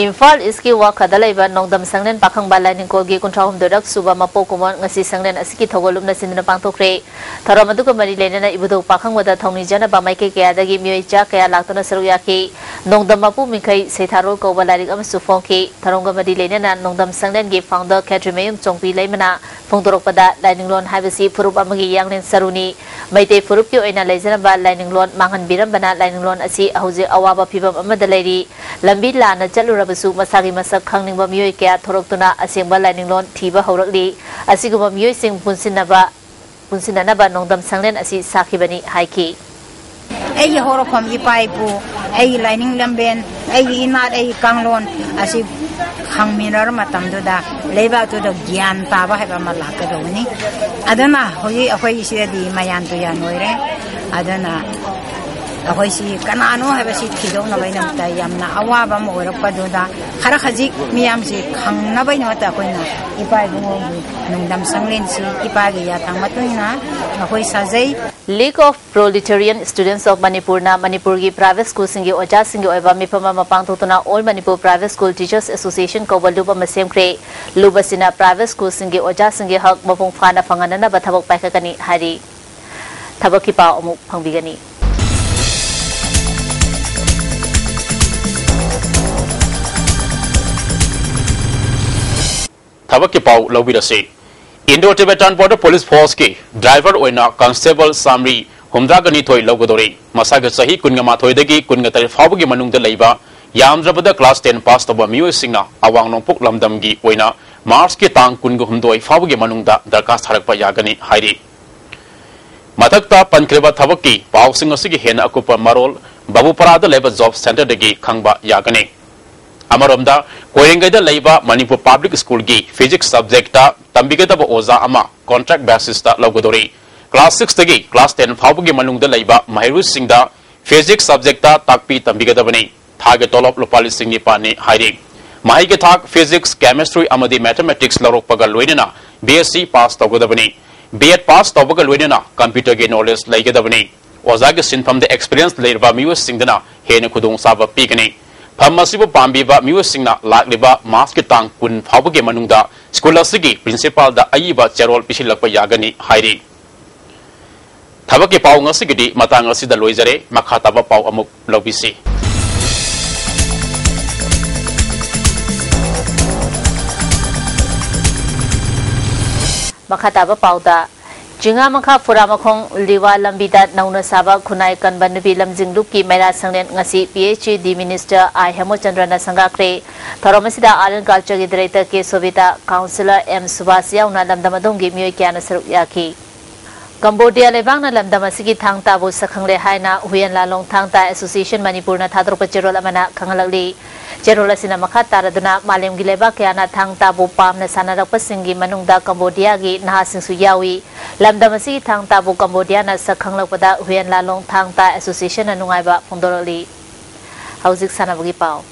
ꯏꯝꯐꯥꯜ ꯏꯁꯀꯤ ꯋꯥꯈꯗ ꯂꯩꯕ ꯅꯣꯡꯗꯝ ꯁꯪꯂꯦꯟ ꯄꯥꯈꯪꯕ ꯂꯥꯏꯅꯤꯡꯀꯣꯜꯒꯤ ꯀꯨꯟꯊ꯭ꯔꯥ ꯍꯨꯝꯗꯣꯏꯔꯛ ꯁꯨꯕ ꯃꯄꯣꯛ ꯀꯨꯝꯑꯣꯟ ꯉꯁꯤ ꯁꯪꯂꯦꯟ ꯑꯁꯤꯒꯤ ꯊꯧꯒꯜ ꯂꯨꯝꯅ ꯁꯤꯟꯗꯨꯅ ꯄꯥꯡꯊꯣꯛꯈ꯭ꯔꯦ꯫ ꯊꯧꯔꯝ ꯑꯗꯨꯒ ꯃꯔꯤ ꯂꯩꯅꯅ ꯏꯕꯨꯙꯧ ꯄꯥꯈꯪꯕꯗ ꯊꯧꯅꯤꯖꯅꯕ ꯃꯥꯏꯀꯩ ꯀꯌꯥꯗꯒꯤ ꯃꯤꯑꯣꯏ ꯆꯥ ꯀꯌꯥ ꯂꯥꯛꯇꯨꯅ ꯁꯔꯨꯛ ꯌꯥꯈꯤ꯫ ꯅꯣꯡꯗꯝ ꯃꯄꯨ ꯃꯤꯡꯈꯩ ꯁꯩꯊꯥꯔꯣꯜ ꯀꯧꯕ ꯂꯥꯏꯔꯤꯛ ꯑꯃꯁꯨ ꯐꯣꯡꯈꯤ꯫ ꯊꯧꯔꯝꯒ ꯃꯔꯤ ꯂꯩꯅꯅ ꯅꯣꯡꯗꯝ ꯁꯪꯂꯦꯟꯒꯤ ꯐꯥꯎꯟꯗꯔ ꯈꯦꯇ꯭ꯔꯤꯃꯌꯨꯝ ꯆꯣꯡꯄꯤ ꯂꯩꯃꯅ ꯐꯣꯡꯗꯣꯔꯛꯄꯗ, ꯂꯥꯏꯅꯤꯡꯂꯣꯟ ꯍꯥꯏꯕꯁꯤ ꯐꯨꯔꯨꯞ ꯑꯃꯒꯤ ꯌꯥꯡꯂꯦꯟ ꯁꯔꯨꯅꯤ꯫ ꯃꯩꯇꯩ ꯐꯨꯔꯨꯞꯀꯤ ꯑꯣꯏꯅ ꯂꯩꯖꯔꯝꯕ ꯂꯥꯏꯅꯤꯡꯂꯣꯟ ꯃꯥꯡꯍꯟꯕꯤꯔꯝꯕꯅ ꯂꯥꯏꯅꯤꯡꯂꯣꯟ ꯑꯁꯤ ꯍꯧꯖꯤꯛ ꯑꯋꯥꯕ ꯐꯤꯕꯝ ꯑꯃꯗ ꯂꯩꯔꯤ꯫ ꯂꯝꯕꯤ ꯂꯥꯟꯅ ꯆꯠꯂꯨꯔꯕꯁꯨ ꯃꯁꯥꯒꯤ ꯃꯁꯛ ꯈꯪꯅꯤꯡꯕ ꯃꯤꯑꯣꯏ ꯀꯌꯥ ꯊꯣꯔꯛꯇꯨꯅ ꯑꯁꯦꯡꯕ ꯂꯥꯏꯅꯤꯡꯂꯣꯟ ꯊꯤꯕ ꯍꯧꯔꯛꯂꯤ꯫ ꯑꯁꯤꯒꯨꯝꯕ ꯃꯤꯑꯣꯏꯁꯤꯡ ꯄꯨꯟꯁꯤꯟꯅꯕ, ꯄꯨꯟꯁꯤꯟꯅꯅꯕ ꯅꯣꯡꯗꯝ ꯁꯪꯂꯦꯟ ꯑꯁꯤ ꯁꯥꯈꯤꯕꯅꯤ ꯍꯥꯏꯈꯤ꯫ ꯑꯩꯒꯤ ꯍꯧꯔꯛꯐꯝ ꯏꯄꯥ ꯏꯄꯨ, ꯑꯩꯒꯤ ꯂꯥꯏꯅꯤꯡ ꯂꯝꯕꯦꯟ, ꯑꯩꯒꯤ ꯏꯅꯥꯠ, ꯑꯩꯒꯤ ꯀꯥꯡꯂꯣꯟ ꯑꯁꯤ ꯈꯪꯃꯤꯟꯅꯔ ꯃꯇꯝꯗꯨꯗ ꯂꯩꯕꯥꯛꯇꯨꯗ ꯒ꯭ꯌꯥꯟ ꯇꯥꯕ ꯍꯥꯏꯕ ꯑꯃ ꯂꯥꯛꯀꯗꯧꯕꯅꯤ꯫ ꯑꯗꯨꯅ ꯍꯧꯖꯤꯛ ꯑꯩꯈꯣꯏꯒꯤ ꯁꯤꯗꯗꯤ ꯃꯌꯥꯟ ꯇꯨꯌꯥꯟ ꯑꯣꯏꯔꯦ꯫ ꯑꯗꯨꯅ ꯑꯩꯈꯣꯏꯁꯤ ꯀꯅꯥꯅꯣ ꯍꯥꯏꯕꯁꯤ ꯊꯤꯗꯣꯛꯅꯕꯒꯤꯗꯃꯛꯇ ꯌꯥꯝꯅ ꯑꯋꯥꯕ ꯑꯃ ꯑꯣꯏꯔꯛꯄꯗꯨꯗ ꯈꯔ ꯈꯖꯤꯛ ꯃꯤꯌꯥꯝꯁꯤ ꯈꯪꯅꯕꯒꯤꯗꯃꯛꯇ ꯑꯩꯈꯣꯏꯅ ꯏꯄꯥ ꯏꯕꯨꯡꯉꯣꯒꯤ ꯅꯣꯡꯗꯝ ꯁꯪꯂꯦꯟꯁꯤ ꯏꯄꯥꯒꯤ ꯌꯥꯊꯪ ꯃꯇꯨꯡ ꯏꯟꯅ ꯑꯩꯈꯣꯏ ꯁꯥꯖꯩ꯫ League of Proletarian Students of Manipurꯅ ꯃꯅꯤꯄꯨꯔꯒꯤ ꯄ꯭ꯔꯥꯏꯚꯦꯠ ꯁ꯭ꯀꯨꯜꯁꯤꯡꯒꯤ ꯑꯣꯖꯥꯁꯤꯡꯒꯤ ꯑꯣꯏꯕ ꯃꯤꯐꯝ ꯑꯃ ꯄꯥꯡꯊꯣꯛꯇꯨꯅ All Manipur Private School Teachers Association ꯀꯧꯕ ꯂꯨꯞ ꯑꯃ ꯁꯦꯝꯈ꯭ꯔꯦ꯫ ꯂꯨꯞ ꯑꯁꯤꯅ ꯄ꯭ꯔꯥꯏꯚꯦꯠ ꯁ꯭ꯀꯨꯜꯁꯤꯡꯒꯤ ꯑꯣꯖꯥꯁꯤꯡꯒꯤ ꯍꯛ ꯃꯄꯨꯡ ꯐꯥꯅ ꯐꯪꯍꯟꯅꯅꯕ ꯊꯕꯛ ꯄꯥꯏꯈꯠꯀꯅꯤ ꯍꯥꯏꯔꯤ꯫ ꯊꯕꯛꯀꯤ ꯄꯥꯎ ꯑꯃꯨꯛ ꯐꯪꯕꯤꯒꯅꯤ꯫ ꯊꯕꯛꯀꯤ ꯄꯥꯎ ꯂꯧꯕꯤꯔꯁꯤ꯫ Indo Tibetan Border Police Forceꯀꯤ ꯗ꯭ꯔꯥꯏꯚꯔ ꯑꯣꯏꯅ ꯀꯟꯁꯇꯦꯕꯜ ꯆꯥꯃꯔꯤ ꯍꯨꯝꯗ꯭ꯔꯥꯒ ꯅꯤꯊꯣꯏ ꯂꯧꯒꯗꯧꯔꯤ꯫ ꯃꯁꯥꯒꯤ ꯆꯍꯤ ꯀꯨꯟꯒ ꯃꯥꯊꯣꯏꯗꯒꯤ ꯀꯨꯟꯒ ꯇꯔꯦꯠ ꯐꯥꯎꯕꯒꯤ ꯃꯅꯨꯡꯗ ꯂꯩꯕ ꯌꯥꯝꯗ꯭ꯔꯕꯗ class ten pass ꯇꯧꯕ ꯃꯤꯑꯣꯏꯁꯤꯡꯅ ꯑꯋꯥꯡ ꯅꯣꯡꯄꯣꯛ ꯂꯝꯗꯝꯒꯤ ꯑꯣꯏꯅ March ꯀꯤ ꯇꯥꯡ ꯀꯨꯟꯒ ꯍꯨꯝꯗꯣꯏ ꯐꯥꯎꯕꯒꯤ ꯃꯅꯨꯡꯗ ꯗꯔꯈꯥꯁ ꯊꯥꯔꯛꯄ ꯌꯥꯒꯅꯤ ꯍꯥꯏꯔꯤ꯫ ꯃꯊꯛꯇ ꯄꯟꯈ꯭ꯔꯤꯕ ꯊꯕꯛꯀꯤ ꯄꯥꯎꯁꯤꯡ ꯑꯁꯤꯒꯤ ꯍꯦꯟꯅ ꯑꯀꯨꯞꯄ ꯃꯔꯣꯜ ꯕꯥꯕꯨꯄꯥꯔꯥꯗ ꯂꯩꯕ Job Centre ꯗꯒꯤ ꯈꯪꯕ ꯌꯥꯒꯅꯤ꯫ ꯑꯃꯔꯣꯝꯗ, ꯀꯣꯏꯔꯦꯡꯒꯩꯗ ꯂꯩꯕ ꯃꯅꯤꯄꯨꯔ Public School ꯒꯤ Physics subject ꯇ ꯇꯝꯕꯤꯒꯗꯕ ꯑꯣꯖꯥ ꯑꯃ contract basis ꯇ ꯂꯧꯒꯗꯧꯔꯤ꯫ Class six ꯇꯒꯤ class ten ꯐꯥꯎꯕꯒꯤ ꯃꯅꯨꯡꯗ ꯂꯩꯕ ꯃꯍꯩꯔꯣꯏꯁꯤꯡꯗ Physics subject ꯇ ꯇꯥꯛꯄꯤ ꯇꯝꯕꯤꯒꯗꯕꯅꯤ꯫ ꯊꯥꯒꯤ ꯇꯣꯂꯣꯞ ꯂꯨꯄꯥ ꯂꯤꯁꯤꯡ ꯅꯤꯄꯥꯟꯅꯤ ꯍꯥꯏꯔꯤ꯫ ꯃꯍꯩꯒꯤ ꯊꯥꯛ Physics, Chemistry ꯑꯃꯗꯤ Mathematics ꯂꯧꯔꯛꯄꯒ ꯂꯣꯏꯅꯅ B S C pass ꯇꯧꯒꯗꯕꯅꯤ꯫ B Ed pass ꯇꯧꯕꯒ ꯂꯣꯏꯅꯅ computer ꯒꯤ knowledge ꯂꯩꯒꯗꯕꯅꯤ꯫ ꯑꯣꯖꯥꯒꯤ ꯁꯤꯟꯐꯝꯗ experience ꯂꯩꯔꯕ ꯃꯤꯑꯣꯏꯁꯤꯡꯗꯅ ꯍꯦꯟꯅ ꯈꯨꯗꯣꯡꯆꯥꯕ ꯄꯤꯒꯅꯤ꯫ ꯐꯝ ꯑꯁꯤꯕꯨ ꯄꯥꯝꯕꯤꯕ ꯃꯤꯑꯣꯏꯁꯤꯡꯅ ꯂꯥꯛꯂꯤꯕ March ꯀꯤ ꯇꯥꯡ ꯀꯨꯟ ꯐꯥꯎꯕꯒꯤ ꯃꯅꯨꯡꯗ school ꯑꯁꯤꯒꯤ principal ꯗ ꯑꯏꯕ ꯆꯦꯔꯣꯜ ꯄꯤꯁꯤꯜꯂꯛꯄ ꯌꯥꯒꯅꯤ ꯍꯥꯏꯔꯤ꯫ ꯊꯕꯛꯀꯤ ꯄꯥꯎ ꯉꯁꯤꯒꯤꯗꯤ ꯃꯇꯥꯡ ꯑꯁꯤꯗ ꯂꯣꯏꯖꯔꯦ꯫ ꯃꯈꯥ ꯇꯥꯕ ꯄꯥꯎ ꯑꯃꯨꯛ ꯂꯧꯕꯤꯁꯤ꯫ ꯃꯈꯥ ꯇꯥꯕ ꯄꯥꯎꯗ, ꯆꯤꯡꯉꯥ ꯃꯈꯥ ꯐꯨꯔꯥꯃꯈꯣꯡ ꯂꯤꯋꯥ ꯂꯝꯕꯤꯗ ꯅꯧꯅ ꯁꯥꯕ ꯈꯨꯟꯅꯥꯏ ꯀꯟꯕ ꯅꯨꯄꯤ ꯂꯝꯖꯤꯡ ꯂꯨꯞꯀꯤ ꯃꯩꯔꯥ ꯁꯪꯂꯦꯟ ꯉꯁꯤ P H E D minister I ꯍꯦꯃꯆꯟꯗ꯭ꯔꯅ ꯁꯪꯒꯥꯈ꯭ꯔꯦ꯫ ꯊꯧꯔꯝ ꯑꯁꯤꯗ R N culture ꯒꯤ director K ꯁꯣꯕꯤꯇꯥ, councillor M Subhas ꯌꯥꯎꯅ ꯂꯝꯗꯝ ꯑꯗꯣꯝꯒꯤ ꯃꯤꯑꯣꯏ ꯀꯌꯥꯅ ꯁꯔꯨꯛ ꯌꯥꯈꯤ꯫ ꯀꯝꯕꯣꯗꯤꯌꯥ ꯂꯩꯕꯥꯛꯅ ꯂꯝꯗꯝ ꯑꯁꯤꯒꯤ ꯊꯥꯡ ꯇꯥꯕꯨ ꯁꯛꯈꯪꯂꯦ ꯍꯥꯏꯅ ꯍꯨꯌꯦꯟ ꯂꯥꯂꯣꯡ ꯊꯥꯡ ꯇꯥ Association ꯃꯅꯤꯄꯨꯔꯅ ꯊꯥꯗꯣꯔꯛꯄ ꯆꯦꯔꯣꯜ ꯑꯃꯅ ꯈꯪꯍꯜꯂꯛꯂꯤ꯫ ꯆꯦꯔꯣꯜ ꯑꯁꯤꯅ ꯃꯈꯥ ꯇꯥꯔꯗꯨꯅ ꯃꯥꯂꯦꯝꯒꯤ ꯂꯩꯕꯥꯛ ꯀꯌꯥꯅ ꯊꯥꯡ ꯇꯥꯕꯨ ꯄꯥꯝꯅ ꯁꯥꯟꯅꯔꯛꯄꯁꯤꯡꯒꯤ ꯃꯅꯨꯡꯗ ꯀꯝꯕꯣꯗꯤꯌꯥꯒꯤ ꯅꯍꯥꯁꯤꯡꯁꯨ ꯌꯥꯎꯏ꯫ ꯂꯝꯗꯝ ꯑꯁꯤꯒꯤ ꯊꯥꯡ ꯇꯥꯕꯨ ꯀꯝꯕꯣꯗꯤꯌꯥꯅ ꯁꯛ ꯈꯪꯂꯛꯄꯗ ꯍꯨꯌꯦꯟ ꯂꯥꯂꯣꯡ ꯊꯥꯡ ꯇꯥ Association ꯅ ꯅꯨꯡꯉꯥꯏꯕ ꯐꯣꯡꯗꯣꯔꯛꯂꯤ꯫ ꯍꯧꯖꯤꯛ ꯁꯥꯟꯅꯕꯒꯤ ꯄꯥꯎ꯫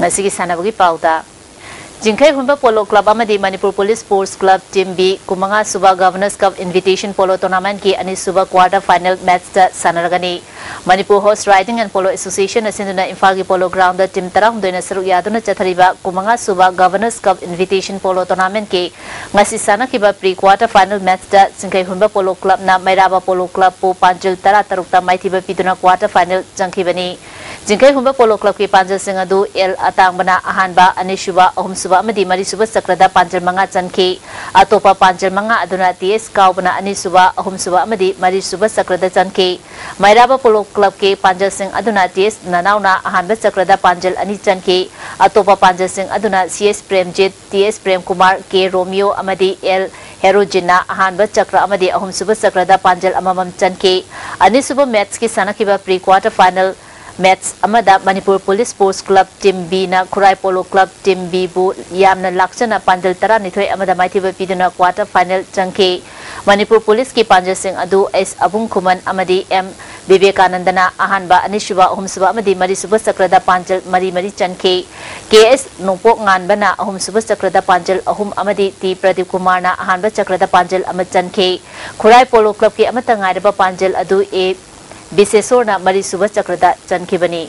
ꯉꯁꯤꯒꯤ ꯁꯥꯟꯅꯕꯒꯤ ꯄꯥꯎꯗ, ꯆꯤꯡꯈꯩ ꯍꯨꯟꯕ Polo Club ꯑꯃꯗꯤ Manipur Police Sports Club Team B ꯀꯨꯟꯃꯉꯥ ꯁꯨꯕ Governors Cup Invitation Polo Tournament ꯀꯤ ꯑꯅꯤꯁꯨꯕ quarter final match ꯇ ꯁꯥꯟꯅꯔꯒꯅꯤ꯫ Manipur Horse Riding and Polo Association ꯅ ꯁꯤꯟꯗꯨꯅ ꯏꯝꯐꯥꯜꯒꯤ Polo Ground ꯗ team ꯇꯔꯥꯍꯨꯝꯗꯣꯏꯅ ꯁꯔꯨꯛ ꯌꯥꯗꯨꯅ ꯆꯠꯊꯔꯤꯕ ꯀꯨꯟꯃꯉꯥ ꯁꯨꯕ Governors Cup Invitation Polo Tournament ꯀꯤ ꯉꯁꯤ ꯁꯥꯟꯅꯈꯤꯕ pre quarter final match ꯇ ꯆꯤꯡꯈꯩ ꯍꯨꯟꯕ Polo Club ꯅ ꯃꯩꯔꯥꯕ Polo Club ꯄꯨ ꯄꯥꯟꯖꯤꯜ ꯇꯔꯥ ꯇꯔꯨꯛꯇ ꯃꯥꯏꯊꯤꯕ ꯄꯤꯗꯨꯅ quarter final ꯆꯪꯈꯤꯕꯅꯤ꯫ ꯆꯤꯡꯈꯩ ꯍꯨꯟꯕ Polo Club ꯀꯤ ꯄꯥꯟꯖꯜꯁꯤꯡ ꯑꯗꯨ L ꯑꯇꯥꯡꯕꯅ ꯑꯍꯥꯟꯕ, ꯑꯅꯤꯁꯨꯕ, ꯑꯍꯨꯝꯁꯨꯕ ꯑꯃꯗꯤ ꯃꯔꯤꯁꯨꯕ ꯆꯀ꯭ꯔꯗ ꯄꯥꯟꯖꯜ ꯃꯉꯥ ꯆꯟꯈꯤ꯫ ꯑꯇꯣꯞꯄ ꯄꯥꯟꯖꯜ ꯃꯉꯥ ꯑꯗꯨꯅ ꯇꯤ ꯑꯦꯁ ꯀꯥꯎꯕꯅ ꯑꯅꯤꯁꯨꯕ, ꯑꯍꯨꯝꯁꯨꯕ ꯑꯃꯗꯤ ꯃꯔꯤꯁꯨꯕ ꯆꯀ꯭ꯔꯗ ꯆꯟꯈꯤ꯫ ꯃꯩꯔꯥꯕ ꯄꯣꯂꯣ ꯀ꯭ꯂꯕꯀꯤ ꯄꯥꯟꯖꯜꯁꯤꯡ ꯑꯗꯨꯅ ꯇꯤ ꯑꯦꯁ ꯅꯅꯥꯎꯅ ꯑꯍꯥꯟꯕ ꯆꯀ꯭ꯔꯗ ꯄꯥꯟꯖꯜ ꯑꯅꯤ ꯆꯟꯈꯤ꯫ ꯑꯇꯣꯞꯄ ꯄꯥꯟꯖꯜꯁꯤꯡ ꯑꯗꯨꯅ ꯁꯤ ꯑꯦꯁ ꯄ꯭ꯔꯦꯝꯖꯤꯠ, ꯇꯤ ꯑꯦꯁ ꯄ꯭ꯔꯦꯝꯀꯨꯃꯥꯔ, ꯀꯦ ꯔꯣꯃꯤꯌꯣ ꯑꯃꯗꯤ ꯑꯦꯜ ꯍꯦꯔꯣꯖꯤꯟꯅ ꯑꯍꯥꯟꯕ ꯆꯀ꯭ꯔ ꯑꯃꯗꯤ ꯑꯍꯨꯝꯁꯨꯕ ꯆꯀ꯭ꯔꯗ ꯄꯥꯟꯖꯜ ꯑꯃꯃꯝ ꯆꯟꯈꯤ꯫ ꯑꯅꯤꯁꯨꯕ ꯃꯦꯠꯁꯀꯤ ꯁꯥꯟꯅꯈꯤꯕ ꯄ꯭ꯔꯤ ꯀ꯭ꯋꯥꯔꯇꯔ ꯐꯥꯏꯅꯦꯜ ꯃꯦꯠꯁ ꯑꯃꯗ Manipur police sports club team ꯕꯤꯅ ꯈꯨꯔꯥꯏ ꯄꯣꯂꯣ ꯀ꯭ꯂꯕ ꯇꯤꯝ ꯕꯤꯕꯨ ꯌꯥꯝꯅ ꯂꯥꯛꯆꯅ ꯄꯥꯟꯖꯜ ꯇꯔꯥꯅꯤꯊꯣꯏ ꯑꯃꯗ ꯃꯥꯏꯊꯤꯕ ꯄꯤꯗꯨꯅ ꯀ꯭ꯋꯥꯔꯇꯔ ꯐꯥꯏꯅꯦꯜ ꯆꯪꯈꯤ꯫ ꯃꯅꯤꯄꯨꯔ ꯄꯨꯂꯤꯁꯀꯤ ꯄꯥꯟꯖꯜꯁꯤꯡ ꯑꯗꯨ ꯑꯦꯁ ꯑꯕꯨꯡ ꯈꯨꯃꯟ ꯑꯃꯗꯤ ꯑꯦꯝ ꯕꯤꯕꯦꯀꯥꯅꯟꯗꯅ ꯑꯍꯥꯟꯕ, ꯑꯅꯤꯁꯨꯕ, ꯑꯍꯨꯝꯁꯨꯕ ꯑꯃꯗꯤ ꯃꯔꯤꯁꯨꯕ ꯆꯀ꯭ꯔꯗ ꯄꯥꯟꯖꯜ ꯃꯔꯤ ꯃꯔꯤ ꯆꯟꯈꯤ꯫ ꯀꯦ ꯑꯦꯁ ꯅꯣꯡꯄꯣꯛ ꯉꯥꯟꯕꯅ ꯑꯍꯨꯝꯁꯨꯕ ꯆꯀ꯭ꯔꯗ ꯄꯥꯟꯖꯜ ꯑꯍꯨꯝ ꯑꯃꯗꯤ ꯇꯤ ꯄ꯭ꯔꯗꯤꯞ ꯀꯨꯃꯥꯔꯅ ꯑꯍꯥꯟꯕ ꯆꯀ꯭ꯔꯗ ꯄꯥꯟꯖꯜ ꯑꯃ ꯆꯟꯈꯤ꯫ ꯈꯨꯔꯥꯏ ꯄꯣꯂꯣ ꯀ꯭ꯂꯕꯀꯤ ꯑꯃꯠꯇ ꯉꯥꯏꯔꯕ ꯄꯥꯟꯖꯜ ꯑꯗꯨ ꯑꯦ ꯕꯤꯁꯦꯁꯣꯔꯅ ꯃꯔꯤꯁꯨꯕ ꯆꯀ꯭ꯔꯗ ꯆꯟꯈꯤꯕꯅꯤ꯫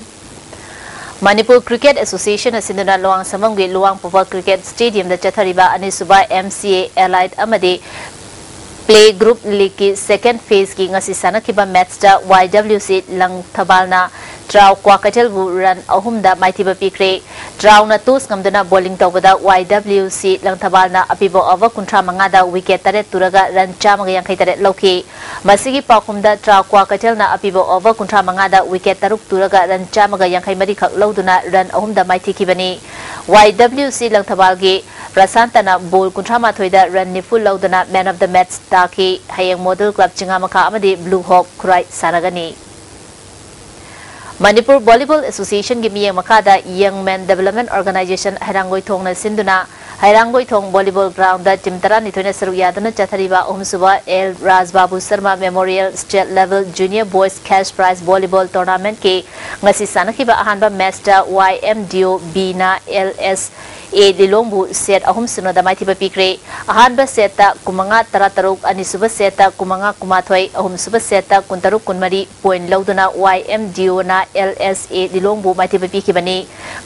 ꯃꯅꯤꯄꯨꯔ ꯀ꯭ꯔꯤꯀꯦꯠ ꯑꯦꯁꯣꯁꯤꯌꯦꯁꯟꯅ ꯁꯤꯟꯗꯨꯅ ꯂꯨꯋꯥꯡꯁꯪꯕꯝꯒꯤ ꯂꯨꯋꯥꯡ ꯄꯨꯕ ꯀ꯭ꯔꯤꯀꯦꯠ ꯁ꯭ꯇꯦꯗꯤꯌꯝꯗ ꯆꯠꯊꯔꯤꯕ ꯑꯅꯤꯁꯨꯕ ꯑꯦꯝ ꯁꯤ ꯑꯦ ꯑꯦꯂꯥꯏꯠ ꯑꯃꯗꯤ ꯄ꯭ꯂꯦ ꯒ꯭ꯔꯨꯞ ꯂꯤꯒꯀꯤ ꯁꯦꯀꯦꯟ ꯐꯦꯖꯀꯤ ꯉꯁꯤ ꯁꯥꯟꯅꯈꯤꯕ ꯃꯦꯠꯁꯇ ꯋꯥꯏ ꯗꯕ꯭ꯂꯤꯎ ꯁꯤ ꯂꯪꯊꯕꯥꯜꯅ ꯇ꯭ꯔꯥꯎ ꯀ꯭ꯋꯥꯀꯩꯊꯦꯜꯕꯨ ꯔꯟ ꯑꯍꯨꯝꯗ ꯃꯥꯏꯊꯤꯕ ꯄꯤꯈ꯭ꯔꯦ꯫ ꯇ꯭ꯔꯥꯎꯅ ꯇꯣꯁ ꯉꯝꯗꯨꯅ ꯕꯣꯂꯤꯡ ꯇꯧꯕꯗ ꯋꯥꯏ ꯗꯕ꯭ꯂꯤꯎ ꯁꯤ ꯂꯪꯊꯕꯥꯜꯅ ꯑꯄꯤꯕ ꯑꯣꯚꯔ ꯀꯨꯟꯊ꯭ꯔꯥ ꯃꯉꯥꯗ ꯋꯤꯀꯦꯠ ꯇꯔꯦꯠ ꯇꯨꯔꯒ ꯔꯟ ꯆꯥꯝꯃꯒ ꯌꯥꯡꯈꯩ ꯇꯔꯦꯠ ꯂꯧꯈꯤ꯫ ꯃꯁꯤꯒꯤ ꯄꯥꯎꯈꯨꯝꯗ ꯇ꯭ꯔꯥꯎ ꯀ꯭ꯋꯥꯀꯩꯊꯦꯜꯅ ꯑꯄꯤꯕ ꯑꯣꯚꯔ ꯀꯨꯟꯊ꯭ꯔꯥ ꯃꯉꯥꯗ ꯋꯤꯀꯦꯠ ꯇꯔꯨꯛ ꯇꯨꯔꯒ ꯔꯟ ꯆꯥꯝꯃꯒ ꯌꯥꯡꯈꯩ ꯃꯔꯤꯈꯛ ꯂꯧꯗꯨꯅ ꯔꯟ ꯑꯍꯨꯝꯗ ꯃꯥꯏꯊꯤꯈꯤꯕꯅꯤ꯫ ꯋꯥꯏ ꯗꯕ꯭ꯂꯤꯎ ꯁꯤ ꯂꯪꯊꯕꯥꯜꯒꯤ ꯄ꯭ꯔꯁꯥꯟꯇꯅ ꯕꯣꯜ ꯀꯨꯟꯊ꯭ꯔꯥ ꯃꯥꯊꯣꯏꯗ ꯔꯟ ꯅꯤꯐꯨ ꯂꯧꯗꯨꯅ ꯃꯦꯟ ꯑꯣꯐ ꯗ ꯃꯦꯠꯆ ꯇꯥꯈꯤ꯫ ꯍꯌꯦꯡ ꯃꯣꯗꯦꯜ ꯀ꯭ꯂꯕ ꯆꯤꯉꯥꯃꯈꯥ ꯑꯃꯗꯤ ꯕ꯭ꯂꯨ ꯍꯣꯛ ꯈꯨꯔꯥꯏ ꯁꯥꯟꯅꯒꯅꯤ꯫ ꯃꯅꯤꯄꯨꯔ ꯚꯣꯂꯤꯕꯣꯜ ꯑꯦꯁꯣꯁꯤꯌꯦꯁꯟꯒꯤ ꯃꯤꯠꯌꯦꯡ ꯃꯈꯥꯗ ꯌꯪ ꯃꯦꯟ ꯗꯦꯕꯂꯞꯃꯦꯟ ꯑꯣꯔꯒꯅꯥꯏꯖꯦꯁꯟ ꯍꯩꯔꯥꯡꯒꯣꯏꯊꯣꯡꯅ ꯁꯤꯟꯗꯨꯅ ꯍꯩꯔꯥꯡꯒꯣꯏꯊꯣꯡ ꯚꯣꯂꯤꯕꯣꯜ ꯒ꯭ꯔꯥꯎꯟꯗ ꯇꯤꯝ ꯇꯔꯥꯅꯤꯊꯣꯏꯅ ꯁꯔꯨꯛ ꯌꯥꯗꯨꯅ ꯆꯠꯊꯔꯤꯕ ꯑꯍꯨꯝꯁꯨꯕ L Rajbabu Sharma memorial state level junior boys cash prize volleyball ꯇꯣꯔꯅꯥꯃꯦꯟꯠꯀꯤ ꯉꯁꯤ ꯁꯥꯟꯅꯈꯤꯕ ꯑꯍꯥꯟꯕ ꯃꯦꯆꯇ ꯋꯥꯏ ꯑꯦꯝ ꯗꯤ ꯑꯣ ꯕꯤꯅ ꯑꯦꯜ ꯑꯦꯁ ꯑꯦ ꯂꯤꯂꯣꯡꯕꯨ ꯁꯦꯠ ꯑꯍꯨꯝ ꯁꯤꯅꯣꯗ ꯃꯥꯏꯊꯤꯕ ꯄꯤꯈ꯭ꯔꯦ꯫ ꯑꯍꯥꯟꯕ ꯁꯦꯠꯇ ꯀꯨꯟꯃꯉꯥ ꯇꯔꯥꯇꯔꯨꯛ, ꯑꯅꯤꯁꯨꯕ ꯁꯦꯠꯇ ꯀꯨꯟꯃꯉꯥ ꯀꯨꯟꯃꯥꯊꯣꯏ, ꯑꯍꯨꯝꯁꯨꯕ ꯁꯦꯠꯇ ꯀꯨꯟꯇꯔꯨꯛ ꯀꯨꯟꯃꯔꯤ ꯄꯣꯏꯟꯠ ꯂꯧꯗꯨꯅ ꯋꯥꯏ ꯑꯦꯝ ꯗꯤ ꯑꯣꯅ ꯑꯦꯜ ꯑꯦꯁ ꯑꯦ ꯂꯤꯂꯣꯡꯕꯨ ꯃꯥꯏꯊꯤꯕ ꯄꯤꯈꯤꯕꯅꯤ꯫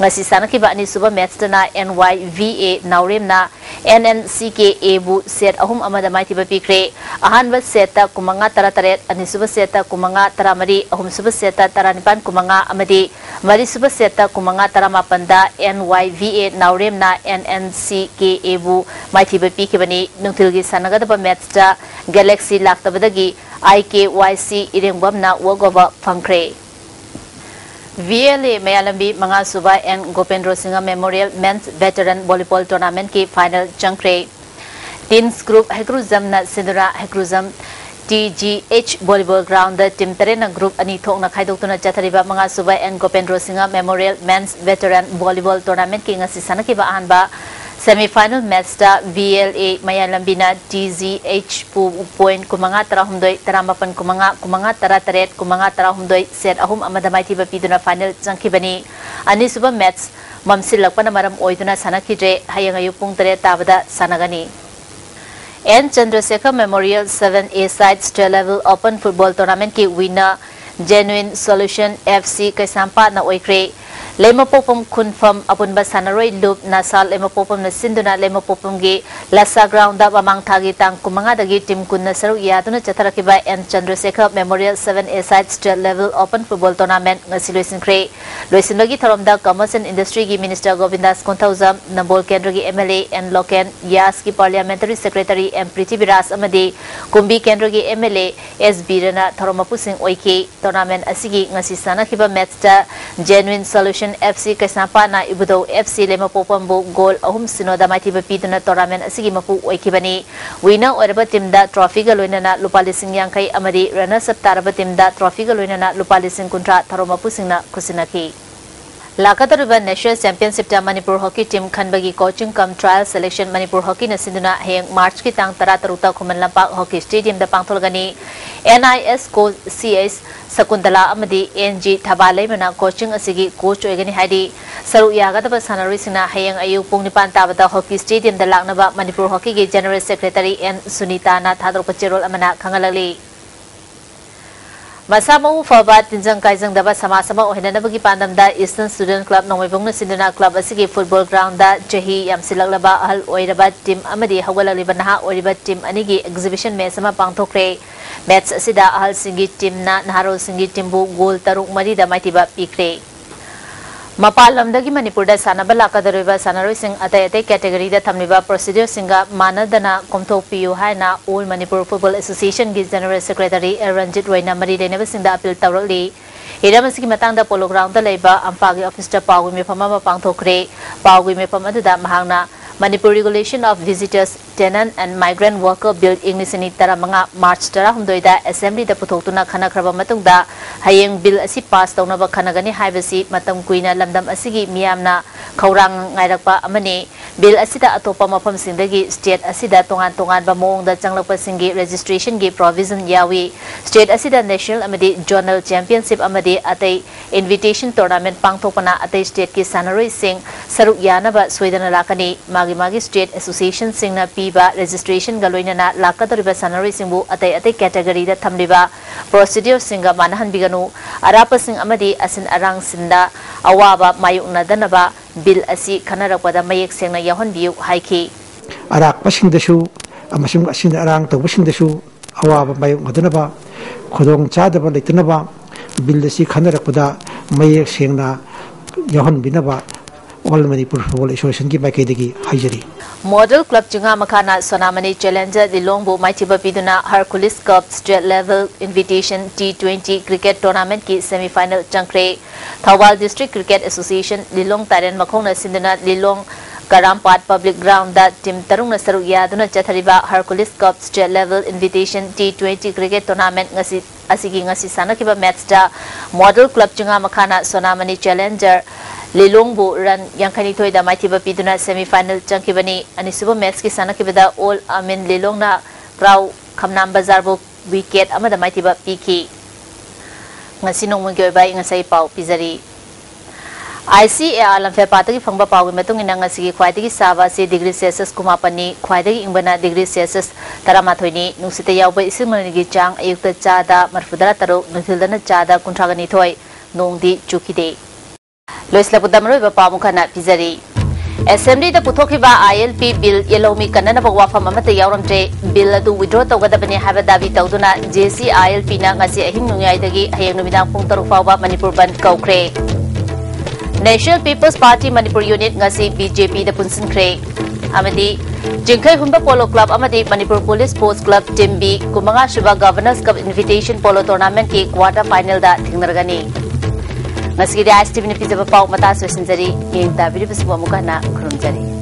ꯉꯁꯤ ꯁꯥꯟꯅꯈꯤꯕ ꯑꯅꯤꯁꯨꯕ ꯃꯦꯆꯇꯅ ꯑꯦꯟ ꯋꯥꯏ ꯚꯤ ꯑꯦ ꯅꯥꯎꯔꯦꯝꯅ N N C K ꯑꯦꯕꯨ set ꯑꯍꯨꯝ ꯑꯃꯗ ꯃꯥꯏꯊꯤꯕ ꯄꯤꯈ꯭ꯔꯦ꯫ ꯑꯍꯥꯟꯕ ꯁꯦꯠꯇ ꯀꯨꯟꯃꯉꯥ ꯇꯔꯥꯇꯔꯦꯠ, ꯑꯅꯤꯁꯨꯕ ꯁꯦꯠꯇ ꯀꯨꯟꯃꯉꯥ ꯇꯔꯥꯃꯔꯤ, ꯑꯍꯨꯝꯁꯨꯕ ꯁꯦꯠꯇ ꯇꯔꯥꯅꯤꯄꯥꯟ ꯀꯨꯟꯃꯉꯥ ꯑꯃꯗꯤ ꯃꯔꯤꯁꯨꯕ ꯁꯦꯠꯇ ꯀꯨꯟꯃꯉꯥ ꯇꯔꯥꯃꯥꯄꯟꯗ ꯑꯦꯟ ꯋꯥꯏ ꯚꯤ ꯑꯦ ꯅꯥꯎꯔꯦꯝ ꯅ N N C K A ꯕꯨ ꯃꯥꯏꯊꯤꯕ ꯄꯤꯈꯤꯕꯅꯤ꯫ ꯅꯨꯡꯊꯤꯜꯒꯤ ꯁꯥꯟꯅꯒꯗꯕ ꯃꯦꯠꯁꯇ Galaxy ꯂꯥꯛꯇꯕꯗꯒꯤ I K Y C ꯏꯔꯦꯡꯕꯝꯅ walk over ꯐꯪꯈ꯭ꯔꯦ꯫ V L A ꯃꯌꯥꯂꯝꯕꯤ ꯃꯉꯥꯁꯨꯕ N ꯒꯣꯄꯦꯟꯗ꯭ꯔꯣ Singh Memorial Men's Veteran Volleyball Tournamentꯀꯤ final ꯆꯪꯈ꯭ꯔꯦ꯫ Teens Group ꯍꯩꯀ꯭ꯔꯨꯖꯝꯅ ꯁꯤꯟꯗꯨꯅ ꯍꯩꯀ꯭ꯔꯨꯖꯝ T G H Volleyball Groundꯗ team ꯇꯔꯦꯠꯅ group ꯑꯅꯤ ꯊꯣꯛꯅ ꯈꯥꯏꯗꯣꯛꯇꯨꯅ ꯆꯠꯊꯔꯤꯕ ꯃꯉꯥꯁꯨꯕ N ꯒꯣꯄꯦꯟꯗ꯭ꯔꯣ Singh Memorial Men's Veteran Volleyball Tournamentꯀꯤ ꯉꯁꯤ ꯁꯥꯟꯅꯈꯤꯕ ꯑꯍꯥꯟꯕ semi final matchꯇ V L A ꯃꯌꯥꯏ ꯂꯝꯕꯤꯅ T G H ꯄꯨ point ꯀꯨꯟꯃꯉꯥ ꯇꯔꯥꯍꯨꯝꯗꯣꯏ, ꯇꯔꯥꯃꯥꯄꯟ ꯀꯨꯟꯃꯉꯥ, ꯀꯨꯟꯃꯉꯥ ꯇꯔꯥꯇꯔꯦꯠ, ꯀꯨꯟꯃꯉꯥ ꯇꯔꯥꯍꯨꯝꯗꯣꯏ set ꯑꯍꯨꯝ ꯑꯃꯗ ꯃꯥꯏꯊꯤꯕ ꯄꯤꯗꯨꯅ final ꯆꯪꯈꯤꯕꯅꯤ꯫ ꯑꯅꯤꯁꯨꯕ match ꯃꯝꯁꯤꯜꯂꯛꯄꯅ ꯃꯔꯝ ꯑꯣꯏꯗꯨꯅ ꯁꯥꯟꯅꯈꯤꯗ꯭ꯔꯦ꯫ ꯍꯌꯦꯡ ꯑꯌꯨꯛ ꯄꯨꯡ ꯇꯔꯦꯠ ꯇꯥꯕꯗ ꯁꯥꯟꯅꯒꯅꯤ꯫ N ꯆꯟꯗ꯭ꯔꯁꯦꯈꯔ Memorial seven A side state level open football tournamentꯀꯤ winner Genuine Solution F C ꯀꯩꯁꯥꯝꯄꯥꯠꯅ ꯑꯣꯏꯈ꯭ꯔꯦ꯫ ꯂꯩꯃꯄꯣꯛꯐꯝ ꯈꯨꯟꯐꯝ ꯑꯄꯨꯟꯕ ꯁꯥꯟꯅꯔꯣꯏ ꯂꯨꯞ ꯅꯁꯥꯜ ꯂꯩꯃꯄꯣꯛꯐꯝꯅ ꯁꯤꯟꯗꯨꯅ ꯂꯩꯃꯄꯣꯛꯐꯝꯒꯤ ꯂꯁꯥ groundꯗ ꯃꯃꯥꯡ ꯊꯥꯒꯤ ꯇꯥꯡ ꯀꯨꯟꯃꯉꯥꯗꯒꯤ team ꯀꯨꯟꯅ ꯁꯔꯨꯛ ꯌꯥꯗꯨꯅ ꯆꯠꯊꯔꯛꯈꯤꯕ N ꯆꯟꯗ꯭ꯔꯁꯦꯈꯔ Memorial seven A side state level open football tournament ꯉꯁꯤ ꯂꯣꯏꯁꯤꯟꯈ꯭ꯔꯦ꯫ ꯂꯣꯏꯁꯤꯟꯕꯒꯤ ꯊꯧꯔꯝꯗ Commerce and Industryꯒꯤ Minister ꯒꯣꯕꯤꯟꯗꯥꯁ ꯀꯣꯟꯊꯧꯖꯝ, ꯅꯝꯕꯣꯜ ꯀꯦꯟꯗ꯭ꯔꯒꯤ M L A N Loken, ꯌꯥꯁꯀꯤ Parliamentary Secretary M ꯄ꯭ꯔꯤꯊꯤꯕꯤꯔꯥꯖ ꯑꯃꯗꯤ ꯀꯨꯝꯕꯤ ꯀꯦꯟꯗ꯭ꯔꯒꯤ M L A S ꯕꯤꯔꯅ ꯊꯧꯔꯝ ꯃꯄꯨꯁꯤꯡ ꯑꯣꯏꯈꯤ꯫ Tournament ꯑꯁꯤꯒꯤ ꯉꯁꯤ ꯁꯥꯟꯅꯈꯤꯕ matchꯇ Genuine Solution F C ꯀꯩꯁꯥꯝꯄꯥꯠꯅ ꯏꯕꯨꯙꯧ F C ꯂꯩꯃꯄꯣꯛꯄꯝꯕꯨ goal ꯑꯍꯨꯝ ꯁꯤꯅꯣꯗ ꯃꯥꯏꯊꯤꯕ ꯄꯤꯗꯨꯅ tournament ꯑꯁꯤꯒꯤ ꯃꯄꯨ ꯑꯣꯏꯈꯤꯕꯅꯤ꯫ Winner ꯑꯣꯏꯔꯕ teamꯗ trophyꯒ ꯂꯣꯏꯅꯅ ꯂꯨꯄꯥ ꯂꯤꯁꯤꯡ ꯌꯥꯡꯈꯩ ꯑꯃꯗꯤ runners up ꯇꯥꯔꯕ teamꯗ trophyꯒ ꯂꯣꯏꯅꯅ ꯂꯨꯄꯥ ꯂꯤꯁꯤꯡ ꯀꯨꯟꯊ꯭ꯔꯥ ꯊꯧꯔꯝ ꯃꯄꯨꯁꯤꯡꯅ ꯈꯨꯠꯁꯤꯟꯅꯈꯤ꯫ ꯂꯥꯛꯀꯗꯧꯔꯤꯕ National Championshipꯇ ꯃꯅꯤꯄꯨꯔ Hockey Team ꯈꯟꯕꯒꯤ coaching cum trial selection Manipur Hockeyꯅ ꯁꯤꯟꯗꯨꯅ ꯍꯌꯦꯡ Marchꯀꯤ ꯇꯥꯡ ꯇꯔꯥꯇꯔꯨꯛꯇ Khuman Lampak Hockey Stadiumꯗ ꯄꯥꯡꯊꯣꯛꯂꯒꯅꯤ꯫ N I S coach C H ꯁꯀꯨꯟꯇꯂꯥ ꯑꯃꯗꯤ N G ꯊꯕꯥꯂꯩꯃꯅ coaching ꯑꯁꯤꯒꯤ coach ꯑꯣꯏꯒꯅꯤ ꯍꯥꯏꯔꯤ꯫ ꯁꯔꯨꯛ ꯌꯥꯒꯗꯕ ꯁꯥꯟꯅꯔꯣꯏꯁꯤꯡꯅ ꯍꯌꯦꯡ ꯑꯌꯨꯛ ꯄꯨꯡ ꯅꯤꯄꯥꯟ ꯇꯥꯕꯗ Hockey Stadiumꯗ ꯂꯥꯛꯅꯕ ꯃꯅꯤꯄꯨꯔ Hockeyꯒꯤ General Secretary N ꯁꯨꯅꯤꯇꯥꯅ ꯊꯥꯗꯣꯔꯛꯄ ꯆꯦꯔꯣꯜ ꯑꯃꯅ ꯈꯪꯍꯜꯂꯛꯂꯤ꯫ ꯃꯁꯥ ꯃꯎ ꯐꯕ, ꯇꯤꯟꯖꯪ ꯀꯥꯏꯖꯪꯗꯕ ꯁꯃꯥꯖ ꯑꯃ ꯑꯣꯏꯍꯟꯅꯕꯒꯤ ꯄꯥꯟꯗꯝꯗ Eastern Student Club ꯅꯣꯡꯃꯩꯕꯨꯡꯅ ꯁꯤꯟꯗꯨꯅ club ꯑꯁꯤꯒꯤ football groundꯗ ꯆꯍꯤ ꯌꯥꯝꯁꯤꯜꯂꯛꯂꯕ ꯑꯍꯜ ꯑꯣꯏꯔꯕ team ꯑꯃꯗꯤ ꯍꯧꯒꯠꯂꯛꯂꯤꯕ ꯅꯍꯥ ꯑꯣꯏꯔꯤꯕ team ꯑꯅꯤꯒꯤ exhibition match ꯑꯃ ꯄꯥꯡꯊꯣꯛꯈ꯭ꯔꯦ꯫ Match ꯑꯁꯤꯗ ꯑꯍꯜꯁꯤꯡꯒꯤ teamꯅ ꯅꯍꯥꯔꯣꯜꯁꯤꯡꯒꯤ teamꯕꯨ goal ꯇꯔꯨꯛ ꯃꯔꯤꯗ ꯃꯥꯏꯊꯤꯕ ꯄꯤꯈ꯭ꯔꯦ꯫ ꯃꯄꯥꯟ ꯂꯝꯗꯒꯤ ꯃꯅꯤꯄꯨꯔꯗ ꯁꯥꯟꯅꯕ ꯂꯥꯛꯀꯗꯧꯔꯤꯕ ꯁꯥꯟꯅꯔꯣꯏꯁꯤꯡ ꯑꯇꯩ ꯑꯇꯩ category ꯗ ꯊꯝꯂꯤꯕ procedure ꯁꯤꯡꯒ ꯃꯥꯟꯅꯗꯅ ꯀꯣꯝꯊꯣꯛꯄꯤꯌꯨ ꯍꯥꯏꯅ All Manipur Football Association ꯒꯤ General Secretary ꯑꯦꯜ ꯔꯟꯖꯤꯠ ꯔꯣꯏꯅ ꯃꯔꯤ ꯂꯩꯅꯕꯁꯤꯡꯗ appeal ꯇꯧꯔꯛꯂꯤ꯫ ꯍꯤꯔꯝ ꯑꯁꯤꯒꯤ ꯃꯇꯥꯡꯗ Polo Ground ꯗ ꯂꯩꯕ ꯑꯝꯐꯥꯒꯤ office ꯇ ꯄꯥꯎꯒꯤ ꯃꯤꯐꯝ ꯑꯃ ꯄꯥꯡꯊꯣꯛꯈ꯭ꯔꯦ꯫ ꯄꯥꯎꯒꯤ ꯃꯤꯐꯝ ꯑꯗꯨꯗ ꯃꯍꯥꯛꯅ Manipur Regulation of Visitors, Tenant and Migrant Worker Bill, ꯏꯪ ꯂꯤꯁꯤꯡ ꯑꯅꯤ ꯇꯔꯥꯃꯉꯥ March ꯇꯔꯥꯍꯨꯝꯗꯣꯏꯗ Assembly ꯗ ꯄꯨꯊꯣꯛꯇꯨꯅ ꯈꯟꯅꯈ꯭ꯔꯕ ꯃꯇꯨꯡꯗ ꯍꯌꯦꯡ bill ꯑꯁꯤ pass ꯇꯧꯅꯕ ꯈꯟꯅꯒꯅꯤ ꯍꯥꯏꯕꯁꯤ ꯃꯇꯝ ꯀꯨꯏꯅ ꯂꯝꯗꯝ ꯑꯁꯤꯒꯤ ꯃꯤꯌꯥꯝꯅ ꯈꯧꯔꯥꯡ ꯉꯥꯏꯔꯛꯄ ꯑꯃꯅꯤ꯫ Bill ꯑꯁꯤꯗ ꯑꯇꯣꯞꯄ ꯃꯐꯝꯁꯤꯡꯗꯒꯤ state ꯑꯁꯤꯗ ꯇꯣꯉꯥꯟ ꯇꯣꯉꯥꯟꯕ ꯃꯑꯣꯡꯗ ꯆꯪꯂꯛꯄꯁꯤꯡꯒꯤ registration ꯒꯤ provision ꯌꯥꯎꯏ꯫ State ꯑꯁꯤꯗ national ꯑꯃꯗꯤ zonal championship ꯑꯃꯗꯤ ꯑꯇꯩ invitation tournament ꯄꯥꯡꯊꯣꯛꯄꯅ ꯑꯇꯩ state ꯀꯤ ꯁꯥꯟꯅꯔꯣꯏꯁꯤꯡ ꯁꯔꯨꯛ ꯌꯥꯅꯕ ꯁꯣꯏꯗꯅ ꯂꯥꯛꯀꯅꯤ꯫ ꯃꯥꯒꯤ ꯃꯥꯒꯤ state association ꯁꯤꯡꯅ ꯄꯤꯕ registration ꯒ ꯂꯣꯏꯅꯅ ꯂꯥꯛꯀꯗꯧꯔꯤꯕ ꯁꯥꯟꯅꯔꯣꯏꯁꯤꯡꯕꯨ ꯑꯇꯩ ꯑꯇꯩ category ꯗ ꯊꯝꯂꯤꯕ procedure ꯁꯤꯡꯒ ꯃꯥꯟꯅꯍꯟꯕꯤꯒꯅꯨ꯫ ꯑꯔꯥꯞꯄꯁꯤꯡ ꯑꯃꯗꯤ ꯑꯁꯤꯟ ꯑꯔꯥꯡꯁꯤꯡꯗ ꯑꯋꯥꯕ ꯃꯥꯌꯣꯛꯅꯗꯅꯕ bill ꯑꯁꯤ ꯈꯟꯅꯔꯛꯄꯗ ꯃꯌꯦꯛ ꯁꯦꯡꯅ ꯌꯥꯎꯍꯟꯕꯤꯌꯨ ꯍꯥꯏꯈꯤ꯫ ꯑꯔꯥꯞꯄꯁꯤꯡꯗꯁꯨ ꯑꯃꯁꯨꯡ ꯑꯁꯤꯟ ꯑꯔꯥꯡ ꯇꯧꯕꯁꯤꯡꯗꯁꯨ ꯑꯋꯥꯕ ꯃꯥꯌꯣꯛꯅꯗꯅꯕ ꯈꯨꯗꯣꯡ ꯆꯥꯗꯕ ꯂꯩꯇꯅꯕ bill ꯑꯁꯤ ꯈꯟꯅꯔꯛꯄꯗ ꯃꯌꯦꯛ ꯁꯦꯡꯅ ꯌꯥꯎꯍꯟꯕꯤꯅꯕ All Manipur Football Association ꯒꯤ ꯃꯥꯏꯀꯩꯗꯒꯤ ꯍꯥꯏꯖꯔꯤ꯫ Model Club ꯆꯤꯡꯉꯥ ꯃꯈꯥꯅ ꯁꯣꯅꯥꯃꯅꯤ Challenger ꯂꯤꯂꯣꯡꯕꯨ ꯃꯥꯏꯊꯤꯕ ꯄꯤꯗꯨꯅ Hercules Cup State Level Invitation T twenty Cricket Tournament ꯀꯤ semi final ꯆꯪꯈ꯭ꯔꯦ꯫ ꯊꯧꯕꯥꯜ District Cricket Association ꯂꯤꯂꯣꯡ ꯇꯥꯏꯔꯦꯟ ꯃꯈꯣꯡꯅ ꯁꯤꯟꯗꯨꯅ ꯂꯤꯂꯣꯡ ꯀꯔꯥꯝꯄꯥꯠ Public Ground ꯗ team ꯇꯔꯨꯛꯅ ꯁꯔꯨꯛ ꯌꯥꯗꯨꯅ ꯆꯠꯊꯔꯤꯕ Hercules Cup State Level Invitation T twenty Cricket Tournament ꯉꯁꯤ, ꯑꯁꯤꯒꯤ ꯉꯁꯤ ꯁꯥꯟꯅꯈꯤꯕ match ꯇ Model Club ꯆꯤꯡꯉꯥ ꯃꯈꯥꯅ ꯁꯣꯅꯥꯃꯅꯤ Challenger ꯂꯤꯂꯣꯡꯕꯨ run ꯌꯥꯡꯈꯩꯅꯤꯊꯣꯏꯗ ꯃꯥꯏꯊꯤꯕ ꯄꯤꯗꯨꯅ semi final ꯆꯪꯈꯤꯕꯅꯤ꯫ ꯑꯅꯤꯁꯨꯕ match ꯀꯤ ꯁꯥꯟꯅꯈꯤꯕꯗ All Amin ꯂꯤꯂꯣꯡꯅ ꯀ꯭ꯔꯥꯎ ꯈꯝꯅꯥꯝ ꯕꯖꯥꯔꯕꯨ wicket ꯑꯃꯗ ꯃꯥꯏꯊꯤꯕ ꯄꯤꯈꯤ꯫ ꯉꯁꯤ ꯅꯣꯡꯃꯒꯤ ꯑꯣꯏꯕ ꯑꯏꯪ ꯑꯁꯥꯒꯤ ꯄꯥꯎ ꯄꯤꯖꯔꯤ꯫ ICAR ꯂꯝꯐꯦꯜꯄꯥꯠꯇꯒꯤ ꯐꯪꯕ ꯄꯥꯎꯒꯤ ꯃꯇꯨꯡ ꯏꯟꯅ ꯉꯁꯤꯒꯤ ꯈ꯭ꯋꯥꯏꯗꯒꯤ ꯁꯥꯕ ꯑꯁꯤ degree Celsius ꯀꯨꯟꯃꯥꯄꯟꯅꯤ, ꯈ꯭ꯋꯥꯏꯗꯒꯤ ꯏꯪꯕꯅ degree Celsius ꯇꯔꯥꯃꯥꯊꯣꯏꯅꯤ꯫ ꯅꯨꯡꯁꯤꯠꯇ ꯌꯥꯎꯕ ꯏꯁꯤꯡ ꯃꯅꯤꯜꯒꯤ ꯆꯥꯡ ꯑꯌꯨꯛꯇ ꯆꯥꯗ ꯃꯔꯤꯐꯨꯇꯔꯥ ꯇꯔꯨꯛ, ꯅꯨꯡꯊꯤꯜꯗꯅ ꯆꯥꯗ ꯀꯨꯟꯊ꯭ꯔꯥꯒ ꯅꯤꯊꯣꯏ꯫ ꯅꯣꯡꯗꯤ ꯆꯨꯈꯤꯗꯦ꯫ ꯂꯣꯏꯁꯤꯜꯂꯛꯄꯗ ꯃꯔꯨꯑꯣꯏꯕ ꯄꯥꯎ ꯑꯃꯨꯛ ꯍꯟꯅ ꯄꯤꯖꯔꯤ꯫ Assembly ꯗ ꯄꯨꯊꯣꯛꯈꯤꯕ ILP bill ꯌꯦꯜꯍꯧꯃꯤ ꯀꯟꯅꯅꯕ ꯋꯥꯐꯝ ꯑꯃꯠꯇ ꯌꯥꯎꯔꯝꯗ꯭ꯔꯦ꯫ Bill ꯑꯗꯨ withdraw ꯇꯧꯒꯗꯕꯅꯤ ꯍꯥꯏꯕ ꯗꯥꯕꯤ ꯇꯧꯗꯨꯅ JCILP ꯅ ꯉꯁꯤ ꯑꯍꯤꯡ ꯅꯣꯡꯌꯥꯏꯗꯒꯤ ꯍꯌꯦꯡ ꯅꯨꯃꯤꯗꯥꯡ ꯄꯨꯡ ꯇꯔꯨꯛ ꯐꯥꯎꯕ ꯃꯅꯤꯄꯨꯔ ꯕꯟꯗ ꯀꯧꯈ꯭ꯔꯦ꯫ National People's Party Manipur Unit ꯉꯁꯤ BJPꯗ ꯄꯨꯟꯁꯤꯟꯈ꯭ꯔꯦ꯫ ꯑꯃꯗꯤ ꯆꯤꯡꯈꯩ ꯍꯨꯟꯕ Polo Club ꯑꯃꯗꯤ Manipur Police Sports Club Team B ꯀꯨꯟꯃꯉꯥ ꯁꯨꯕ Governors Cup Invitation Polo Tournamentꯀꯤ quarter finalꯗ ꯊꯦꯡꯅꯔꯒꯅꯤ꯫ ꯉꯁꯤꯒꯤꯗꯤ ISTVꯅ ꯄꯤꯖꯕ ꯄꯥꯎ ꯃꯇꯥꯡ ꯂꯣꯏꯁꯤꯟꯖꯔꯤ꯫ ꯌꯦꯡ ꯇꯥꯕꯤꯔꯤꯕꯁꯤꯕꯨ ꯑꯃꯨꯛ ꯍꯟꯅ ꯈꯨꯔꯨꯝꯖꯔꯤ꯫